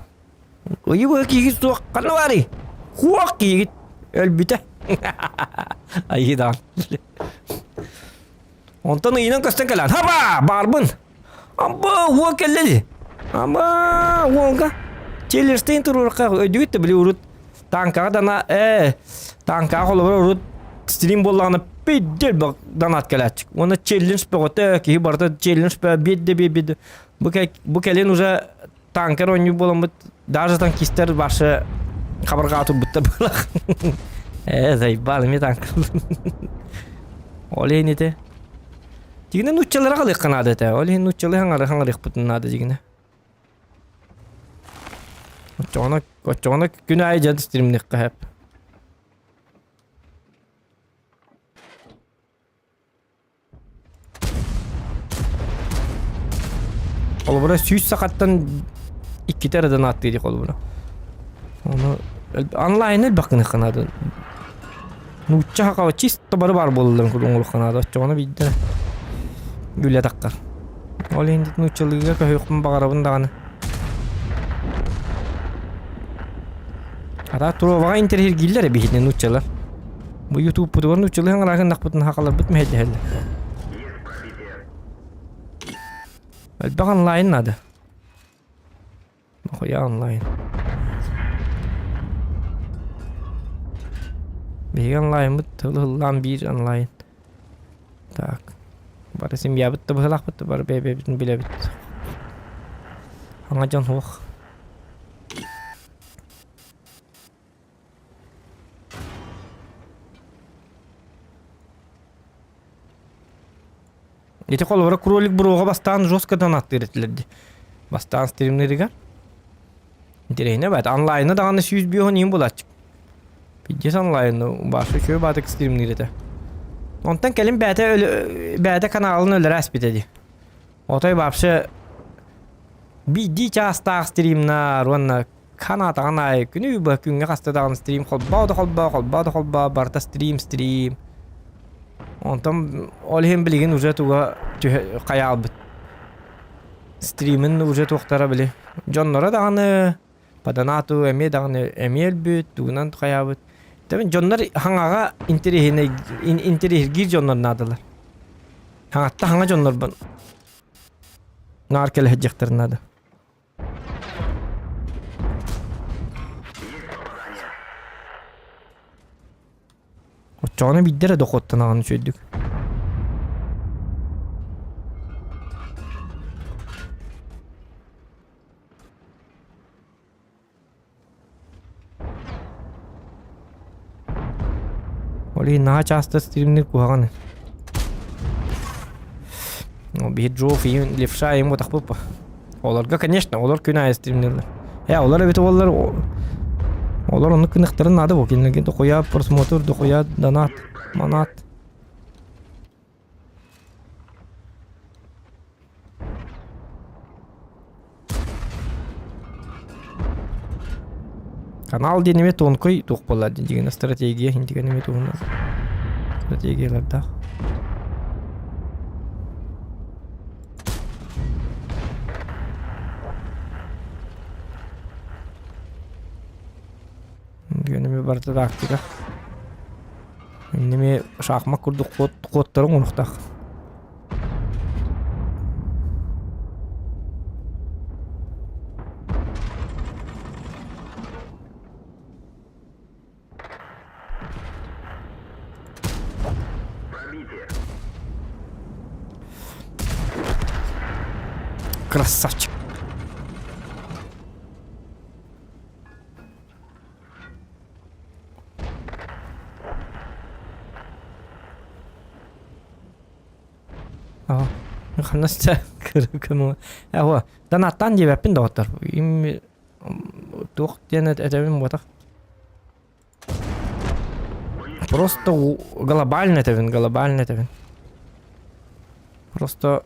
ыйы быһа киигит суох ханна баарый хуох киигит өлбүтэ айыдаан онтон ыйынан көстөн кэлэн хаба баарбын. Амба уол кэллэ дии. Амба уолга. Челлерстейн туруорукка өйдүүт да били урут танкаҕа дана ээ танкаҕа холобура урут стрим буоллаҕына пиздел донат кэлээччик. Уонна челлендж бөҕөтө киһи барыта челлендж бөҕө биэрдэ биэрдэ. Бу, бу кэлин уже танкер оонньуу буоламмыт даже танкистар башы хабырҕаа турбуттар буолах. Ээ заебал эмиэ танк. Ол иһин ити. Дигинэ нууччалара халыахха наада этэ. Ол иһин нууччалыы хаҥары хаҥарыахпытын наада дигинэ. Оччоҕуна оччоҕуна күн аайы дьон стримниэххэ сөп. Холобура сүүс сахаттан иккитэ эрэ донаттыыр дии холобура. Ону онлайн элбэх гыныахха наада. Нуучча сахаҕа чисто бары баар буолалларын курдук оҥоруохха наада. Оччоҕуна биирдэ үлэ таххар. Ол иһин нууччалыыга көһүөхпүн баҕарабын даҕаны. Ата туруобаҕа интэриэһиргииллэр эбиһитин нууччалар. Бу ютубпутугар нууччалыы хаҥалаа гыннахпытына сахаларбыт мэһэйдэһэллэр. Элбэх онлайн надо. Нахуя онлайн? Биһиги онлайнбыт тылы-ыллаан биир онлайн. Так. Бары семьябыт да быһылаахпыт да бары бэйэ-бэйэбитин билэбит. Аҥа дьон суох. Ити холобура кролик буруоҕа бастаан жестко донаттыыр этилэр дии. Бастаан стримнэригэр. Интэриэһинэ баат. Онлайна даҕаны 105 иһин булааччы. Пиздец онлайн башы үчүгэй баатык стримниир этэ. Онтон кэлин бэйэтэ бэйэтэ каналын өлөрө аспыта дии. Отой вообще биирдии чаастаах стримнар уонна ханаатаҕын аайы күнү быһа күҥҥэ хаста даҕаны стрим холбоо да холбоо, холбоо да холбоо, барыта стрим стрим. Онтон ол иһин билигин уже туга түһэ хайаалбыт. Стримин уже туохтара били дьонноро даҕаны по донату эмиэ даҕаны эмиэ өлбүт, тугунан хайаабыт. Тэбин дьоннор хаҥаҕа интэриэһинэй интэриэһиргиир дьоннор наадалар. Хаҥатта хаҥа дьоннорбун наар кэлэ сылдьыахтарын наада. Оччоҕуна биирдэ эрэ дохуоттанаҕын үчүгэйдик. Ол иһин наһаа чааста стримнир куһаҕан. Биһи Джоф иин левша иин ботахпыт Олорго, конечно, олор күн аайы стримниллэр. Э, олор эбит олор олор оннук гыныахтарын наада бу кинилэргэ дохуя просмотр, дохуя донат, манат. Канал диэн эмиэ тонкой туох буолла дигэн стратегия интигэн эмиэ туһунан стратегиялардаах. Диэн барыта тактика. Инними шахмат курдук куоттарың оҥоруохтаах. Красавчик. Ханна сытар Эҕо, донаттаан диэбэппин доҕоттор. Им туох диэн этэбин буотах. Просто глобально этэбин, глобально этэбин. Просто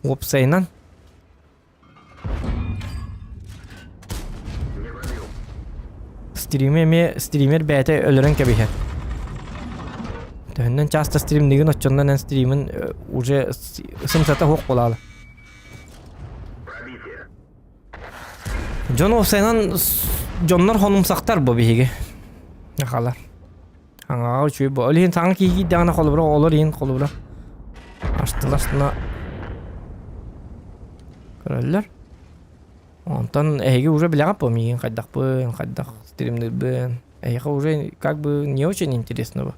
уопсайынан Стримы эмиэ стример бэйэтэ өлөрөн кэбиһэр. Төһөннөн часто стримнигин оччоннон эн стримин уже сымсата суох буолаалы. Дьон уопсайынан дьоннор хонумсахтар бу биһиги. Ахалар. Аҥаҕа үчүгэй бу. Ол иһин саҥа киһи киирдэҕинэ холобура олор иһин холобура. Астына астына. Көрөллөр. Онтон эһиги уже билэҕит буо миигин хайдахпын, хайдах стримныырбын. Эһиэхэ уже как бы не очень интересно бу.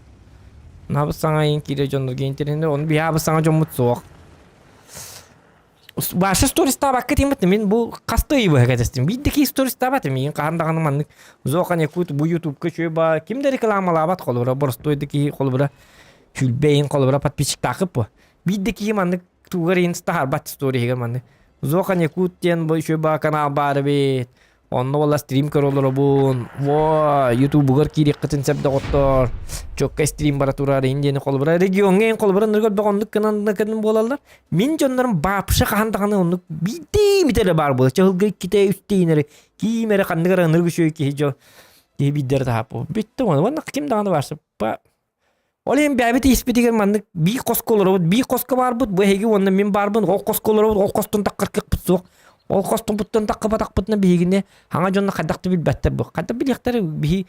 Наабыт саҥа иин киирэр дьоннорго интэриэһинэй, ону биһиэхэ саҥа дьоммут суох. Ваша стористаабакка тиэммит мин бу хаста ый быһа кэтэстим. Биир да киһи стористаабат миигин хаһан даҕаны маннык Зохан Якут бу ютубка үчүгэй баа ким да рекламалаабат холобура боростуой да киһи холобура сүлбэйин холобура подписчиктаахыт бу. Биир да киһи маннык тугар иһин таһаарбат сториһыгар маннык Зохан Якут диэн бу үчүгэй баа канал баар эбит. Онно буолла стрим көрө олоробун. Во, ютубугар киириэххитин сөп доҕоттор. Чокка стрим бара турар иһин диэни холобура региоҥҥа иһин холобура ныргар бөҕөннүк гынан гынан буолаллар. Мин дьоннорум вообще хаһан даҕаны оннук биирдии эмит эрэ баар буолар. Чаһылга иккитэ үстэ иһин эрэ киим эрэ ханнык эрэ ынырык үчүгэй киһи дьон киһи биирдэрэ таһааппы. Бүттэ уонна уонна ким даҕаны баарса Ол иһин бэйэбит испитигэр маннык биир хоско олоробут, биир хоско баарбыт, бу эһиги уонна мин баарбын, ол хоско олоробут, ол хостон таххар кыахпыт суох. Ол хостонпуттан таххыбатахпытына биһигини хаҥа дьонно хайдах да билбэттэр бу. Хайдах билиэхтэр биһи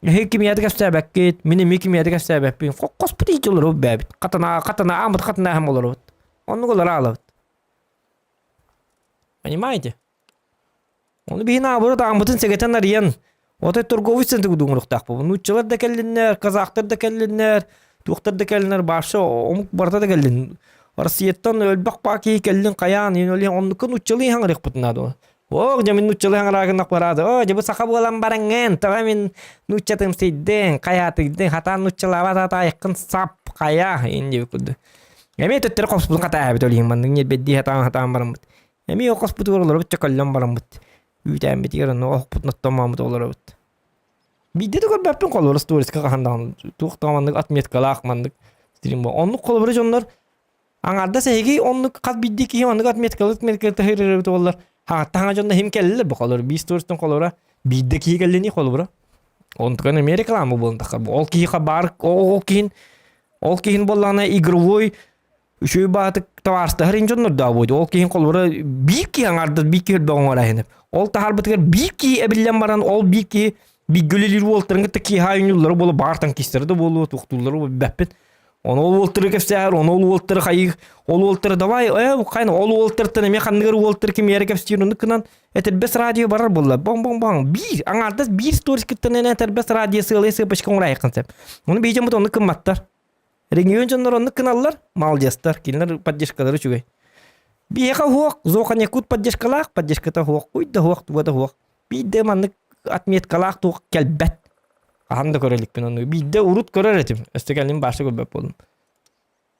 эһиги кимиэхэ кэпсээбэккит, мин эмиэ кимиэхэ кэпсээбэппин. Хоспут иһити олоробут бэйэбит. Хатана хатана ааммыт хатана аһым олоробут. Оннук олоро аалабыт. Понимаете? Ону биһи наоборот ааммытын сэгэтэн арыйан, отой торговый центр курдук оҥоруохтаахпыт. Нууччалар да кэллиннэр, казахтар да кэллиннэр, туохтар да кэллиннэр, вообще омук барыта да кэллин. Россияттан өлбөх баа киһи кэллин хайаан, оннукка нууччалыы хаҥырыахпытын наада. Ох, дьэ мин нууччалыы хаҥыраагыннах бараады. О, дьэ бу саха буолан бараҥҥын, тоҕо мин нууччатым сыйдыҥ, хайаатыйдыҥ, хатаан нууччалаабат аатаайыккын сап, хайа, ин диэбит курдук. Эмиэ төттөрү хоспутун хатааһабыт ол иһин маннык ньирбэддии хатаан хатаан бараммыт. Эмиэ хоспутугар олоробут чөкөллөн бараммыт. Үүтээммитигэр онно оһохпутун оттоммоммут олоробут. Биирдэ да көрбөппүн холобура сториска хаһан даҕаны туох да маннык отметкалаах маннык стрим Оннук холобура дьоннор аҥаардас эһиги оннук хас биирдии киһи оннук отметкалы отметкалы таһырырыбыт буоллар хаҥатта хаҥа дьонно иһим кэллилэр бу холобура биир стористан холобура биирдэ киһи кэллини холобура онтукан эмиэ реклама буолан таххар ол киһи баар ол киһин ол киһин буоллаҕына игровой Үчүгэй баатык табаарыстаһар ин дьоннордоох буолуо. Ол киһин холобура биир киһи аҥаардас биир киһи өлбөҕүн оҥорор Ол таһаарбытыгар биир киһи эбиллэн баран ол биир киһи бииргэ үлэлиир уолтарын кытта киэһэ оонньууллара буолуо, баартан кистэрэ да буолуо, туохтууллара буолуо билбэппин. Ону ол уолтары кэпсээһэр, ону ол уолтары хайыы, ол уолтары давай, э, хайна, ол уолтартан эмиэ ханныгар уолтар кимиэрэ кэпсиир оннук гынан этэрбэс радио барар буолла. Боҥ-боҥ-боҥ. Биир, аҥаардас биир сторис кыттан эн этэрбэс радио сыалай сыапочка оҥорайаххын сөп. Ону биир дьоммут оннук гымматтар. Регион дьоннор оннук гыналлар, молодецтар, кинилэр поддержкалара үчүгэй. Биһиэхэ уһуох, Зохан Якут поддержкалаах, поддержката уһуох, уй да уһуох, туга да уһуох. Биирдэ маннык отметкалаах туох кэлбэт. Хаһан да көрө иликпин ону. Биирдэ урут көрөр этим, өссө кэлин баша көрбөт буоллум.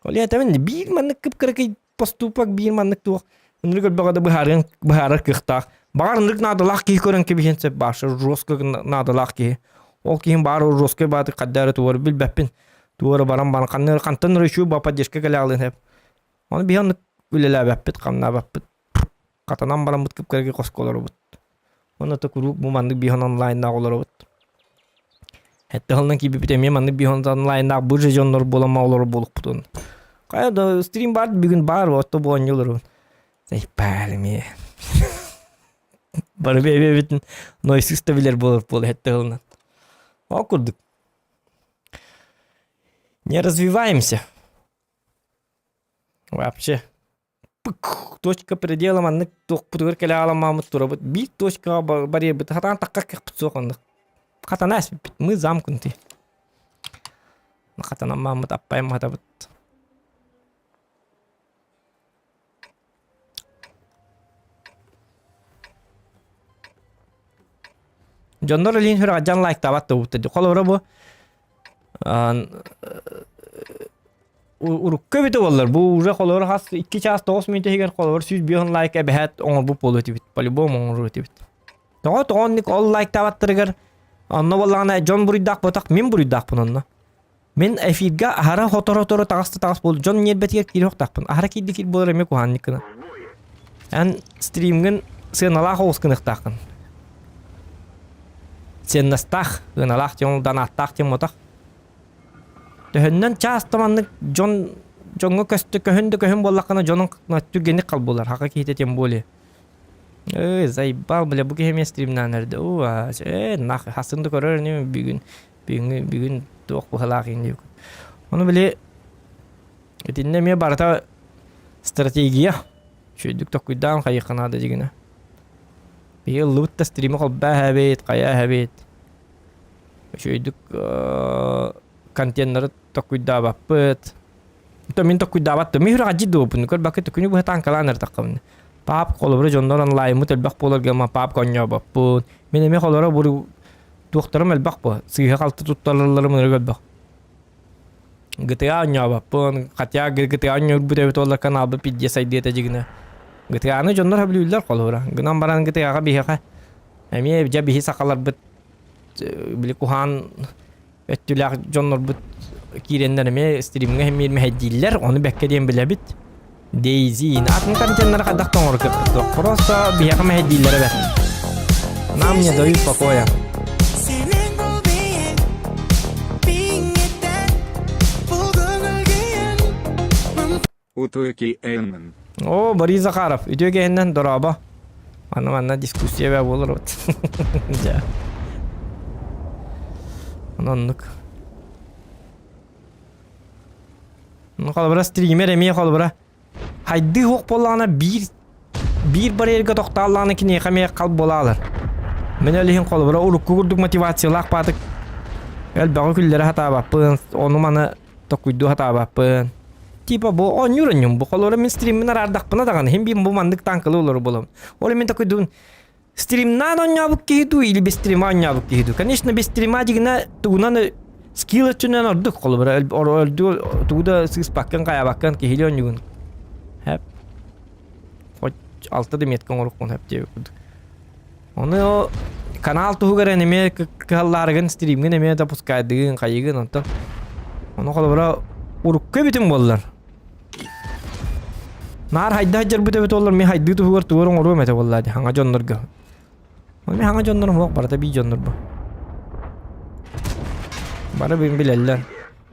Ол этэмин биир маннык кып-кыракый поступок биир маннык туох ынырык өлбөҕө да быһаарыан быһаарар кыахтаах. Баҕар ынырык наадалаах киһи көрөн кэбиһиэн сөп баша жестко наадалаах киһи. Ол киһим баар жесткой бааты хадда эрэ тугу билбэппин. Тугу эрэ баран баран ханна хантан эрэ үчүгэй ба поддержка кэлэ аҕалыан сөп. Ону биһи оннук үлэлээбэппит, хамнаабаппыт. Хатанан бараммыт кып-кыракый хоско олоробут. Уонна то куруук бу маннык биһон онлайннаах олоробут. Этте сылынан киирбиппит эмиэ маннык биһон онлайннаах бу же дьоннор буолан олорор буолукпутун. Хайа да стрим бар бүгүн баар отто бу оонньууларбын. Сайпаал эмиэ. Бары бэйэбитин нойсус да билэр буолар буола этте сылынан. Ол курдук. Не развиваемся. Вообще. Точка предела маннык туохпутугар кэлэ аламааммыт турабыт. Биир точкаҕа барыйбыт. Хатаан таххар кыахпыт суох оннук. Хатана эспиппит. Мы замкнутый. Хатанаммааммыт аппайым хатабыт. Дьоннор илиин сүрэҕэлдьээн лайктаабат да буолбуттар дии. Холобура бу урукку эбитэ буоллар бу уже холобура хас 2 чаас 9 мүнүүтэ иһигэр холобура 105 лайк эбэһээт оҥорбут буолуо этибит. По-любому оҥоруо этибит. Тоҕо тоҕо оннук ол лайктаабаттарыгар онно буоллаҕына дьон буруйдаах буотах мин буруйдаахпын онно. Мин эфиргэ аһара хоторо-хоторо таҕыс да таҕыс буолду. Дьон ньиэрбэтигэр киирэ охтахпын. Аһара киирдэ киир буолар эмиэ куһааннык гына. Эн стримҥин сыаналаах оҕус гыныахтааххын. Ценностаах, ыаналаах диэн донааттаах диэн мотох. Төһөннөн чаас да маннык дьон дьоҥҥо көстө көһүн да көһүн буоллаххына дьонуҥ түргэнник хал буолар. Хака киһитэ тем более. Эй, заебал, бля, бу киһи эмиэ стримнаан эрдэ. Уу, э, нах, хасын да көрөр ини бүгүн. Бүгүҥҥү бүгүн туох быһалаах иһин диэбиккин. Ону били итиннэ эмиэ барыта стратегия. Үчүгэйдик токуйдаан хайыахха наада дьигинэ. Биһи ыллыбыт да стримы холбоо эһэбит, хайа эһэбит. Үчүгэйдик контеннары токуйдаабаппыт. То мин токуйдаабат да мин сүрэҕэлдьит дуобун көрбөккө күнү быһа таанкалаан эрдэххэ паап холобура дьоннор онлайнмыт элбэх буоларга ма паап конньообоппун мин эмиэ холоро бу туохтарым элбэх бу сыыһа-халты туттаралларым ынырык элбэх GTA оонньообоппун хотя GTA оонньуурбут эбит буоллар каналбыт пиздец сайдыа этэ дьигинэ GTA-ны дьоннор сөбүлүүллэр холобура гынан баран GTA-ҕа биһиэхэ эмиэ дьэ биһи сахаларбыт били куһаан өттүлээх дьоннорбут киирэннэр эмиэ стримҥэ эмиэ мэһэйдииллэр, ону бэккэ диэн билэбит. Дейзи атын контеннары хайдах да оҥорор кыахпыт суох. Просто биһиэхэ мэһэйдииллэрэ бэрт. Нам не дают покоя. Утуки Энн. О, Борис Захаров, үтүө киһиннэн дорообо. Манна манна дискуссия бää буолар вот. Дьэ. Оннук. Ну, холобура, стример эмиэ холобура. Хайдыы хуох буоллаҕына биир биир барьерга тохтооллаҕына киниэхэ эмиэ хал буолаалар. Мин ол иһин холобура урукку курдук мотивациялаах баатык элбэҕи күллэрэ сатаабаппын, ону-маны Токуйдуу сатаабаппын. Типа бу оонньуур оонньуум бу холуора мин стриммин араардахпына даҕаны иһин биир бу маннык танкалы олору буолабын. Ол мин токуйдуун стримнаан оонньообут киһи дуу или без стрима оонньообут киһи дуу. Конечно, без стрима дигинэ тугунан скилл өттүнэн ордук холобура өлдүү тугу да сыыспаккын хайабаккын киһили оонньугун. Хэп. Хоть алта да метка оҥоруккун хэп диэбит курдук. Ону канал туһугар эн эмиэ кыһаллаарыгын стримҥин эмиэ допускайдыгын, хайыгын онтон ону холобура урукку эбитим буоллар. Наар хайда сылдьарбыт эбит буоллар мин хайдыы туһугар тугу эрэ оҥоруом этэ буоллаа дии хаҥа дьоннорго. Мин хаҥа дьоннорум суох барыта биир дьоннор бу. Бары билэллэр.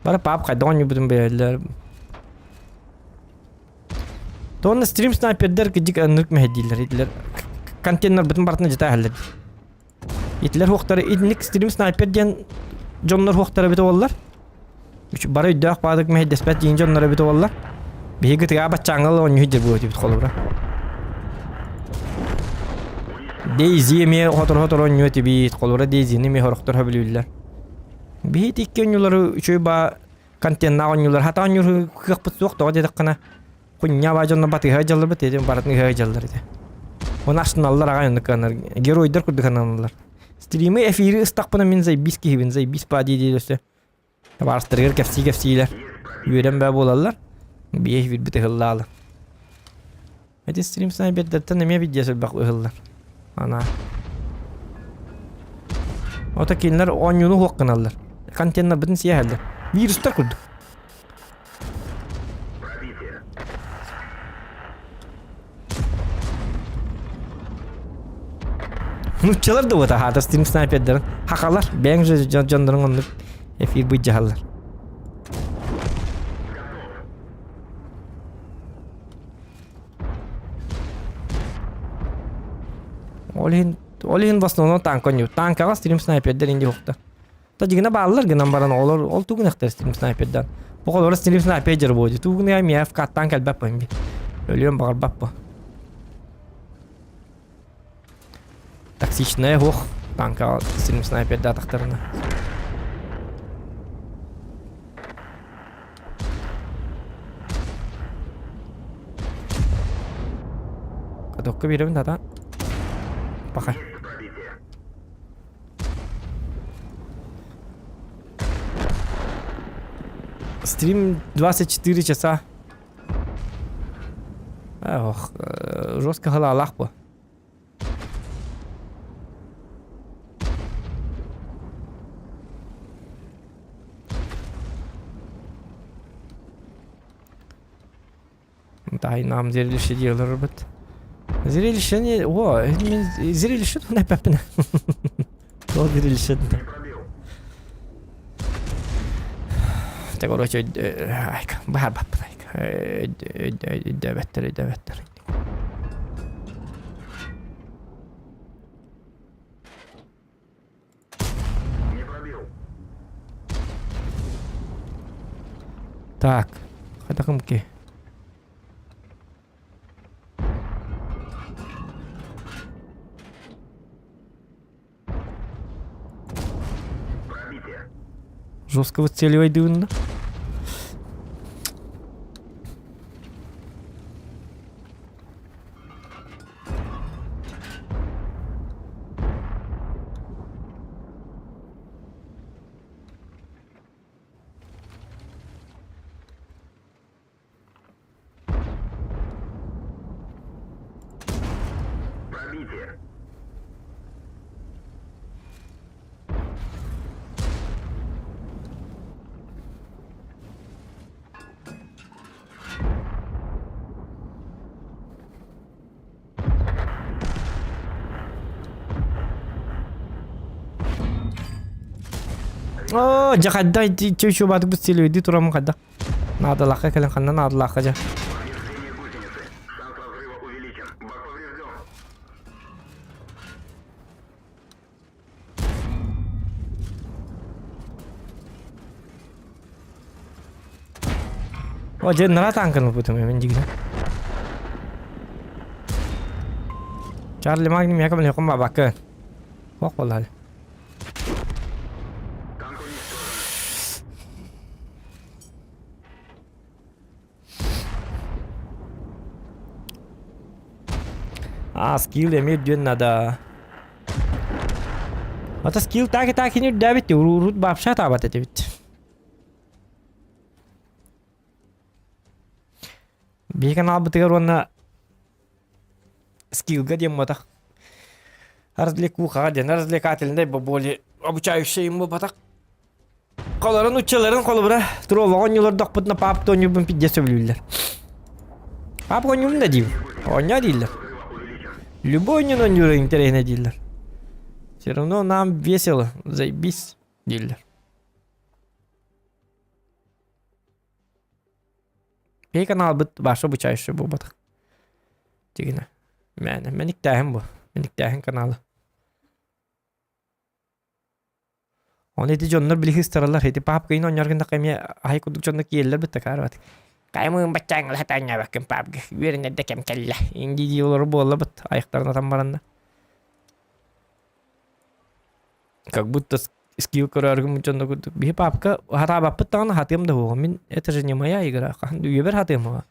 Бары пап хайдах оонньуурбутун билэллэр. Уонна стрим снайпердэр кыдьык оннук мэһэйдииллэр. Итилэр контейнербытын барытын дьиэтэ аһаллар. Итилэр хуохтары итинник стрим снайпер диэн дьоннор хуохтара эбитэ буоллар. Бары өйдөөх баадык мэһэйдэспэт диэн дьоннор эбитэ буоллар. Биһиги тыгаа баччааҥҥа оонньуу сылдьар буолуо этибит холобура. Дейзи эмиэ хотору-хотору оонньуу этибит. Холобура Дейзини эмиэ сорохтор сөбүлүүллэр. Биһи икки оонньуулары үчүгэй баа контеннаах оонньуулар хата оонньуур кыахпыт суох тоҕо диэтэххинэ кунньа баа дьонно батыһа дьалларбыт этим барытын ыһа дьаллар этэ оны астыналлар аҕай оннук кыанар геройдар курдук ананаллар стримы эфири ыстахпына мин заебись киһибин заебись па дии дии өссө табаарыстарыгар кэпсии кэпсиилэр үөрэн баа буолаллар биэ эфирбит ыһыллаалы Эти стрим снайпердэртэн эмиэ видео элбэх ыһыллар. Ана. Ото кинилэр оонньууну суох гыналлар. Контейнербытын сиэһэллэр. Вирустар курдук. Нуччалар да вот аһаата стрим снайпердарын хахалар бэйэҥ же дьоннорун оннук эфир быдьаһаллар. Ол иһин, ол иһин в основном танк оонньуур. Танкаҕа стрим снайпердэр инди уһукта. Та дьигинэ бааллар гынан баран олор ол тугун эхтэр стрим снайпердан. Бу олор стрим снайпер буолди. Тугун я миэф каттан кэлбэппин би. Өлүөн баҕарбаппын. Токсичная уох танкаҕа стрим снайпердаатахтарына. Катокка биэрэбин тата. Пока. Стрим 24 часа. Ох, жестко халаалаах бу. Дай нам зрелище деларбыт. Зрелище не... О, мен зрелище туһунан эппэппин. Ол зрелище Так, короче, айка, баһарбаппын айка. Өйдөөбөттөр, өйдөөбөттөр. Так, хайдахым ки? Жестко выцеливайдыыбын да. Оо, дьэ хайдах чүчү баатыкпыт силиэйдии тураммын хайдах наадалаахха кэлэн ханна наадалаахха дьэ. О, дьэ нара танкын ылбытым мен дигинэ. Чарли Магни миэхэ мэлиэхэ бабакка. Ох буолла. А, скилл эмиэ үрдүөн наада. Ата скилл так и так ини үрдээбит урут вообще атаабат этибит. Биһи каналбытыгар уонна скиллга диэн буотах развлекухаҕа диэн развлекательнай более обучающий им буолбатах. Холорун уччаларын холобура туруоллаҕа оонньуулардахпытына паапка оонньуурбун пиздец сөбүлүүллэр. Паапка оонньуурун да диибин. Оонньоо дииллэр. Любой оонньууну оонньуура интэриэһинэй дииллэр. Все равно нам весело, заебись дииллэр. Биһи каналбыт баша обучающий буолбатах. Дигинэ. Мээнэ. Мэниктээһин бу. Мэниктээһин канала. Оны ити дьоннор билиһи ыстараллар. Ити папкайын оонньоор гыннахха эмиэ аһай курдук дьоннор киирэллэр бытта каарбат. Каймыын баччааҥ латаанньаабаккын папка. Үөрэнэрдэ кэм кэллэ. Инди дии олору буоллабыт. Айахтарын атан баранна. Как будто скилл көрөөргүм дьонно курдук. Биһи папка хатаабаппыт даҕаны хатыам да буолуо. Мин это же не моя игра. Хаһан үйэбэр хатыам уһа.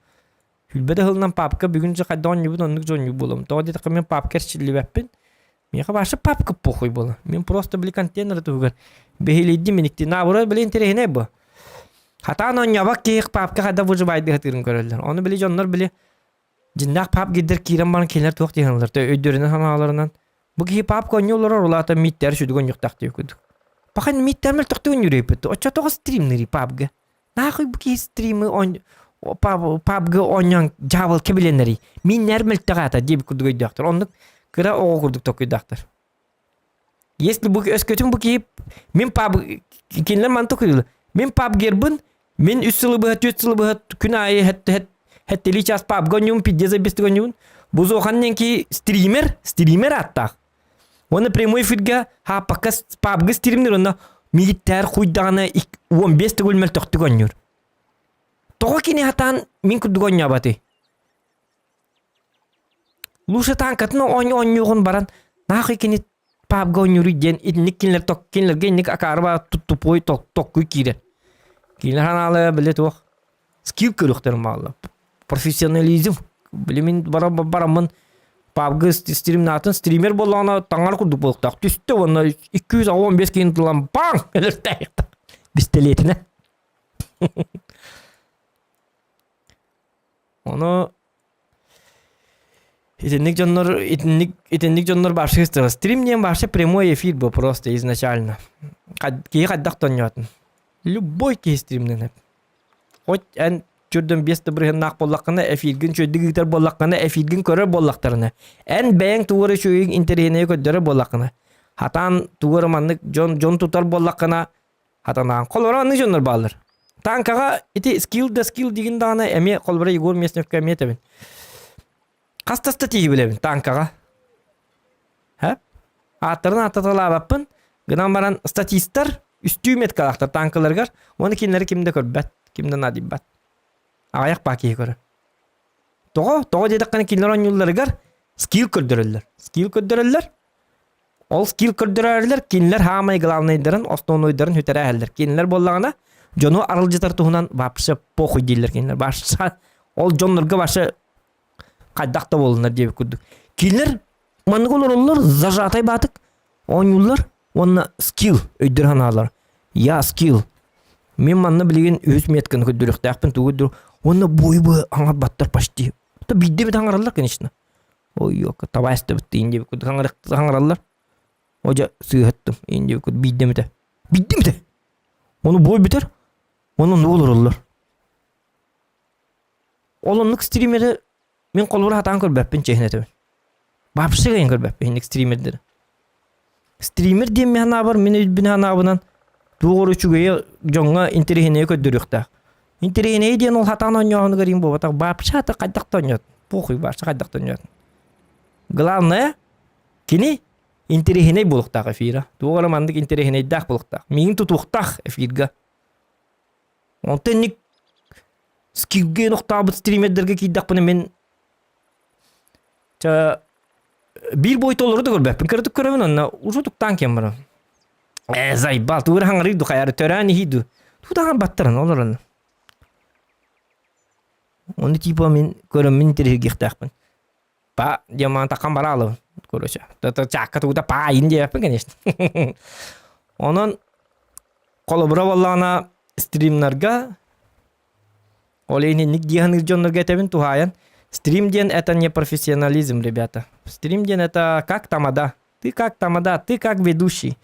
Хүлбэ да ыһылынан папка бүгүн же хайдах оонньуубун оннук же оонньуу буолуом. Тоҕо диэтэххэ мин папка эрчиллибэппин. Миэхэ вообще папка похуй буола. Мин просто били контейнер туһугар бэһилийдим миникти. Наоборот, били интэриэһинэй бу. Хатаан оонньообот киһи папка хайдах выживайдыы сатыырын көрөллөр. Ону били дьоннор били дьиннээх пап гиддер киирэн баран кинилэр туох диэхэллэр өйдөрүнэн санааларынан бу киһи папка оонньуу олорор улаата мииттэр сүдүг оонньуохтаах диye курдук. Пахан мииттэр мөлтөхтүк оонньуур Оччотоҕо стримныри папга. Нахуй бу киһи стримы пабга оонньоон дьаабыл кэбилэнэрий. Миннэр мөлтөх аата диэбит курдук өйдөөхтөр. Оннук кыра оҕо курдук токуйдаахтар. Если бу өскөтүн бу киһи мин паб кинилэр мантык токуйдулар. Мин пабгербын мин үс сылы быһа түөрт сылы быһа күн аайы хэттэлии час пабга оонньуум пиздец забестик оонньуун. Бу зохан диэн киһи стример, стример ааттаах. Уонна прямой эфиргэ хааппакка пабга стримнир онно мииттээр хуйдаҕына 15 төгүл мөлтөхтүк оонньуур. Тоҕо кини хатаан мин курдук оонньообатый? Лучше танкатын оонньуоҕун баран нахуй кини пабга оонньууруй диэн итинник кинилэр кинилэргэ инник акаарба тупой токкуй киирэр. Кинилэр ханаалара били туох скилл көрүөхтэрин баалла. Профессионализм. Били мин бараммын PUBG стримнаатын стример буоллаҕына таҥара курдук буолуохтаах. Түстэ уонна 215 киһини тылан баҥ өлөртөөхтөх. Пистолетинэ. Ону итинник дьоннор итинник итинник дьоннор вообще стрим диэн вообще прямой эфир был просто изначально. Киһи хайдах тонньоотун. Любой киһи стримнэнэ. Хоть эн чүрдэн биэс да бырыһыннаах буоллаххына, эфиргин үчүгэйдик ыытар буоллаххына, эфиргин көрөр буоллахтарына, эн бэйэҥ тугу эрэ үчүгэйин интэриэһинэйи көрдөрөр буоллаххына, хатаан тугу эрэ маннык дьон дьон тутар буоллаххына, хатанаан. Холобура маннык дьоннор бааллар. Танкаҕа ити скилл да скилл дигин даҕаны эмиэ холобура Егор Местневка эмиэ этэбин. Хас да статьи билэбин танкаҕа. Һэ? Ааттарын ааттаталаабаппын. Гынан баран статистар үстүү меткалаахтар танкаларыгар уонна кинилэри ким да көрбөт, ким да наадыйбат. Аҕыйах баа киһи көрөр. Тоҕо? Тоҕо диэтэххинэ кинилэр оонньуулларыгар скилл көрдөрөллөр. Скилл көрдөрөллөр. Ол скилл көрдөрөөрүлэр кинилэр хаамай главнайдарын, основнойдарын сүтэрээһэллэр. Кинилэр буоллаҕына дьону аралдьытар туһунан вообще похуй дииллэр кинилэр. Вообще ол дьоннорго вообще хайдах да буоллунар диэбит курдук. Кинилэр маннык олороллор, зажатай баатык оонньууллар уонна скилл өйдөр санаалар. Я скилл. Мин манна билигин үһүс метканы көрдөрүөхтээхпин тугу көрдөрү уонна бой бу аҥарбаттар почти. То биирдэ эмит аҥараллар конечно. Ой ёка табаастыбыт диин диэбит курдук хаҥыраллар. Одьа сыыһаттым иин диэбит курдук биирдэ эмитэ. Биирдэ эмитэ. Ону бой бүтэр, ону оннук олороллор. Ол оннук стримери мин холобура сатаан көрбөппүн чиэһинэ этэбин. Вообще кыайан көрбөппүн инник стримердери. Стример диэн мин санаабар, мин өйбүн санаабынан туох эрэ үчүгэйи дьоҥҥо интэриэһинэйи көрдөрүөхтээх. Интэриэһинэйи диэн ол сатаан оонньооһунугар иин буолбатах. Вообще ата хайдах да оонньоот. Похуй вообще хайдах да оонньоот. Главное, кини интэриэһинэй буолуохтаах эфира. Туох эрэ маннык интэриэһинэйдээх буолуохтаах. Миигин тутуохтаах эфирга. Онтон инник скилгэ охтообут стримердэргэ киирдэхпинэ мин ча биир бой толору да көрбөппүн кыратык көрөбүн онно уже туктаан киэн баран ээ заебал тугу эрэ хаҥарый ду хайары төрөөн иһий ду тутаан баттаран олорон ону типа мин көрөммүн интэриэһиргиэхтээхпин па диаман таккан бараалыбын короче чаакка тугута паайын диэппин конечно онон холобура буоллаҕына стримнарга Ол иһин инник дии саныыр дьоннорго этэбин туһаайан. Стрим диэн это не профессионализм, ребята. Стрим диэн это как тамада. Ты как тамада, ты как ведущий.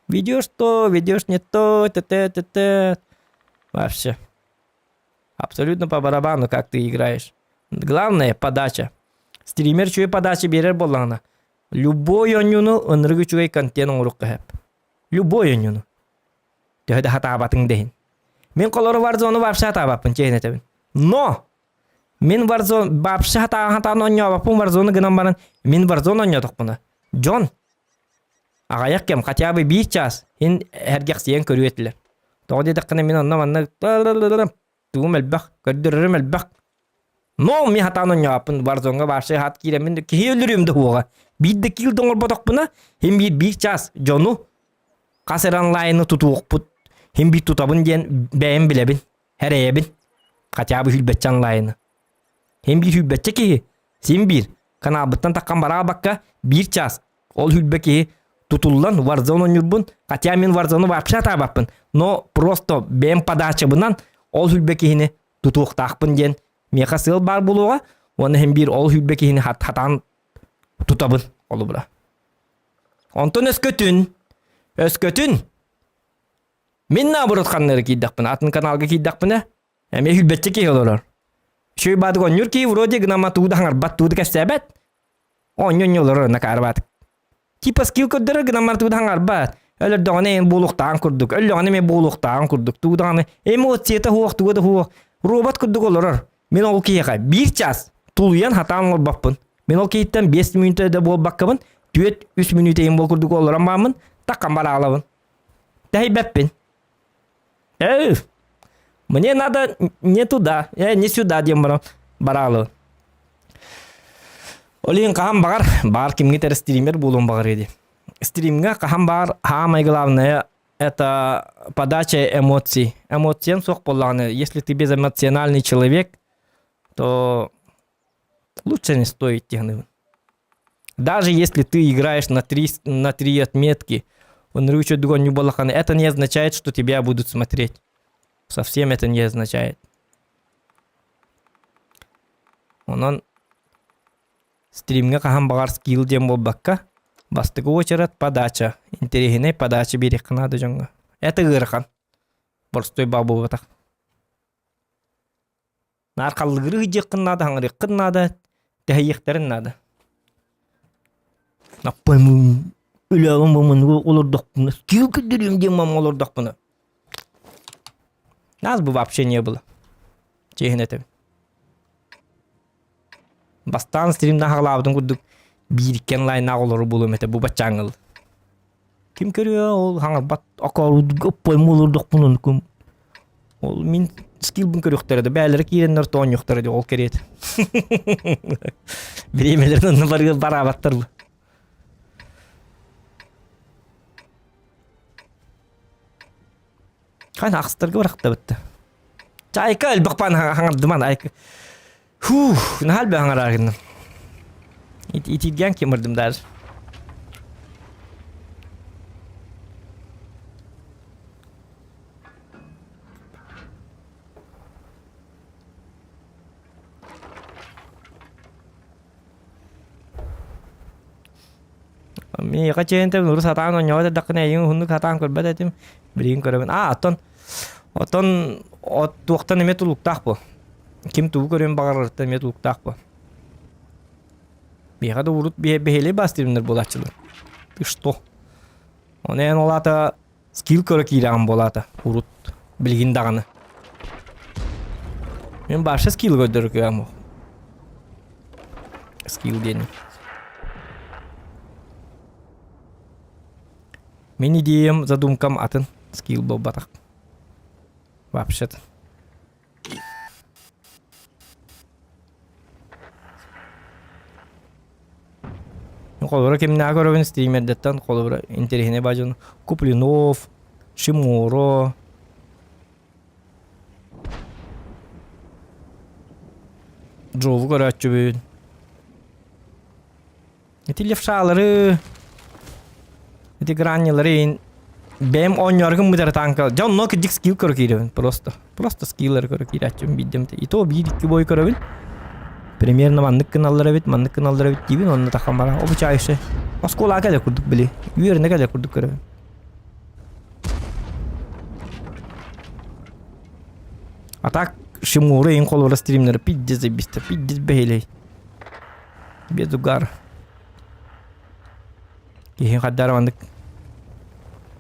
Ведешь то, ведешь не то, т т т т. Вообще. Абсолютно по барабану, как ты играешь. Главное – подача. Стример үчүгэй подача биэрэр буоллаҕына, любой оонньууну ынырык үчүгэй контент оҥоруохха сөп. Любой оонньууну. Төһө да хатаабатыҥ да иһин. Мин холору Warzone вообще хатаабаппын, чиэһин этэбин. Но! Мин Warzone вообще хатаан хатаан оонньообоппун Warzone гынан баран мин Warzone оонньоотохпуна дьон аҕайах кэм хотя бы биир чаас иһин эргэхсийэн көрүө этилэр. Тоҕо диэтэххинэ мин онно манна тугум элбэх, көрдөрөрүм элбэх. Но мин хатаан оонньообоппун Warzone-га вообще хат киирэммин киһи өлөрүөм да суоҕа. Биир да килл да оҥорботохпуна иһин биир биир чаас дьону Хас эрэ онлайны тутуохпут, син биир тутабын диэн бэйэм билэбин, эрэйэбин. Хотя бы сүүрбэччэ онлайны. Син биир сүүрбэччэ киһи, син биир каналбыттан таххан бараабакка биир чаас ол сүүрбэ киһи тутуллан Warzone оонньуурбун, хотя мин Warzone вообще атаабаппын, но просто бэйэм подачабынан ол сүүрбэ киһини тутуохтаахпын диэн миэхэ сыал баар буолуоҕа уонна син биир ол сүүрбэ киһини хатаан тутабын холобура. Онтон өскөтүн, өскөтүн мин наоборот ханнары киирдэхпинэ, атын каналга киирдэхпинэ, эмиэ хүлбэччи киһи олорор. Үчүгэй баадык оонньуур киһи вроде гынама тугу да хаҥарбат, тугу да кэпсээбэт. Оонньуу-оонньуу олорор накаарбаатык. Типа скилл көрдөрөр гынан тугу да хаҥарбат. Өлөрдөҕүнэ эн буолуохтааҕын курдук, өллөҕүнэ эмиэ буолуохтааҕын курдук, тугу даҕаны эмоцията суох, туга да суох. Робот курдук олорор. Мин ол киһиэхэ биир чаас тулуйан хатаан олорбоппун. Мин ол киһиттэн биэс мүнүүтэ да буолбаккабын, түөрт үс мүнүүтэ иһин буол курдук олорон бааммын, таккан бараалабын. Тэһийбэппин. Эй, мне надо не туда, э, не сюда диэн баран бараалабын. Ол иһин хаһан баҕар, баар кимҥит эрэ стример буолуон баҕарыа дии. Стримҥэ хаһан баар саамай главное это подача эмоций. Эмоциян суох буоллаҕына, если ты безэмоциональный человек, то лучше не стоит тягнуть. Даже если ты играешь на три отметки, он это не означает, что тебя будут смотреть. Совсем это не означает. Онон стримҥэ хаһан баҕар скилл диэн буолбакка, бастакы уочарат подача, интэриэһинэй подача биэриэххэ наада дьоҥҥо. Это ыарахан. Боростуой баа буолбатах. Наар халлыгырыы сылдьыаххын наада, хаҥырыаххын наада, тэһийиэхтэрин наада. Аппайым үлэҕин бу олордохпуна, скилл көрдөрүөм диэн мам олордохпуна. Нас бы вообще не было. Чиэһин этэбин. Бастаан стримнаах аҕалаабытым курдук биир-икки онлайнаах олору булуом этэ бу баччааҥҥыл. Ким көрүө ол хаҥарбат оппойму олордохпун оннукум. Ол мин скиллбын көрүөхтэрэ да бээлэрэ киирэннэр тоонньуохтара дии ол кэриэтэ. Бириэмэлэрин онно барыа бараабаттар бу. Хань ахстарга бырахтабытта. Чайка элбэх пан хаҥардыман айка. Фух, наһаа элбэх хаҥараар гынным. Итиргэн кимырдым даже. Миэхэ чээнтэм урут сатаан оонньообот эрдэххинэ эйигин уһуннук сатаан көрбөт этим. Билигин көрөбүн. Аа, оттон оттон от туохтан эмиэ тулуктаах буол. Ким тугу көрүөн баҕарарыттан эмиэ тулуктаах буол. Миэхэ да урут биһиэли бастыырыннар буолааччылар. Ты что? Оны эн ол аата скилл көрө киирэҕин буолаата урут билигин даҕаны. Мин баша скилл көрдөрөр кыам Скилл диэни. Мин идеям, задумкам атын скилл буолбатах. Вообще-то. Холобура кимнээҕи көрөбүн стримердэттэн холобура интэриэһинэй баа дьон Куплинов, Шиморо Джову көрөөччүбүн. Ити левшалары, ити граннилары бэйэм оонньооргун быдара танка. Дьэ онно кырдьык скилл көрө киирэбин просто. Просто скиллары көрө киирээччибин биирдэм. И то биир икки бой көрөбүн. Примерно маннык гыналлар эбит, маннык гыналлар эбит диибин, онно тахан бара. Обучающий. Оскуолаҕа кэлэр курдук били. Үөрэнэ кэлэр курдук көрөбүн. А так Шимуры иҥ холура стримнері пиздец заебисто, пиздец бэһилэй. Без угар. Киһи хаддар маннык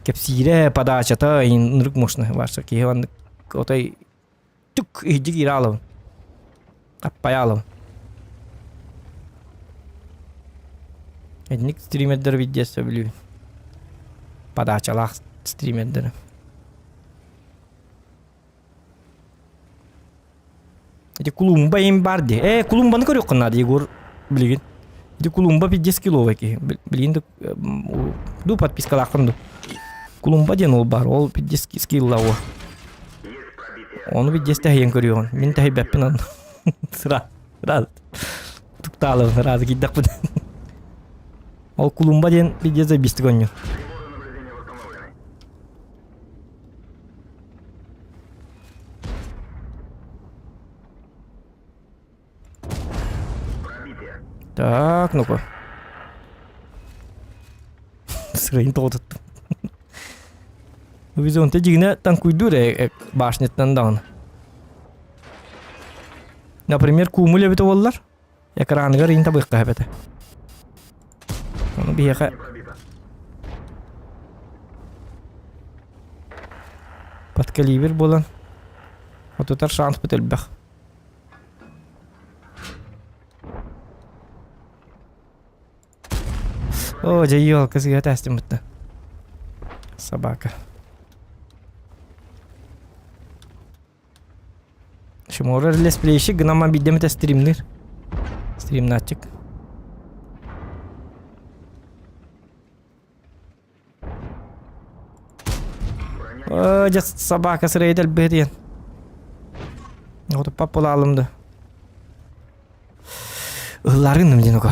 кэпсиирэ подачата ынырык мощно ваша киһи маннык отой түк иһдьи киирэ алабын. Аппайа алабын. Этник стримердер видео сөбүлүүбүн. Подачалаах стримердери. Ити Кулумба им бар дии. Э, Кулумбаны көрүөххүн наада, Егор билигин. Ити Кулумба 50 киловай киһи. Билигин да ду подпискалаахпын ду. Кулумба диэн ол бар, ол 50 скилла о. Ону 50 тэһийэн көрүөҕүн. Мин тэһийбэппин онно. Сыра, сразу. Туктаалыбын сразу киирдэхпин. Ол Кулумба диэн 50 забистик оонньуур. Так, ну-ка. Сырайын тоҕотуттум. Визонте дьигинэ танкуйдуур э, башняттан даҕаны. Например, куумул эбитэ буоллар, экраныгар иин табыахха эбэтэ. Ону биһиэхэ подкалибер буолан отутар шанспыт элбэх. О, дьэ елка сыыһа тээстиммитте. Собака. Шимора лесплейщик гынан биирдэ эмитэ стримнир. Стримнатчик. Оо, дьэ собака сырайда элбэһи диэн. Отуппап буолаалым да. Ыһыллааргын диэн око.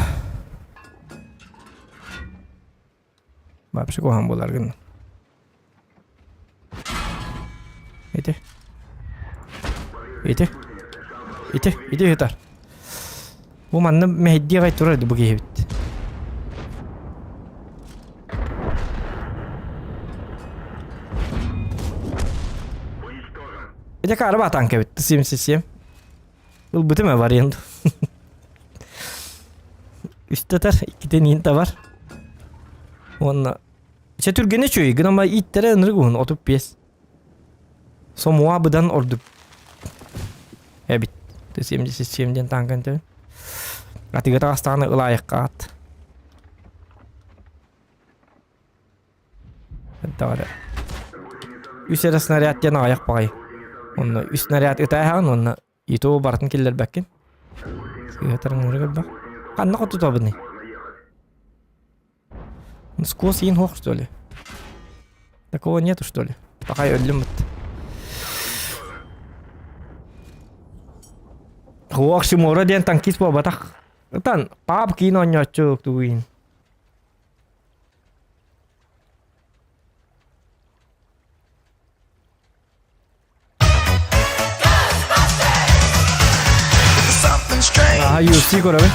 Вообще куһаҕан буоларгын. Ити. Ити. Ити. Ити ыытар. Бу манна мэһэйдии аҕай турар бу киһибит. Ити каары батан кэбит. 77. Ылбытым э вариант. Үстэтэр, иккитин иин табар. Уонна Чэ түргэнэ үчүгэй гынан ииттэрэ ынырык уһун 35. Сомуа быдан ордук эбит. 77 диэн таанкан төбүн. Атыга таҕыстаҕына ылаайахха аат. Эрдэҕэрэ. Үс эрэ снаряд диэн аҕыйах баҕайы. Онно үс снаряд ытааһаҕын уонна И то барытын киллэрбэккин. Сыыһатарыҥ элбэх. Ханна хотутабыный? Скос иин хуох что ли? Такого нету что ли? Пахай өллүм бут. Оксимора диэн танкист буолбатах. Ытан пап киин оонньооччу тугуин. Аха UFC көрөбүн.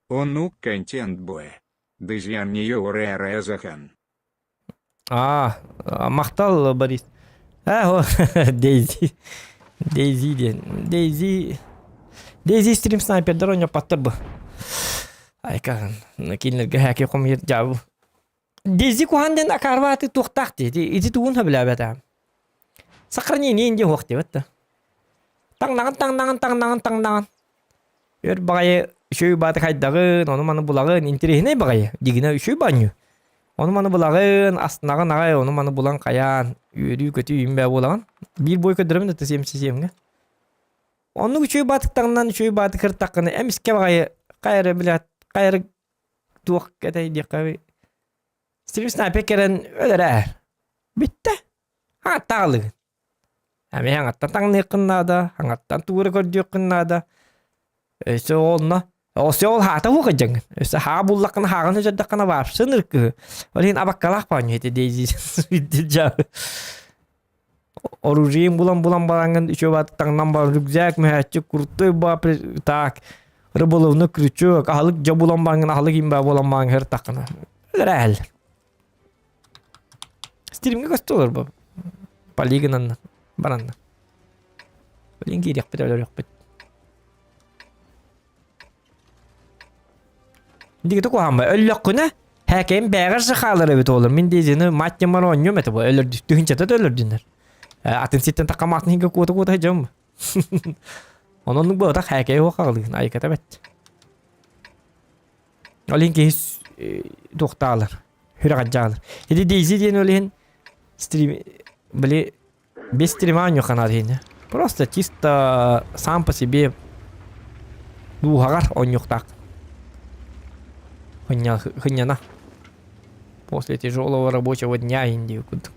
Оннук контент буэ. Дызян Захан. Аа, махтал Борис. Аа, Дейзи. Дейзи диэн. Дейзи. Дейзи стрим снайпердар оонньоппоттор бу. Айка, кинилэргэ хээки хомуйар дьаабы. Дейзи куһаан диэн акаарбааты туохтаах дии. Ити тугун сөбүлээбэтэ. Сохранение диэн суох диэбэт да. Таҥнаҕын, таҥнаҕын, таҥнаҕын, таҥнаҕын. Өр баҕайы үчүгэй бааты хайдаҕын, ону-маны булаҕын, интэриэһинэй баҕайы, дьигинэ үчүгэй баанньуу. Ону-маны булаҕын, астынаҕын аҕай, ону-маны булан хайаан, үөрүү-көтүү үүнбээ буолаҕын. Биир бой көрдөрөбүн да сиэм сиэмҥэ. Оннук үчүгэй баатыктаҕынан үчүгэй бааты кыртаххына эмискэ баҕайы хайа эрэ билээт, хайа эрэ туох этэй диэххэ Стрим снайпер кэлэн өлөрөө. Бүттэ. Ааттаалыгын. Эмиэ аҥаттан таҥныаххын наада, аҥаттан тугу эрэ көрдүөххүн наада. Өссө онно өссө ол хаата уох дьаҥын. Өссө хаа буллаххына хааҕын өсөрдөххүнэ вообще ыркыһы. Ол иһин абаккалаах баанньу ити Дейзи Оружием булан-булан бараҥҥын үчүгэй баҕайытык таҥнан баран рюкзак, мөһөөччүк, крутой ба так рыболовный крючок, аһылык дьэ булан бараҥҥын аһылык имбэ буолан баран һыртаххына өлөрөөл. Стримҥэ көстө олор бу. Полигонанна баранна. Блин киириэхпит өлөрүөхпүт. Дигити куһаанба өллөххүнэ һээкэйим бээҕэр сахаалар эбит оҕолор мин дизини мать мар оонньуом этэ бу өлөрдү түһүнчэтэ да өлөрдүннэр атын ситтэн такка маатын иһигэ куота куота сылдьабын онон оннук буолбатах һээкэйи уох аҕалыгын айыката бэт ол иһин киһи туохтаалар сүрэҕэлдьаалар ити Дейзи диэн ол иһин стрим били Без стрима оонньуохха иһинэ. Просто чисто сам по себе дууһаҕар оонньуохтаах. Хынньана. После тяжелого рабочего дня иһин курдук.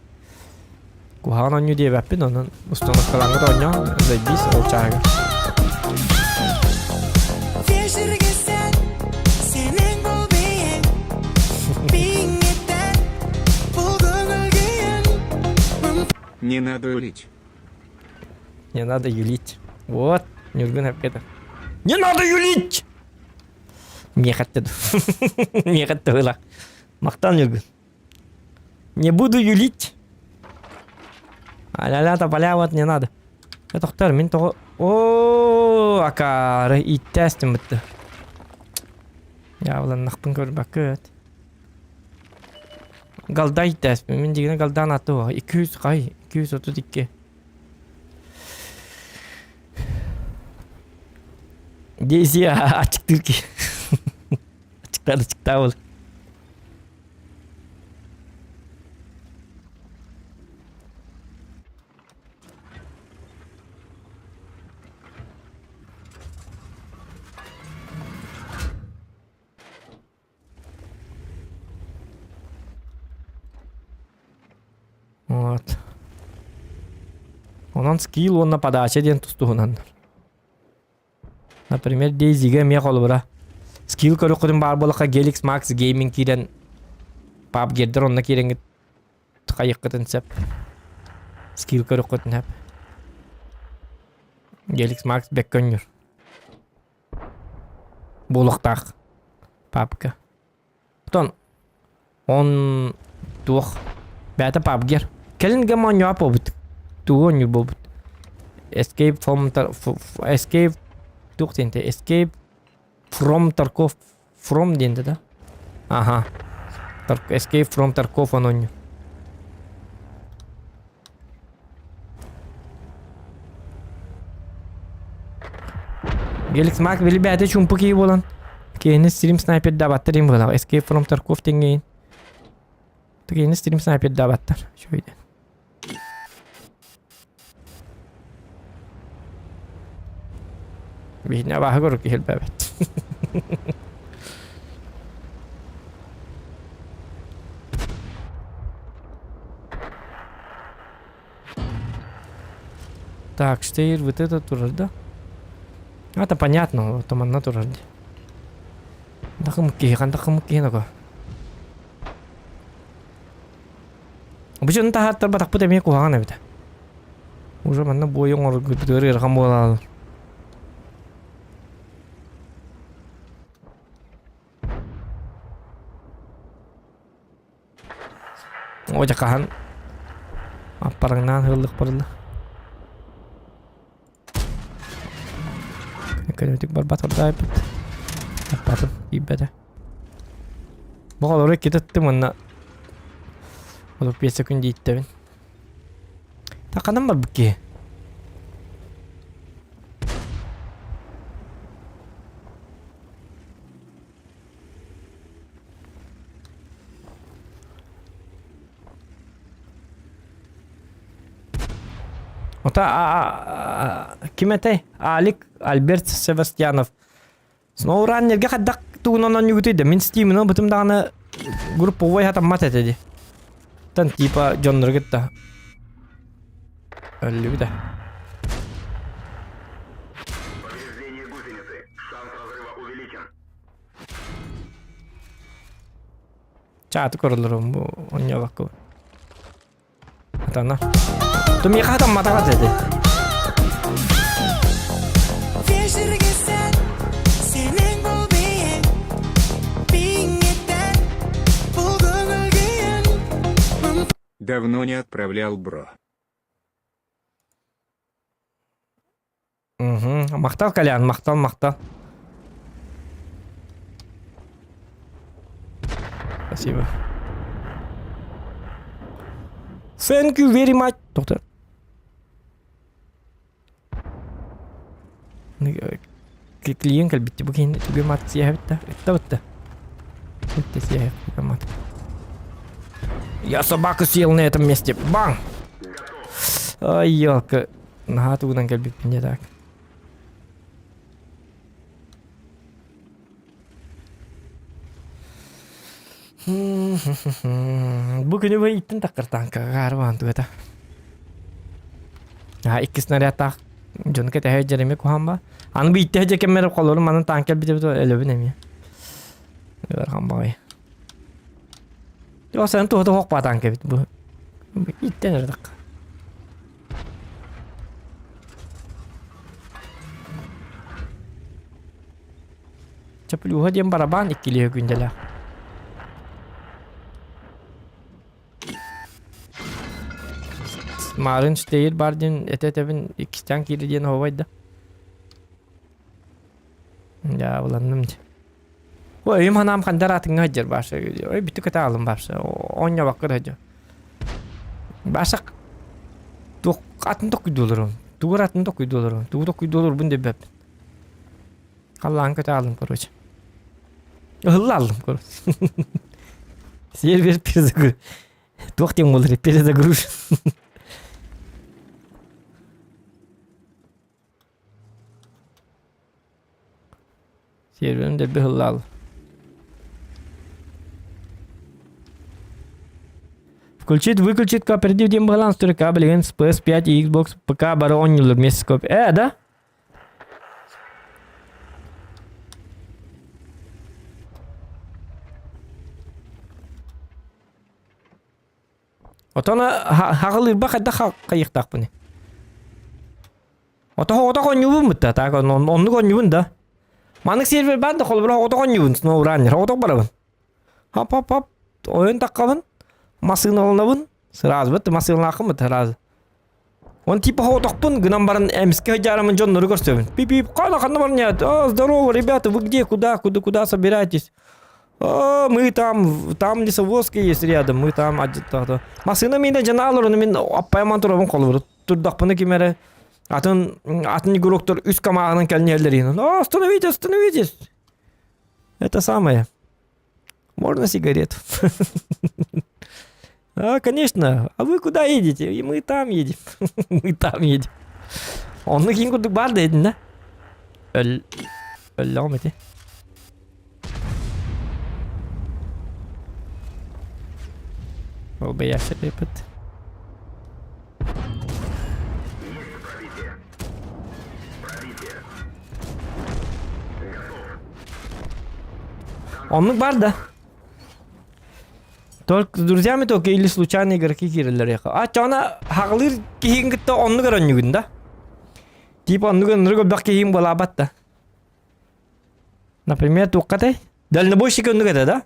Куһаҕан оонньуу диэбэппин, онон установкалаҥҥыт оонньоо, заебись ол чааһыгар. Не надо юлить. Не надо юлить. Вот, Нюргун это. Не надо юлить! Миэхэтте Миэхэтте была. Махтан Нюргун. Не буду юлить. А-ля-ля, тополя вот не надо. Тоқтар, мин тоҕо... О, акаары иттээстим бытты. Ябланнахпын көрбөккөт. Галда иттээспин. Мин дигинэ галдаан аты 200 қай? 232. Дейзи ачыктыыр ки. Ачыктаан ачыктаабыл. Вот. Онон скилл уонна подача диэн тустуһунаннар. Например, Дейзигэ эмиэ холобура. Скилл көрүөххүтүн баар буоллахха Gelix Max Gaming киирэн PUBG-дэр онно киирэҥҥит хайыаххытын сөп. Скилл көрүөххүтүн сөп. Gelix Max бэккэ өнньүр. Буолуохтаах папка. Оттон он туох бэйэтэ PUBG. Кэлин кэм оонньообот буолбут. Тугу оонньуур буолбут. Escape from Escape туох диэнтэй Escape from Tarkov From диэнтэ да? Аха. Escape from Tarkov он оонньуур. Геликс Мак били бэйэтэ чуумпу киһи буолан киһини стрим снайпердаабаттар им быһалаах. Escape from Tarkov диэҥҥэ Киһини стрим снайпердаабаттар. Үчүгэй Биһини абааһы көрөр киһи элбээбэт. Так, штейр вот это турар да? Это понятно, вот манна турар дии. Дахым киһи, ханта хымык киһи нако. Бу дьону таһааттарбатахпыт эмиэ куһаҕан эбит. Уже манна буойу оҥоргутугар ыарахан буолаалар. О дьэ хаһан аппараҥнаан ыһыллых барылла. Көнөтүк барбат ордаайбыт. Аппатын киирбэтэ. Бу олору иккитэ манна 35 секунд дииттэбин. Таханан барбыт киһи. Ота ким этэй? Алик Альберт Севастьянов. Сноураннерга хайдах тугунан оонньуугутуй да мин Steam'ин ылбытым даҕаны групповой хатаммат этэ дии. Тан типа дьоннору кытта өллүбүтэ. Чааты көрөлөрүм бу онньолокку. Атана. Тумиэхэ хатамматаҕа этэ. Давно не отправлял бро. Угу. Махтал, Колян, махтал, махтал. Спасибо. Thank you very much. Доктор. Клиент кэлбитти бу киһини түгү мат сиэһэбитта. Ытта бытта. Ытта сиэһэ мат. Я собаку съел на этом месте. Бам! Ай, елка. Наһаа тугунан кэлбиппин дьэ так. Бу күнү бу иттин таккар танкаҕа хаарбаан тугата. А икки снарядтаах дьону кэтэһэ дьэрэми куһаан ба. Аны бу иттэһэ дьэ кэммэр холорум манан танк кэлбитэ өлөбүн эмиэ. Ыарахан баҕайы. Дьэ сен туһа туһах ба танк эбит бу. Иттен эрдэх. Чаплюха диэн барабан иккилиһэ күндэлээх. Марын Штейр бар диэн этэ-этэбин иккистээн киирдэ диэн оһуобай да. Дьаа буланным дьэ. Ой, өйүм ханаам хандар атыҥҥа сылдьар бааса. Ой, бүтү кытаалым алым бааса. Оонньообокко да сылдьар. Бааса туох атын токуйдууларым. Тугур атын токуйдууларым. Тугу токуйдууларбын дэбэппин. Халлаан көтө алым, короче. Ыһылла аллым, короче. Сервер перезагруз. Туох диэн буолар перезагруз. Серверин дэлби ыһыллаал. Включить, выключить кооператив диэн быһалаан стройка билигин PS5 и Xbox ПК бары оонньууллар вместе с коп. Э, да? Отон хаҕылыырба хайдах хайыахтаахпыный? Ото оҕотох оонньуубун бытта, так оннук оонньуубун да. Маннык сервер баар да холобура оҕотох оонньуубун, SnowRunner оҕотох барабын. Хоп хоп хоп ойон таххабын, массыыналанабын, сразу бытта массыыналааххын бытта сразу. Он типа оҕотохпун гынан баран эмискэ сылдьаарамын дьоннору көрсөбүн. Пип-пип, ханна ханна баран А, здорово, ребята, вы где, куда, куда, куда собираетесь? А, мы там, там лесовозка есть рядом, мы там, Массыына миинэ дьанаалар, мин аппайаман турабын холобур. Турдахпына ким эрэ атын атын игроктар үс камааҕынан кэлниэллэр А, остановитесь, остановитесь! Это самое. Можно сигарету? А, конечно. А вы куда едете? И мы там едем. Мы там едем. Онно киин курдук баар да един да? Өл... Өллөҕүм ити. Ол бэйэхсэ пепет. Оннук бар да. Только с друзьями только или случайные игроки киирэллэр А чоҕуна хаҕылыыр киһигин кытта оннук оронньугун да. Типа оннук оннук элбэх киһигин буолаабат да. Например, туоххатай? Дальнобойщик оннук этэ да?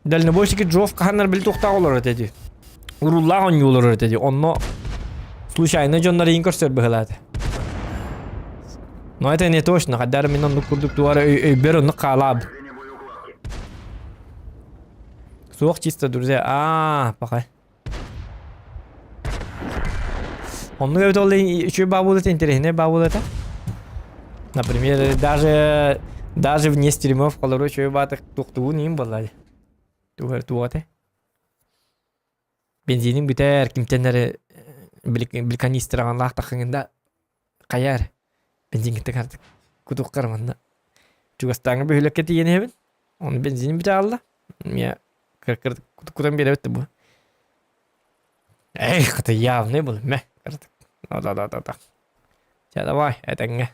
Дальнобойщики Джофф хаһаннар били туохтаах олорор этэ дии. Урууллаах оонньуу олорор этэ дии. Онно случайно дьоннор иин көрсөр быһылаата. Но это не точно. Хаддар мин оннук курдук туара өйбөр оннук хаалаабыт. Суох чисто, друзья. Аа, пока. Оннук эбит ол үчүгэй баа буолуо этэ, интэриэһинэй баа буолуо этэ. Например, даже даже вне стримов холору үчүгэй баатык туохтугун иин буолла дии. Тугар туох этэ? Бензинин бүтэр, кимтэн эрэ били канистраҕанлаах таххыҥында хайаар бензиҥҥиттэн артык кутуоххар манна чугастааҥы бөһүөлэккэ тиийэн иһэбин. Ону бензинин бүтэ хаалла. Миэ кутан биэрэбит да бу. Эх, это явный был, мэ. Да-да-да-да. Чэ, давай, этэҥҥэ.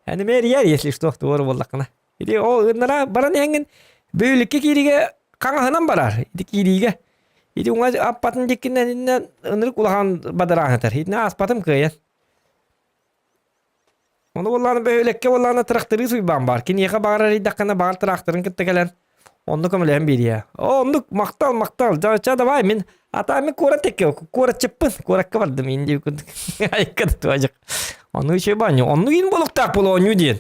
Энимээр если что, туора буоллаххына. Ити ол ыннара баран иһэҥҥин бөһүөлэккэ киириигэ хаҥаһынан барар. Ити киириигэ. Ити уҥа аппатын диэкинэн ынырык улахан бадарааһытар. Итини ааспатым кыайан. Ону буоллаҕына бөһүөлэккэ буоллаҕына тырахтарыыс Уйбаан баар. Киниэхэ баҕар эрийдэххинэ баҕар тыраахтарын кытта кэлэн онно көмөлөһөн биэриэ. Оо, оннук махтал, махтал. Дьэ, чэ, давай мин атаа мин куорат текке куоратчыппын. Куоракка бардым иин диэбит курдук. Айыкка да туһадьык. Оннук үчүгэй баанньу. Оннук иин буолуохтаах буолуо оонньуу диэн.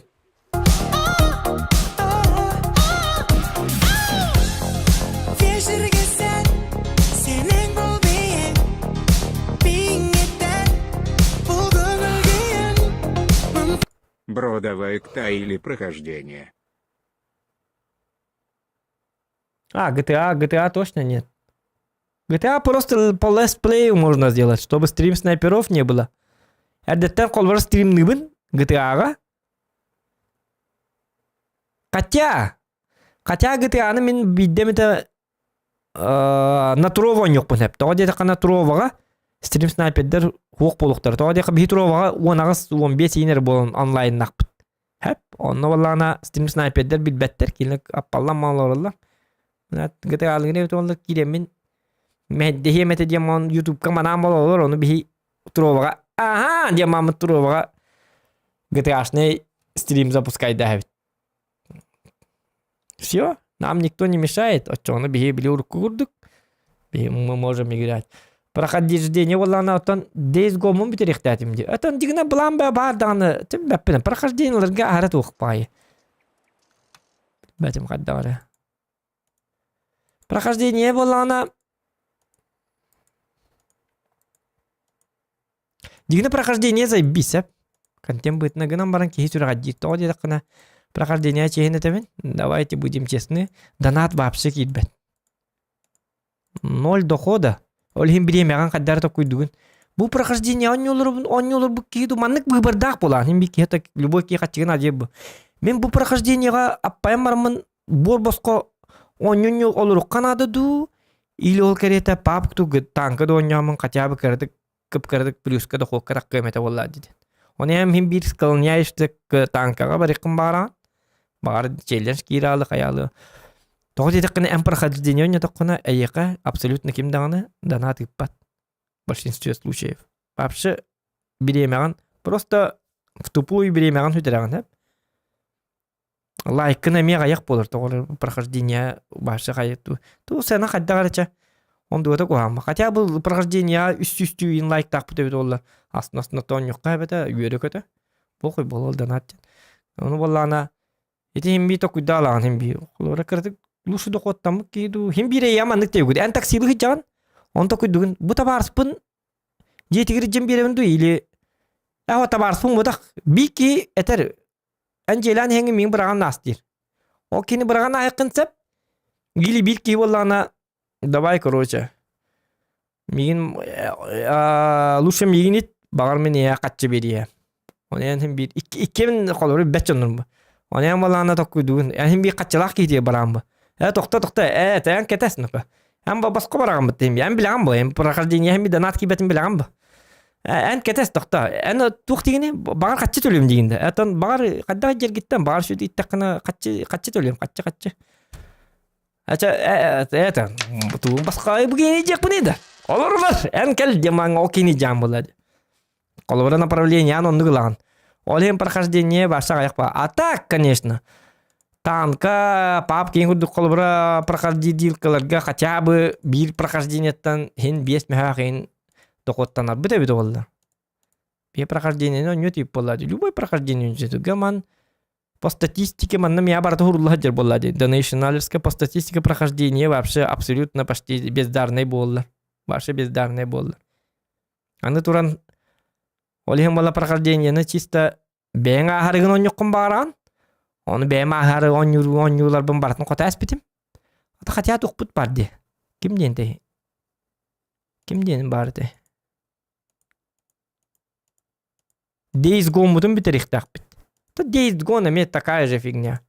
Бро, давай КТА или прохождение. А, GTA, GTA точно нет. GTA просто по летсплею можно сделать, чтобы стрим снайперов не было. Эрдэттэн холбор стримныыбын GTA-ҕа. Хотя, хотя GTA-ны мин биирдэ эмитэ на Трова оонньуохпун сөп. Тоҕо диэтэххэ на Троваҕа стрим снайпердэр суох буолуохтара. Тоҕо диэххэ биһи Троваҕа 18 15 иинэр буолан онлайннахпыт. Хэп, онно буоллаҕына стрим снайпердэр билбэттэр, кинилэр аппаллан маалороллор. GTA-лыгын эбит уонна киирэммин мэһэйдэһиэм этэ диэн маан Ютубка манаан буолаллар, ону биһи Троваҕа аһаа диэн мааммыт Троваҕа GTA-шный стрим запускайдаһабыт. Все, нам никто не мешает. Оччоҕуна биһи били урукку курдук биһи мы можем играть. Прохождение буоллаҕына оттон Days Gone-мун бүтэриэхтээтим дии. Оттон дигинэ былаан баар даҕаны бэппинэ прохождениеларга аһара туох баайы. Бэтим хайдах эрэ. Прохождение буоллаҕына Дигинэ прохождение заебись сөп. Контент быһыытынан гынан баран киһи сүрэҕэлдьиир. Тоҕо диэтэххинэ прохождение чиэһин этэбин. Давайте будем честны. Донат вообще киирбэт. Ноль дохода. Ол иһин бириэмэҕин хайдары токуйдугун. Бу прохождение оонньууларбын оонньууларбыт киһи ду маннык быыбардаах буолаан. Иһин би киһи так любой киһи хаччыгын адьыйар бу. Мин бу прохождениеҕа аппайан бараммын буор босхо оонньуу олорукка наада дуу или ол кэриэтэ папк ту танка да оонньоомун хотя бы кыратык кып-кыратык плюска дохуокка таххыам этэ буоллаа дии. Оны эм хин биир склоняешься к танкаҕа барыаххын баҕараҕын. Баҕар челлендж киираалы хайаалы. Тоҕо диэтэххинэ эн прохождение оонньотоххуна эйиэхэ абсолютно ким даҕаны донат ыыппат. В большинстве случаев. Вообще бириэмэҕин просто в тупую бириэмэҕин сүтэрэҕин сөп. Лайкын эмиэ аҕыйах буолар тоҕо прохождение вообще хайа туу сцена хайдах эрэ чэ ондугата куһаҕан хотя бы прохождение үс сүүстүү иин лайктаахпыт эбит буолла астына тоонньукка эбэтэ үөрэ көтө похуй буолуол донат диэн ону буоллаҕына ити иһин бии токуйдаалаҕын иһин бии холобура кыратык лучше дохуоттаммыт киһи дуу иһин биир эйэ маннык диэбит эн таксилыы сылдьаҕын он токуйдугун бу табаарыспын дьиэтигэр илдьэн биэрэбин дуу или ээ табаарыспын буотах бии киһи этэр Эн дьиэлээн иһэҥҥин миигин быраҕан аас диир. Ол кини быраҕан ааһыаххын сөп. Или биир киһи буоллаҕына давай короче миигин лучше миигин ит баҕар мин ийэ хаччы биэриэ. Оны эн биир иккиэн холобур бэт дьоннорбу. Оны эн буоллаҕына токкуйдугун. Эн биир хаччылаах киһи диye бараан бу. Э тохто тохто э тээн кэтэс ну-ка. Эн босхо бараҕаммыт дейм. Эн билэҕин бу. Эн прохождение эн донат киирбэтин билэҕин бу. Эн кэтэс тохто. Эн туох дигини баҕар хаччы төлүөм дигин да. Этон баҕар хайдах дьэргиттэн баҕар сүт иттэххинэ хаччы хаччы төлүөм хаччы хаччы. Ача это тугун басқа бу кини диэхпиний да. Олорулар эн кэл диэмаҥ ол кини дьаам буолла. Холобура направление ан оннук ылаҕын. Ол иһин прохождение барса аҕыйах ба. А так, конечно, танка, пап киин курдук холобура прохождилкаларга хотя бы биир прохождениеттан иһин биэс мөһөөх иһин дохуоттанарбыт эбит буолла. Биир прохождениены онньо тип буолла. Любой прохождение гаман по статистике манна меня барыта уһурулла сылдьар буолла дии. Донейшналевская по статистике прохождение вообще абсолютно почти бездарный буолла. Вообще бездарный буолла. Аны туран ол иһин буолла прохождениены чисто бэйэҥ ааһарыгын оонньуоххун баҕараҕын. Ону бэйэм ааһары оонньуур оонньууларбын барытын хото эспитим. Ата хотя тухпут бар дии. Ким диэн этэй? Ким диэн баар этэй? Days Gone-мутун бүтэриэхтээхпит. Да Days Gone эмиэ такая же фигня.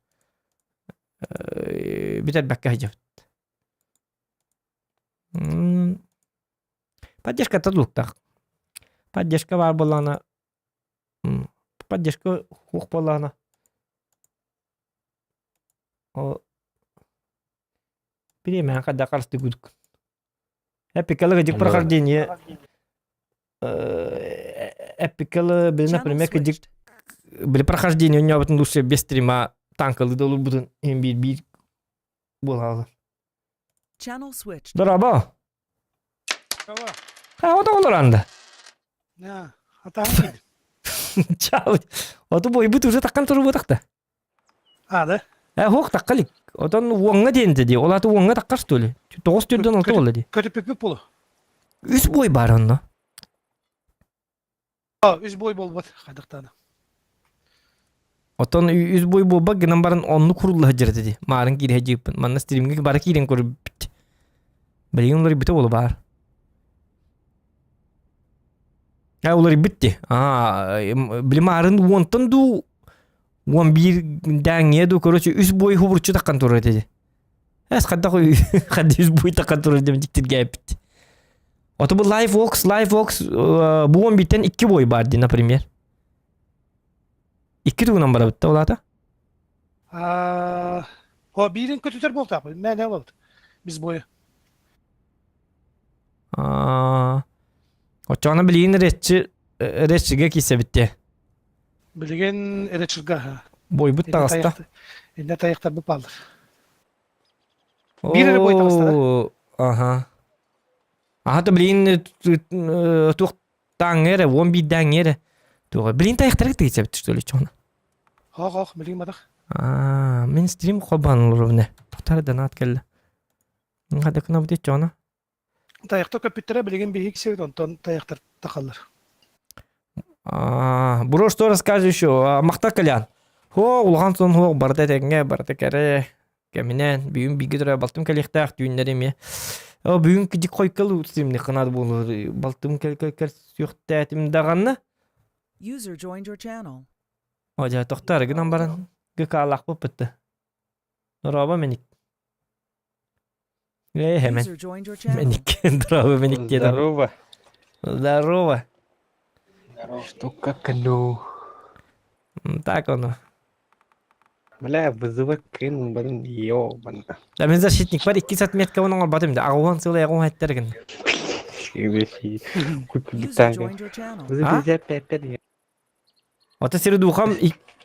Бүтэрбэккэ сылдьабыт. Поддержка тутулуктаах. Поддержка баар буоллаҕына поддержка суох буоллаҕына ол бириэмэҕин хайдах харыстыыргын Эпикалы прохождение эпикалы например кыдьык били прохождение оонньообутун лучше без стрима танкалыы да олорбутун иһин биир биир буолаалар. Channel switched. Дорообо. А вот олоран да. Атаан Чао. Оту бойбут уже таккан турубутах да. А, да? Э, хуох таккалик. Отон уоҥҥа диэнтэ дии. Ол аты уоҥҥа таккар что ли? Тоҕус түрдэн алта буолла дии. Көтүппүппүт буолу. Үс бой бар онно. Үс бой буолбат хайдахтаана. Оттон үс бой буолбат гынан баран оннук курулла сылдьар этэ дии. Маарын киирэ сылдьыыппын. Манна стримҥэ бары киирэн көрбүт. Билигин уларыйбыта буолу баар. А уларыйбыт дии. Аа, били маарын уонтан дуу 11 дээҥҥэ дуу, короче, үс бой хубурчу таххан турар этэ дии. Эс хайдах хайдах үс бой таххан турар диэн дьиктиргээппит. Ото бу Live Vox, Live Vox бу 11-тен икки бой бар дии, например. Икки тугунан барабыт да улаата? О, биирин көтүтэр буолтаах. Мэ не болот. Биз бойу. Оччоҕуна билигин реччи реччиге киисэбит дии. Билигин реччига. Бойбут таҕыста. Инне тайахтар бу пааллар. Биир эрэ бой таҕыста. Аха. Аха то билигин туох тааҥҥа эрэ, уон биирдээҥҥэ эрэ. Туох билигин тайахтарга тигисэбит что ли чоҕуна? Хоох хоох билигин матах. Аа, мин стрим холбоон олоробун Тохтар донат кэллэ. Хадакына бу чоҕуна. Тайахта көппүттэрэ билигин биһиги сибит онтон тайахтар тахаллар. Аа, бро, что расскажешь еще? Махта Колян. Хо, улахан сон хуох барыта этэҥҥэ, барыта кэрэ. Кэминэн, бүгүн бииргэ төрөө балтым кэлиэхтээх түүннэр эмиэ. О, бүгүн кидик хойкал стримни ханаад буолур. Балтым кэл кэл кэл сүөхтээтим даҕаны. User joined your channel. О, дьэ, тохтоор, гынан баран ГК-лаахпыт бытты. Дорообо мэник. Ээ, хэмэн. User joined your channel. Мэник. Здорово, мэник диэн. Здорово. Здорово. Что как оно? Так оно. Бля, вызывай кинул, блин, ёбана. Да мен защитник бар, икки отметка оның албатым да. Ағуан сылы ағуан хәттерген. User joined your channel. А? 55 Ата сири духам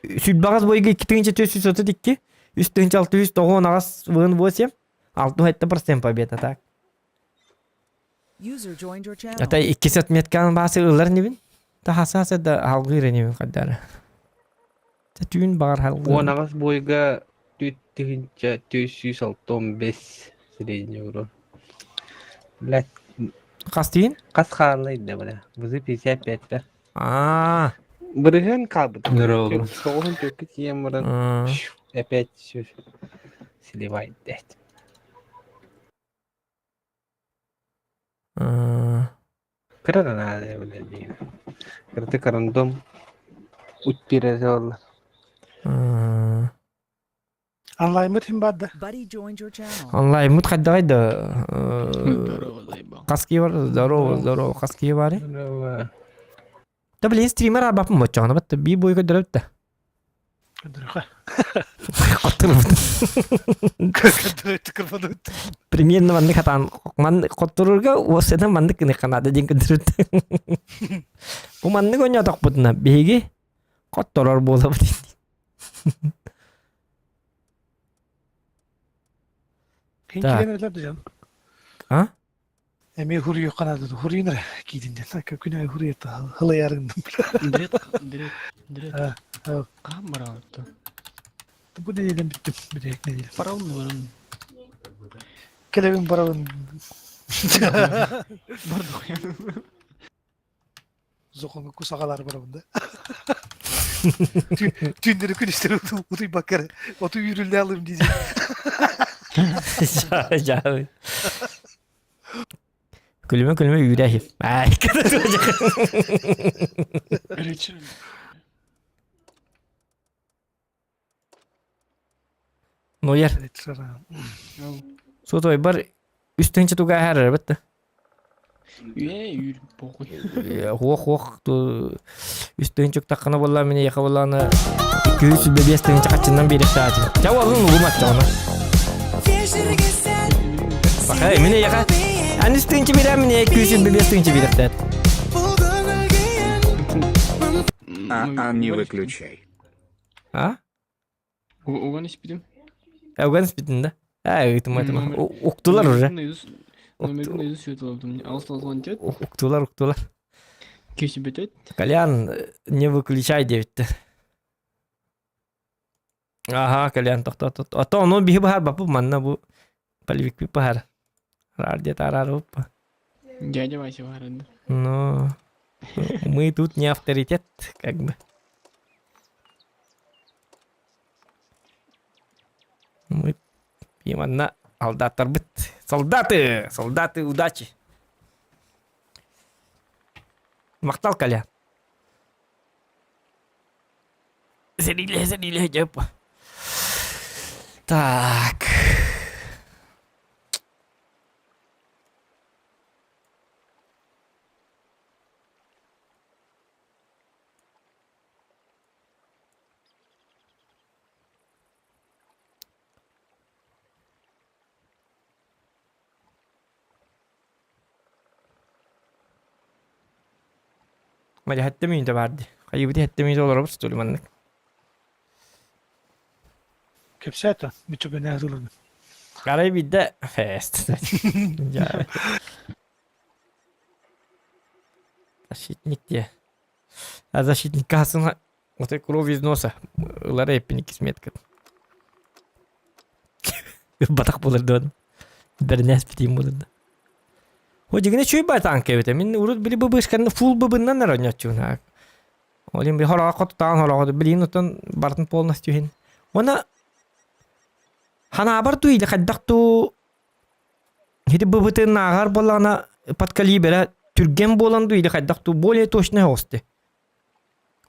сүлбаҕас бойга 2432, 3698 вын 8, 6% победа так. User joined your channel. Ата иккис отметканы баасы ылар нибин. Та хаса да халгыыр нибин каддара. Та түүн бағар халгыыр. Уон аҕыс буойга түт тыһыынча түс сүүс алтан бес средний урон. Блядь, Хас түүн? хас хааллай да бля. Вызы 55 да. Аа. Бырыһыан хаалбыт. Здорово. Тоҕуһун түөккэ тиийэн баран опять все сливает дать. Кыра да наада бля диэн. Кыраты карандом утпирезоллар. Онлаймыт хим бар да. Buddy joined your channel. Онлайммыт хайдаҕай да Здорово, заебал. хас киһи бар? Здорово, здорово. Хас киһи баарый? Здорово. Та блин стример арбаппын боччоҕуна батта бии буой көрдөрөбүт да. Көрдөрөхө. Хотторубут. Көрдөрөттү кырбаныбыт. Примерно маннык хатаан ман хотторурга уоссанан маннык гыныхха наада диэн көрдөрүт. Бу маннык ойнотохпутуна биһиги хотторор буолабыт. Кин килен өлөр дьон. А? Эмиэ хуруйуохха наада хуруйун эрэ киирин диэн. Күн аайы хуруйата хылайарыҥ. Дред, дред, дред. Хаһан бараҕыт? Бу нэдиэлэн бүттүм. Бүтэһик нэдиэлэ. Барабын барабын. Кэлэбин барабын. Бардық. Зохоҥҥо кусаҕалаары барабын да. Түүннэри күнүстэри утуйбакка эрэ оту үүрүллэ алым дии. Жабы. Күлүмэ күлүмэ үүрэ Ай, Нояр. Сотойбар үс тыһыынча туга аһар эбит да. Үе үүр похуй. Хуох хуох үс тыһыынча уктаххына буолла мин эйиэхэ буоллаҕына 225 тыһыынча хаччыннан биэриэхтээх Ча уолун угум аччаҕына. Баха мин эйиэхэ ан үс тыһыынча биэрэн мин 225 тыһыынча биэриэхтээх. А, а не выключай. А? Уган испитим. Уган испитин да? А, ыйтым айтым. Уктулар уже. Номерин өзү сүөтүлөбүтүм. Алыс алган тет. Уктулар, уктулар. Кеши бетет. Колян, не выключай девитти. Ага, Колян тохтот. А то ону биһи баһар бапы манна бу полевик баһар. Рар где тарар оппа. Дядя Вася баһар Ну, мы тут не авторитет, как бы. Мы манна алдаттарбыт. Солдаты! Солдаты, удачи! Махтал, Коля. Сэриилэһэ, сэриилэһэ, дьэ Так. Мадьаһатта мүнүүтэ баар дии. Хайыбыт иһэттэ мүнүүтэ олоробут что ли маннык. Кэпсээтэ, мүччүгүнэ ылын. Арай биирдэ фест. Защитник диye. А защитник кассына вот кровь из носа. Ылар эппин кисметка. Батах болар дедим. Бэрнээс битиим болар да. О дигине чүй бай танк эбит. Мин урут били быбышканы фул быбыннан оронньоччуна. Олин би хороҕо хотутаан хороҕо билин отон бартын полностью хин. Она ханаабар туу или хайдах туу хити быбытын ааҕар буоллаҕына подкалибера түргэн буолан дуу или хайдах туу более точно оҕусты.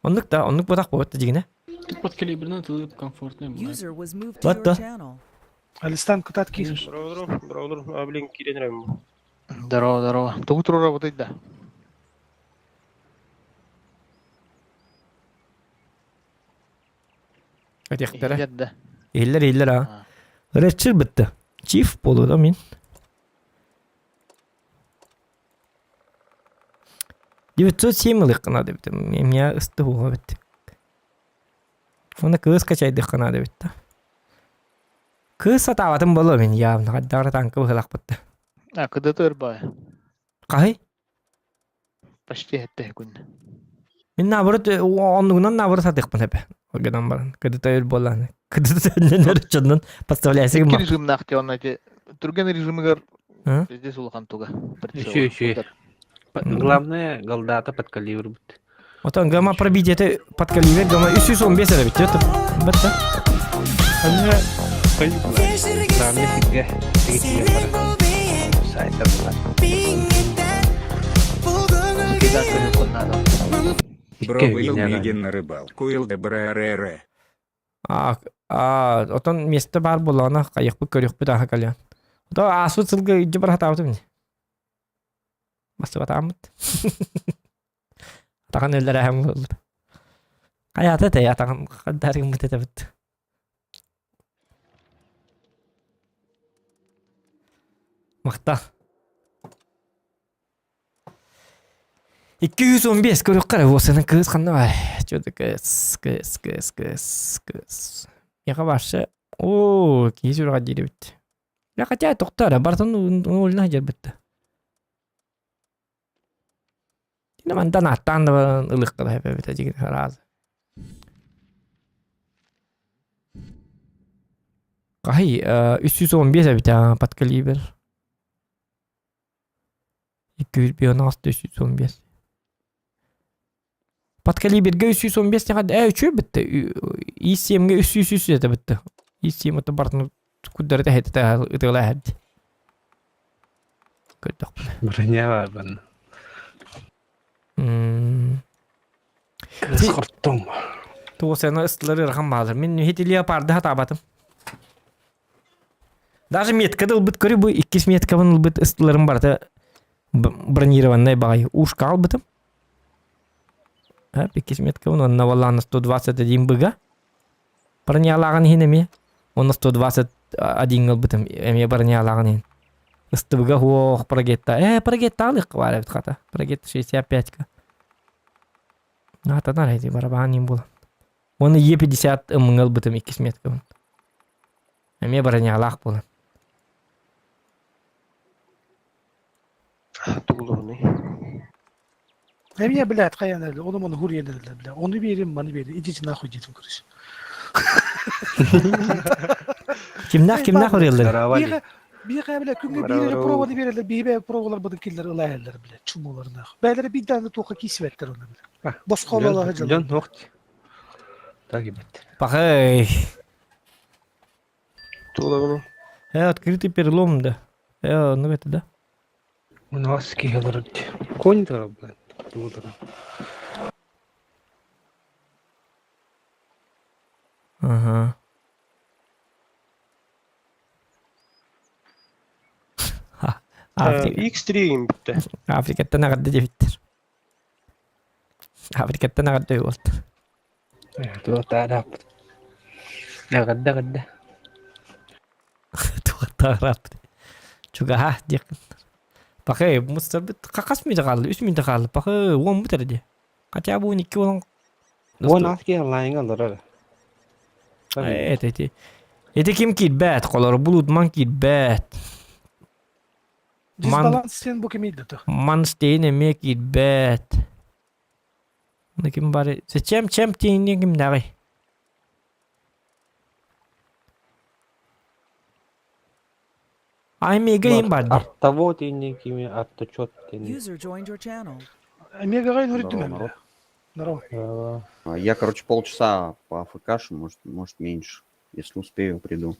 Оннук да, оннук ботах буолбат да дьигинэ. Тут подкалиберный тылы комфортный бывает. User was moved to Вот your да. channel. Алистан кытаат киир. Здорово, здорово, а, блин, киирэн Здорово, здорово. Тугу туруорабытый да? Этиэхтэрэ. Иһиллэр да. Иһиллэр, иһиллэр аа. Рэччир бытты. Чиф буолуо да мин. 907 ылыахха наада эбит. Эмиэ ысты буолуо эбит. Уонна кыыс качайдыахха наада эбит да. Кыыс сатаабатым буолуо мин явно хайдах эрэ танка быһыылаахпыт да. А, кыдата ырбай. Хаһый? Почти этте күн. Мин наоборот оннугунан наоборот сатыахпын эбэ. Гынан баран. Кыдыта өр буоллааны. Кыдыта өннөр чоннон подставляйся Икки режимнаах те онно эти түргэн режимигэр здесь улахан туга. Еще, еще. Главное, голдата под калибр будет. Отон гамма пробитие под калибр гамма 315 эрэ бит. Бытта. Анна Главное сиргэ тигитигэ барар. Сайта була. Бро был Мегин на рыбалку ЛДБРР. А, а, отон место бар буоллаҕына хайыахпыт көрүөхпүт ааһа кэлиэн. Ото ааспыт сылга илдьэ барахтаабытым ини. Бастыбатааммыт. Атаҕын өллөрөөһөн буолбут. Хайаата этэй атаҕын хандарыгыммыт этэбит. Махтал. 215 көрүөххэ эрэ буолсаны кыыс ханна баар? Чё-то кыыс, кыыс, кыыс, кыыс, кыыс. Миэхэ вообще оо, киһи сүрэҕэ диир эбит. Я хотя тохтоо эрэ, барытын уолуна сылдьарбыт да. Мантан ааттаан да баран ылыахха да эбит эдьигин араас. Хаһый, 315 эбит аа, подкалибер. 216 315. Подкалиберга 315 тэҕэ ээ үчүгэй битте. И7-гэ 303 этэ битте. И7 это бартын куддары тэһэтэ ытыалаа эһэрди. Көрдөхпүнэ. Броня бар банна. Кыыс хортум. Туосена ыстылар ырахан баалар. Мин хитилия парды хатаабатым. Даже метка да ылбыт көрү бу иккис меткабын ылбыт ыстыларым барыта бронированный баҕайы ушка албытым. Иккис меткабын онно валлаана 121 быга. Бронялааҕын иһин эмиэ. Онно 121 ылбытым эмиэ бронялааҕын иһин. Ыстыбыга хуох прогетта. Э, прогетта алыахха баар эбит хата. Прогетта 65-ка. Аатанар эти барабан им буолан. Уонна Е50 ыммыҥа ылбытым иккис меткабын. Эмиэ бронялаах буолан. Тугулуһунуй? Эмиэ, блядь, хайан эле, ону маны хур иэнэллэр, бля. Ону биэрим, маны биэрим, идите нахуй диэтим, короче. Кимнээх кимнээх уруйаллар? Биэхэ, биэхэ, бля, күҥҥэ биир эрэ проводы биэрэллэр, биһи проволарбытын киллэр ылаһэллэр, бля, чумуларнаах. Бээлэрэ биирдээн туохха киисибэттэр оны, бля. Босхо олалаһы дьон. Дьон суох. Так ибит. Пахай. Туолабын. Открытый перелом, да. Ну это да. У нас киһилэр конь блин. Ага. Африка. X3 бүттэ. Африкаттан аҕарда диэбиттэр. Африкаттан аҕарда буолтар. Туохтаахпыт. Эҕэрдэ эҕэрдэ. Туохтаарааппыт. Чугаһа диэххин. Пахы, мустарбыт хас мүнүүтэ хаалла? Үс мүнүүтэ хаалла. Пахы, уон бут эрэ дии. Хотя бы 12 уон Уон аас киһи онлайҥҥа олорор. Это эти. Эти ким киирбэт, холор булутман киирбэт. Дисбаланс сен бу кимийді то. Манстейн эмиэ киирбэт. Ну ким бары? Зачем чем тииҥҥэ кимнээҕий? Аймига им бар дии. Артаво тииннин кими арточот тииннин. User joined your channel. Омегаға инвалид бля. Здорово. Я, короче, полчаса по АФКшу, может, может меньше. Если успею, приду.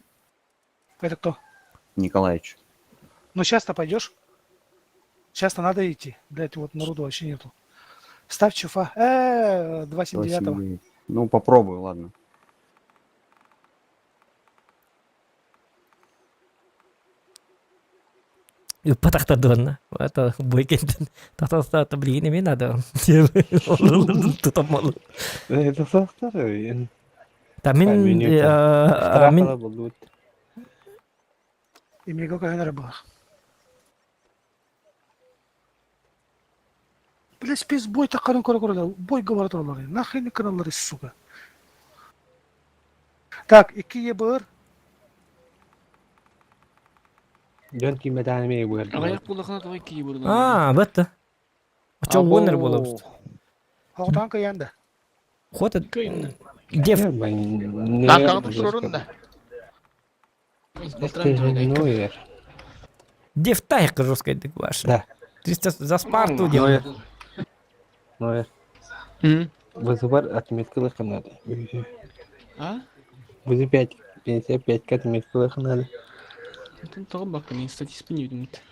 Это кто? Николаевич. Ну сейчас-то пойдешь? Сейчас-то надо идти. Блядь, вот народу вообще нету. Ставь чуфа. 279-го. Ну, попробую, ладно. Ыппатахтардыанна. Это бойкентен тахтаста билигин эмиэ надо. Тутаммалы. Это сахтар. Та мин мин Эмиэгэ көһөн былах. Блядь, спец бой такарын көрө көрө бой говорит олар. Нахрен каналлары, сука. Так, 2 ЕБР. Дьон кимэтаан эмиэ быар. Аҕыйах буоллахына тоҕо икки бурда. Аа, бытты. Очо уоннер буолабыт. Хоҕутаан кыйан да. Хот Дев. Танкаҕын сурун да. Дев тайка жесткая ваша. Да. 300 за Спарту делают. Номер. Вызывар отметкалых надо. А? Вызы 5, 55 отметкалых надо. Тоҕо бакка мен статистпын диибит.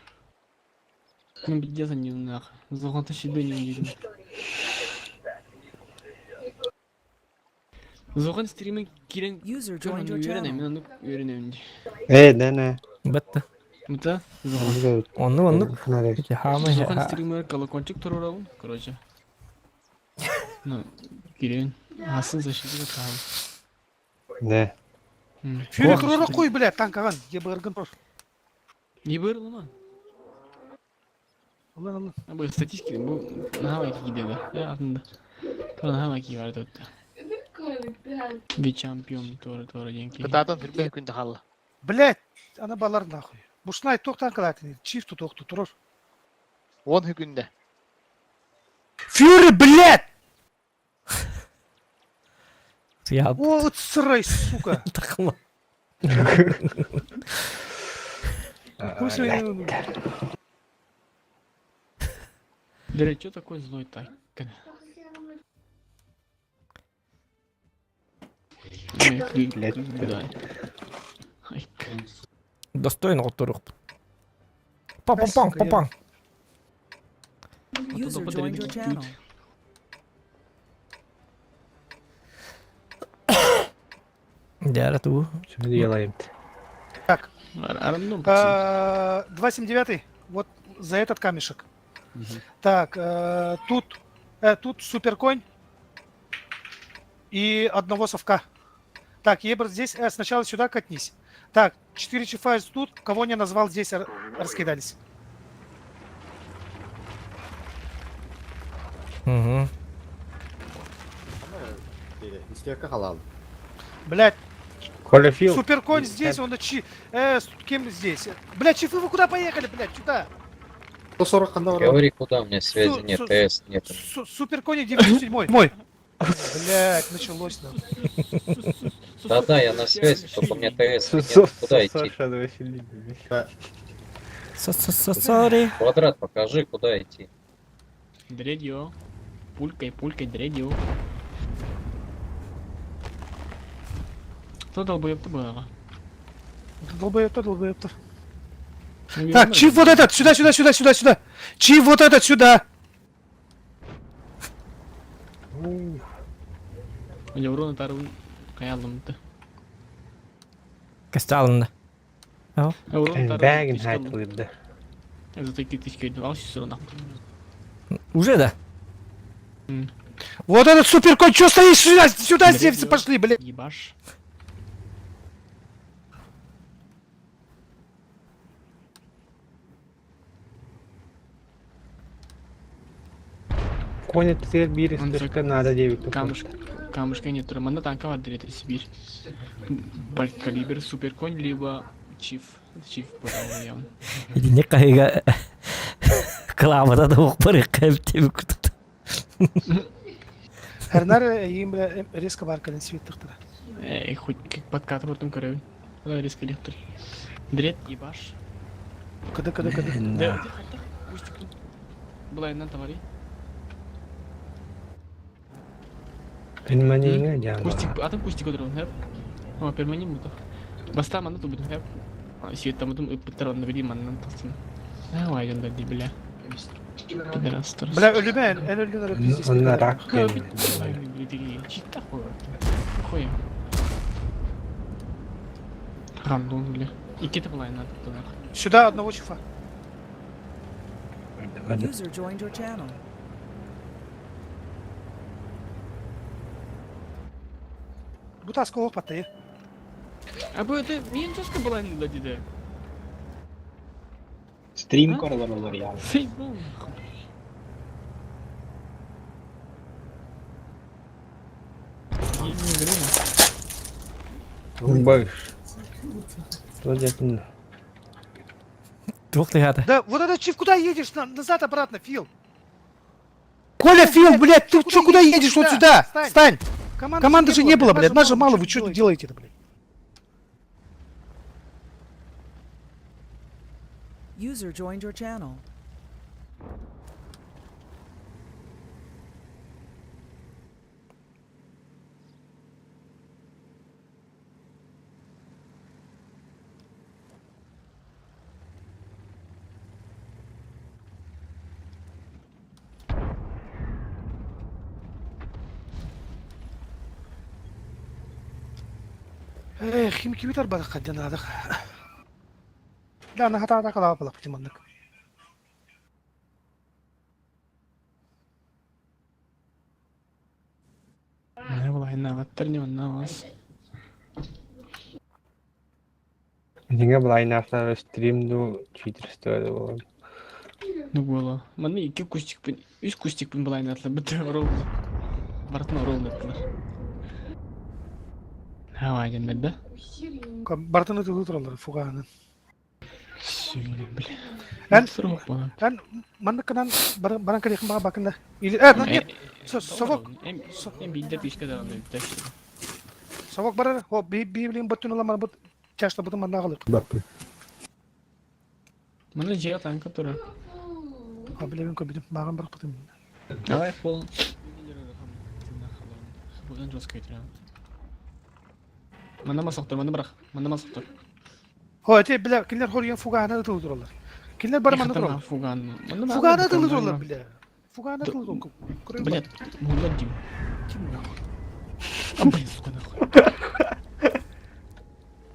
Мен билдиэ санньыылаах. Зоҕонто шибен диибит. Зоҕон стримин киирэн User joined your үөрэнэ channel. мен оннук үөрэнэбин дии. Э, да, да. Бытты. Мыта Оннук оннук. Зоҕон стример колокольчик туруорабын, короче. Ну, кирен. Асын защита каал. Да. Фюри туруора куй, блядь, танкаган. Ебыргын тур. Ебырлама. Алан, алан. Бу статистика бу наһаа киирдэ. Атында. Наһаа киирдэ тут. Би чемпион туора туора диэн киһи. Кытаатан түрбэ күн тахалла. Блядь, ана балар нахуй. Бушнай тох танкалатын. Чиф тут охту турur. Уон хүкүндэ. Фюри, блядь! Я О, вот сырой, сука. тахла. Хуй свой- Дэрэ, чё такой злой так? Блядь. Достойно отторух. Пам-пам-пам, пам-пам. User joined your channel. Дәрі ту. Что делаем? Так. Арандом. 279 вот за этот камешек. Так, тут, тут суперконь и одного совка. Так, Ебр здесь, сначала сюда катнись. Так, 4 чифа тут, кого не назвал здесь, раскидались. Угу. Блять, Коля Фил. суперконь здесь, он чи, с кем здесь? Блять, чифы, вы куда поехали, блять, сюда? Говори, куда у меня связи нет, ТС нет. Суперконь 97 Мой. Блять, началось нам. Да-да, я на связи, только у меня ТС нет. Куда идти? Саша, давай сиди. Сори. Квадрат покажи, куда идти. Дредио. Пулькой, пулькой, дредио. Кто долбоеб-то был? Долбоеб-то, долбоеб-то. Так, чип вот этот, сюда, сюда, сюда, сюда, сюда. Чип вот этот, сюда. Мне урона тарун каялым-то. Косталында. Бәгін хайтылырды. За такие тысячи давал все Уже да? Вот этот суперконь, что стоишь сюда, сюда здесь пошли, блядь. Ебаш. Коня тер бир истерка надо девять. Камушка, камушка нет, Романа танка вадрит Сибирь. Калибр, суперконь, либо чиф. Чиф, пожалуй, явно. Иди кайга. Клавада да укпар кайып күтүт. Эрнар им резко баркален свет тахтара. Эй, хоть как подкат потом короче. Давай резко лектор. Дред, ебаш. Када, када, када. Да, Была одна товари. Перманинга жама. Кустик, а там кустик отрон, хэп. О, перманин мутах. Баста мана тубут хэп. Свет там потом патрон наведи маннан тастын. Давай, идем дальше, бля. Пидорас, Бля, өлүмэ, эн өлүнөр пиздец. Онна рак. Чита хуй. Хуй. Рандом, бля. И кита была надо туда. Сюда одного чифа. User joined your channel. Бутаска опаты. А бу это мен жеска была не дадиде. Стрим королар я. Сейбол. Больше. Что делать? Двух ты Да, вот этот чиф, куда едешь? Назад обратно, Фил. Коля, Фил, блядь, ты чё, куда едешь? Вот сюда! Встань! Команды же не было, блядь, нас же мало, вы что делаете-то, блядь? User joined your channel. Эх, хим кибитар бар кадден адах. Да, на хата атака лава палак маннык. Айнаабаттар не оннаабас. Дьиҥэ былайнаахтар стрим дуу, читерство да буолан. Ну буолуо. Манна икки кустикпын, үс кустикпын былайнаатылар бытта орол. Барытын орол ыттылар. Хавай дэннэр да? Барытын ытылыы тураллар фугаанын. Сүүнэ бля. Эн эн манныккынан баран кэлиэхин баҕа бакында. Или э, нет, совок. Эм биирдэ пишка даҕаны бүттэ. Совок барар, о би би билин бөттүн ыламар бут чашта бутун манна аҕалык. Баппы. Манна дьиэ танка турар. А билебин көбүтүм, мааҕын барахпытым. Давай пол. Будан жестко өтүрэн. Манна мас охтор, манна бырах. Манна мас охтор. Хо, эти, бля, кинилэр хоруйан фугаһына ытылы тураллар. Кинилэр бары манна тураллар. Фуган. Фугаһына ытылы тураллар, бля. Фугаһына ытылы тураллар. Блядь, мулла дим. Ким нахуй? А, блин, сука, нахуй.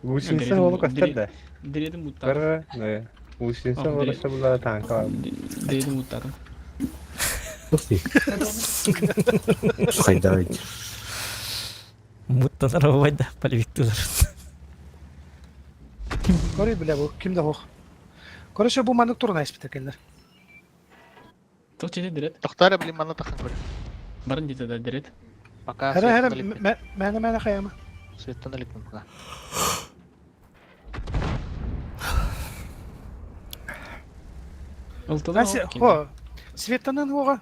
Гусеница оҕолу көстөр да? Дредим буттар. Бары, гусеница оҕолу көстөр була танка бар. Дредим буттар. Хайдавить. Муттанар убайда полевиктылар. Көрүй бля бу ким да хох. Короче бу маннык турун айспыта кэллэр. Тоқ чете дирет. Тохтар блин манна тахан көрө. Барын дете да дирет. Пока Хара хара мээнэ мээнэ хайама. Светтан иликпин пока. Хо, Светтанан хуга.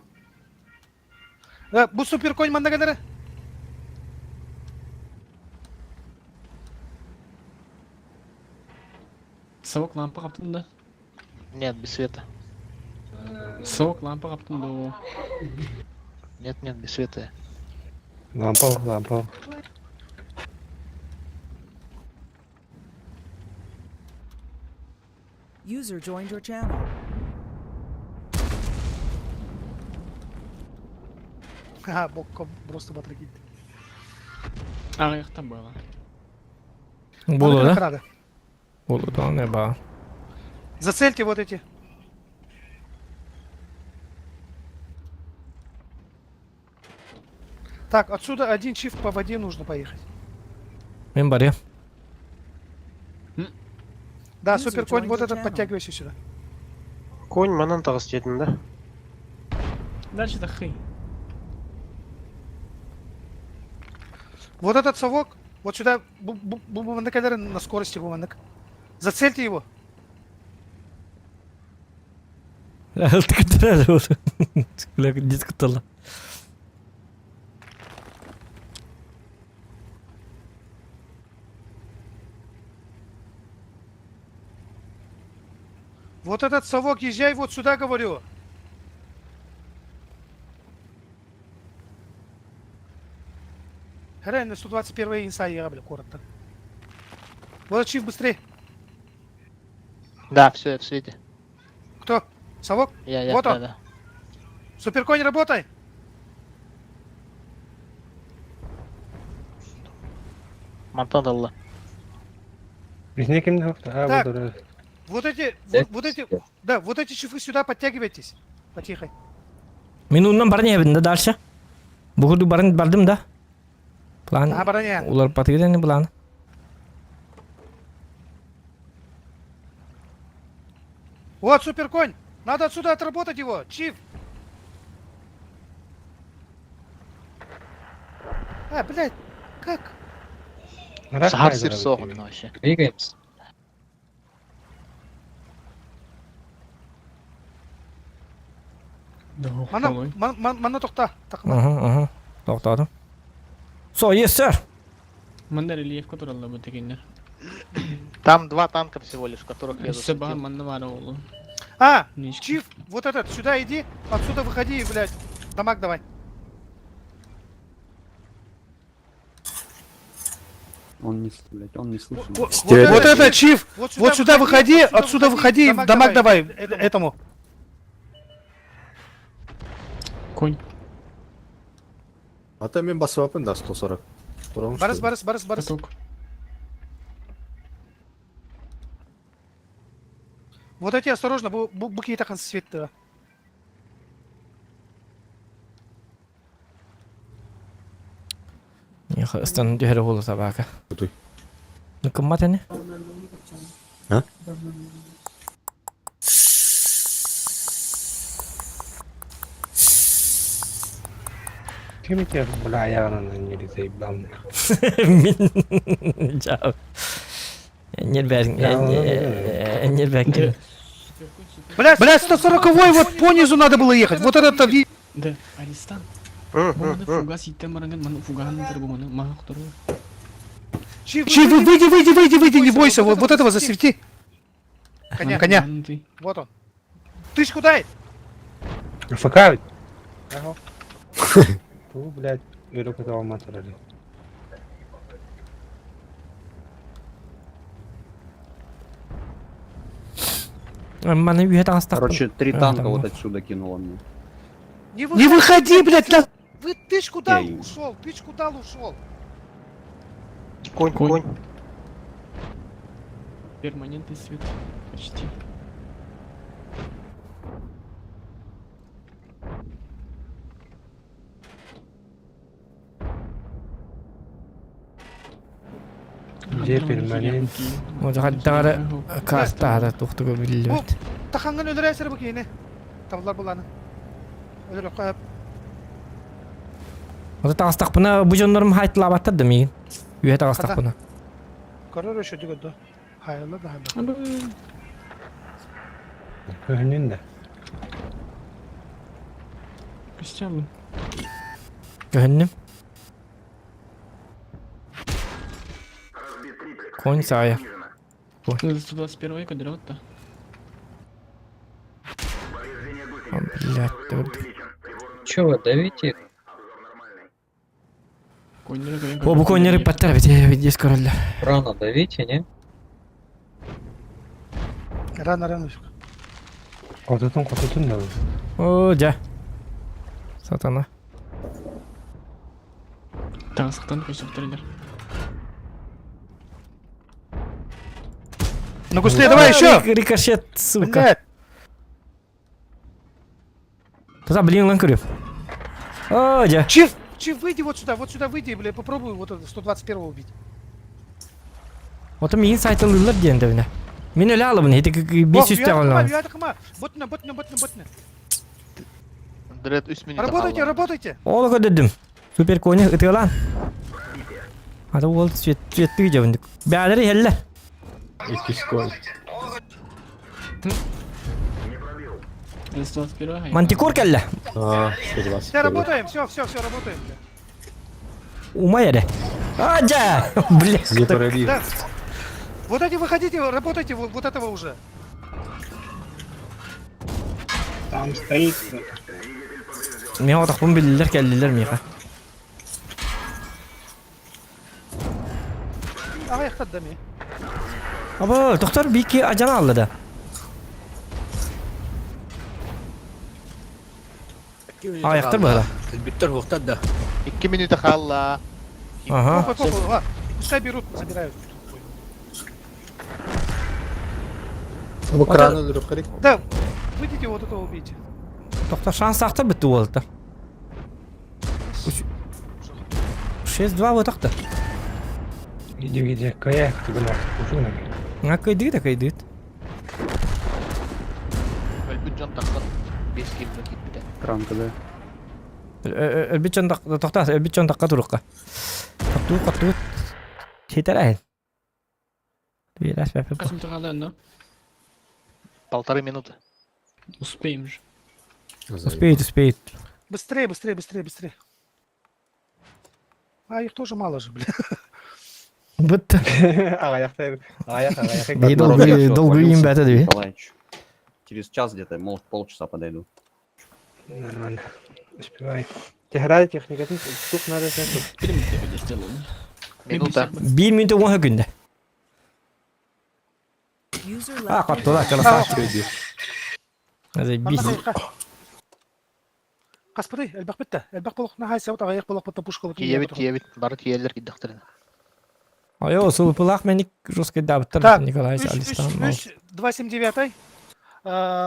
Бу суперконь манна кэлэрэ. Совок лампа хаптын да? Нет, без света. Совок лампа хаптын да? Нет, нет, без света. Лампа, лампа. User joined your channel. Ха, бокко просто батыр киирдэ. Аҕыйахтан буола. Буолуо да? Буолуо да, ба. Зацельте вот эти. Так, отсюда один чиф по воде нужно поехать. Мен барыам. Да, суперконь, вот этот подтягивайся сюда. Конь манан таҕыс диэтин да? Дальше таххый. Вот этот совок, вот сюда, на скорости буманнык. Зацельте его. Дискутала. Вот этот совок, езжай вот сюда, говорю. Реально, 121 инса я, бля, коротко. Вот чиф быстрее. Да, все, я в свете. Кто? Совок? Я, вот да, он. да. Суперконь, работай! Мантан далла. Так, вот эти, вот, вот эти, да, вот эти чифы сюда подтягивайтесь. Потихо. Мин уннан баран иһэбин да дальше. Бу курдук баран бардым да. План. А, баран иһэн. Улар патыгын план. Вот, суперконь! Надо отсюда отработать его! Чиф! А, блядь, как? Сахар сир соҕун вообще. Двигаемся. Мана, мана тохта. Ага, ага. Тохтаатым. So, yes, sir. Манна рельефка туралла бу тегиннер. Там два танка всего лишь, которых я Өссө баар засветил. манна баар оҕолу. А, Чиф, вот этот, сюда иди, отсюда выходи и, блядь, дамаг давай. Он не, блядь, он не слышит. Вот, вот это, Чиф, вот сюда выходи, отсюда выходи, и дамаг давай этому. Конь. Ата мен басып да 140. Барыс, барыс, барыс, барыс. Вот эти осторожно, бу, бу, бу какие-то свет. Ыстан түһэрэ буолу собака. Ну кыммат эни? А? Ким тебя, бля, аягынан не заебал. Мин жау. Нербәк. Бля, бля, 140-й вот по низу надо было ехать. Вот этот ви... Да, Аристан. Бу маны фугас иттен баранган, маны фугаһын ытыр бу маны маһа охтору. Чи, вы, выйди, выйди, выйди, выйди, не бойся, вот, вот этого засвети. Коня, коня. Вот он. Ты ж куда? ФК ведь? Ага. Ту, блядь, өрө көтө алматыр әлі. Маны үйе тағыстақ. Короче, три танка вот отсюда кинуло мне. Не выходи, не выходи блядь, на... Вы, ты ж куда Я и- ушел? Ты ж куда ушел? Конь, конь. Перманентный свет. Почти. Где перманент? Хаддары картара тухтуга биллибит. Таханган өлөрәсер бу киһини. Табылар буланы. Өлөрө қойып. Ота тағыстақпына бу дьоннорум хайтылаабаттар да миигин. Үһэ таҕыстахпына. Көрөр өшө дигөдө. Хайылы да хайылы. Көһүнүн да. Костямын. Көһүннүм. Конь сая. 121 квадрат-то. Блядь, төрдү. Че вы давите? О, бу коннери паттар бит, здесь король. Рано давите, не? Рано, рано. Кототун, кототун да. О, жа. Сатана. Тағыстықтан көсіп Ну гусле, давай еще! Рикошет, сука. Таза, блин, лан көрүп. О, жа. Чиф, Чиф, выйди вот сюда, вот сюда выйди, бля, попробуй вот это 121 убить. Ото миин сайтылыылар диэн дэбинэ. Мин өлө алыбын, ити бес үстэ оллон. Ботна, ботна, ботна, ботна. Дред 3 минута Работайте, работайте. Ол көдөдүм. Супер кони ытыалан. Ата ол цвет цветтүү жабындык. Бәлери хелле. Иккис конь. 121 Мантикор келле. А, 121. Все, работаем, все, все, все, работаем. бля. Умай эре. А, жа! Бля. Не пробил. Да. Вот эти выходите, работайте, вот, вот этого уже. Там стоит. Мен отақпын билилер келлилер миха. Ага, дами. Аба, доктор бики ажан алды да. Аяқтар бара. Биттер хуқтар да. 2 минута қалла. Ага. Похуй, похуй, ладно. Пускай берут, забирают. Бу краны өлөрүп керек. Да, выйдите вот этого убейте. Доктор шанс ақтар бітті олды. 6-2 вот ақты. Иди, иди, кая, ты гына, ушуна. А кайдыт, а кайдыт. Өлбүт жон тақсан. 5 кило кетті. Кранка, да. Өлбит жон тоқта, өлбит жон таққа тұрыққа. Қатту, қатту. Кетер әйін. Бирас бәпі. Қасым тұрғалы, но? Полторы минуты. Успеем же. Успеет, успеет. Быстрее, быстрее, быстрее, быстрее. А их тоже мало же, бля. Бітті. Аяқтай, аяқ, аяқ. Би Народ, долгый, я всё, долгый отвалился, им бәті деби. Николаевич. Через час где-то, может, полчаса подойду. Нормально. Успевай. Техрада техникатын тук надо Минута. Bir минут он күнде. User А, left your қаттыла, красавчик. Бис. Каспырый, элбэх битте. Элбэх болук нахай сәут ағаяқ болук бітті пушка бітті. Тиебит, тиебит. Бары тиелер киддақтырын. Айо, сулпылақ мені жестко дабыттар Так, Николай 3, Алистан. 3, 2, 7, 9.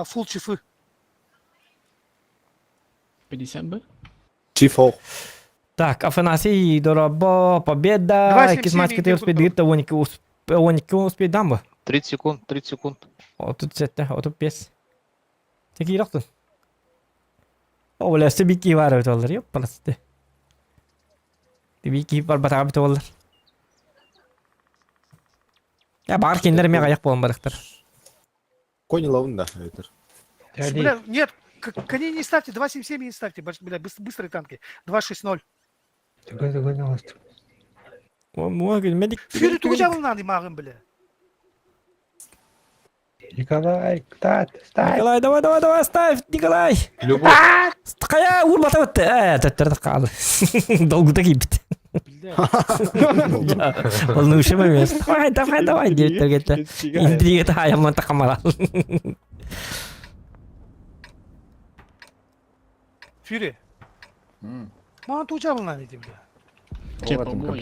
Фул чифы. 50 бы? Чиф ол. Так, Афанасий, дорабо, победа. 2,77 Иккис матчка успейдыгыт да 12 12 успейдам бу. 30 секунд, 30 секунд. 37, 35. Текиир охтун. О, бля, өссө биир киһи баар эбит оллар, ёппаласты. Биир киһи барбатаҕа эбит оллар. Я баар кинилэр эмиэ аҕыйах буолан барыахтар. Конь ловын да, өтөр. Бля, нет, коней не ставьте, 2.77 не ставьте, бля, быстрые танки. 2.6.0. Фюри тугу дьабылнаан имааҕын, бля. Николай, ставь, ставь. Николай, давай, давай, давай, ставь, Николай! Любовь. Хайа, уурбата бытты. Э, төттөрө хаалы. Долгута киирбит. Волнующий момент. Давай, давай, давай, диэбиттэр кетте. Интрига таайамман такамарал. Фюри. Маған тугу дьабылнаан ити, бля. Чэ, по-моему,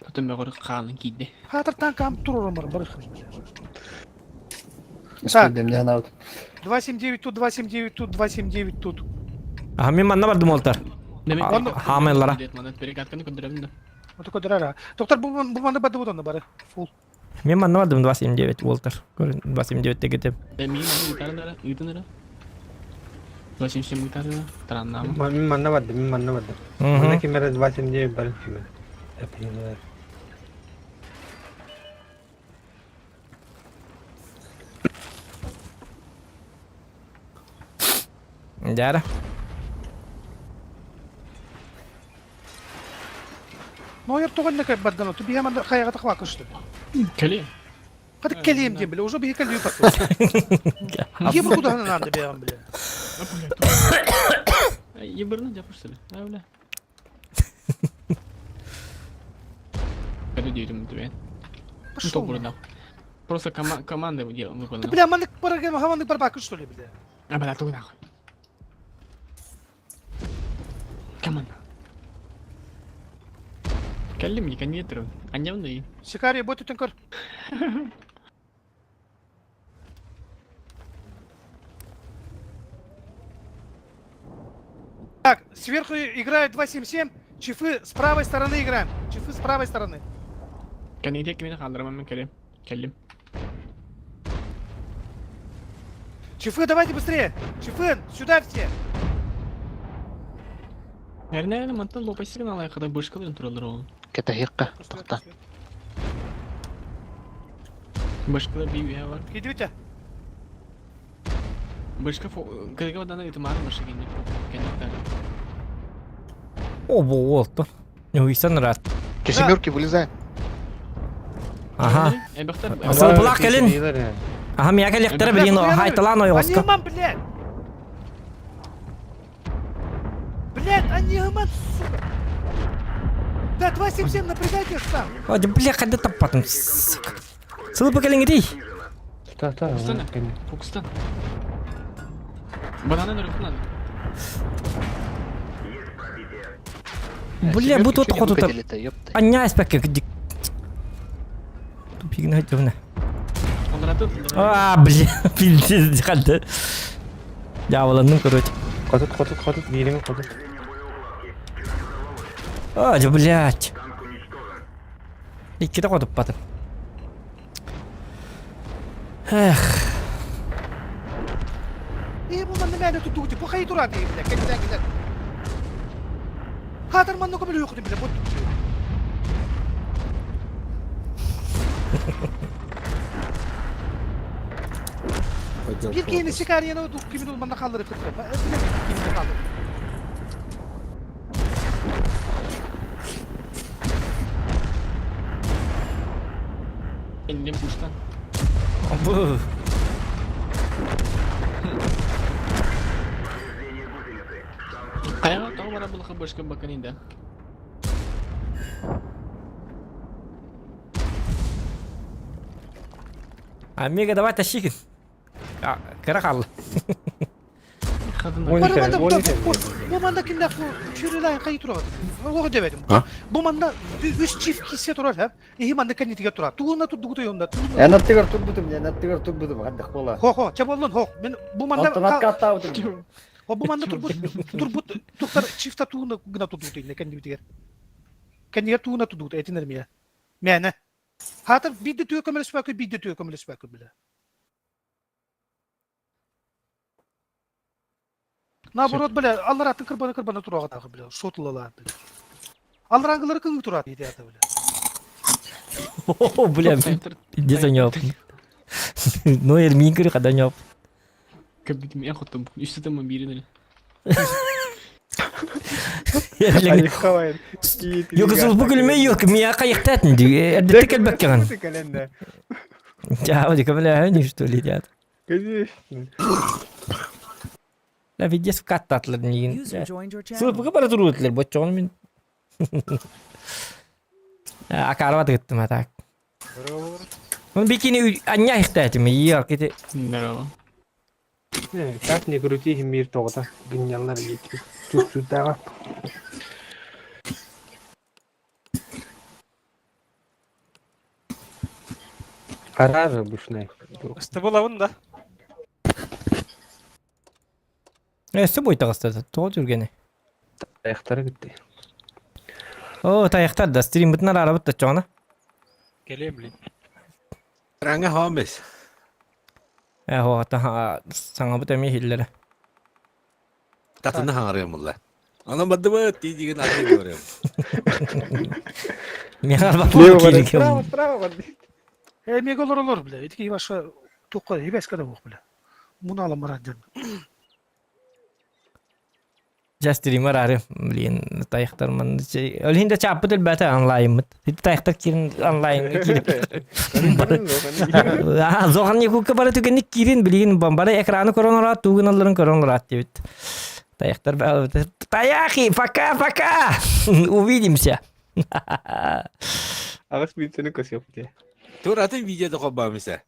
Тотон бөҕөрү хаалан киирдэ. Хаатыр танкам турурум бар, барых. Так, 279 тут, 279 тут, 279 тут. Аха, мен манна бардым олтар. Хаамайлара. Перекатканы көндөрөбүн да. Вот такой дырара. Доктор, бу бу манна барды вот бары. Фул. Мен манна бардым 279 Уолтер. Көрүн 279 дегетем. Мин ыытарынара, ыытынара. 87 ыытарына, тараннаама. Мин манна бардым, мин манна бардым. Манна ким эрэ 29 барын ким эрэ. Дяра. Нойер тоҕо кэ бардано, ту биһэ манна хайаҕа тахвака что ли? Кэлиэ. Хата кэлиэм диэн бile, уже биһи кэлиэ потом. Ебр куда надо бэҕэм бile. Ебырны дьапырсыли. А бля. Кэлэ диэтим түбэн. Пошел. Просто команда выполнила. Ты бля, маннык маннык барбакы что ли бля? А бля, тугу нахуй. Команда. Кэллим, не Анневный. Сикарий, бой тут көр. Так, сверху играет 2.7.7, чифы с правой стороны играем. Чифы с правой стороны. Кэннигэ кимини хаалларымам мен кэлим. Кэллим. Чифы, давайте быстрее! Чифы, сюда все! Эрнэ мантан лопайсыгын алайхада бышкаларын туралар ол. Кэтэһиэххэ, тохта. Бышкалар бии бар. Идите. Бышка кырга бадана ытымаар машине. Кэнниктер. О, болту. Ньуйсан рад. Семерки вылезаем. Ага. Сылпылаах кэлин. Аха, мия кэлиэхтэрэ билин хайталаан ойоҕоско. Они блядь! Блядь, они гыман, сука! Да, 277, напрягайте сам! О, бля, хайда таппатым, сука. Сылпы кэлиҥитий. Фокустан, фокустан. Бананы нөрөхүн Бля, бу тут хотута. Анья эспекке дик. Тупигин хайтывна. А, бля, пиздец, хальды. Дьяволанным, короче. Хотут, хотут, хотут, биирин хотут. А, блядь. Иккитэ хотуппатым. Эх. И бу манна мээнэ тутугути, бу хайы турат, бля, кэллэ кэлэ. Хаатар манна көмөлө юкутун, бля, бу. Биир киһини сикарияны кимин манна хаалларып кытта. Кимин хааллар. Иннем пуштан. Бу. Хайа тоҕо бара булаха башка баканинда. Омега, давай тащи. Кыра хаалла. Бу манна киндах чүрүлайн хайы турар. Оҕо дебедим. Бу манна үс чиф кисе турар, ха? Иһи манна кэннитигэр турар. Тугуна турдугу тойонда. Эн аттыгар турбутум, эн аттыгар турбутум, хаддах буола. Хо хо, ча боллун хо. Мен бу манна Онтон откаттаабытым. О бу манна турбут турбут туктар чифта тууна гына тудуута инне кэннибитигэр. Кэннигэр тууна тудуута этинер мия. Мээнэ. Хаатыр биирдэ түө көмөлөспөккө биирдэ түө көмөлөспөккө бile. Наоборот, бля, алларатын кырбана кырбана туруоҕа бля, сотулалаан бля. Алларангылары кыҥыы тураат диэтээтэ бля. О, бля, где нёп. Ну, Эрмин көрү хада нёп. Көбүтүм эн хоттум. Үстэ тыммын биирин эле. Yok сулбу күлмэ yok мия кайыктатын ди. Эрдетте келбеккеген. Чао, дикамля, что ли, дядь. Конечно. La видес каттатлар миигин. User joined your channel. Сылпыга бара туруутулар боччоҕун мин. Акаарба тыгыттым а так. Ну бикини анньа ихтаатым иер кити. Здорово. Как ни крути мир тоҕото гынньаллар диэки. Чук-чуктааҕа. Хараар обычный. Ыстыбылабын да. Өссө буйтаҕыста тоҕо түргэни. Тайахтары кытты. О, тайахтар да стримбытын араарабыт да чоҕуна. Кэлиэ блин. Ранга хомес. Э, хоата саҥабыт эмиэ иһиллэрэ. Татыны хаҥарыам булла. Анан бардыбыт дии деген атын көрөм. Миэхэ Справа, справа барды. Э, мега олор олор, бля. Итики ваша туққа ебеска да бля. Муналам барат ден. Дьэ стример ары, блин, тайахтар манна Ол да чааппыт элбээтэ онлайнмыт. Тайахтар киирин онлайнга киирип. Зохан Якутка бары түгэнник киирин билигин бары экраны көрөн олорат, тугун алларын көрөн олорат диэбит. Таяхтар Таяхи, пока, пока! Увидимся. Аҕыс минутаны көсүөхпүт. Тур атын видеода холбаамыса.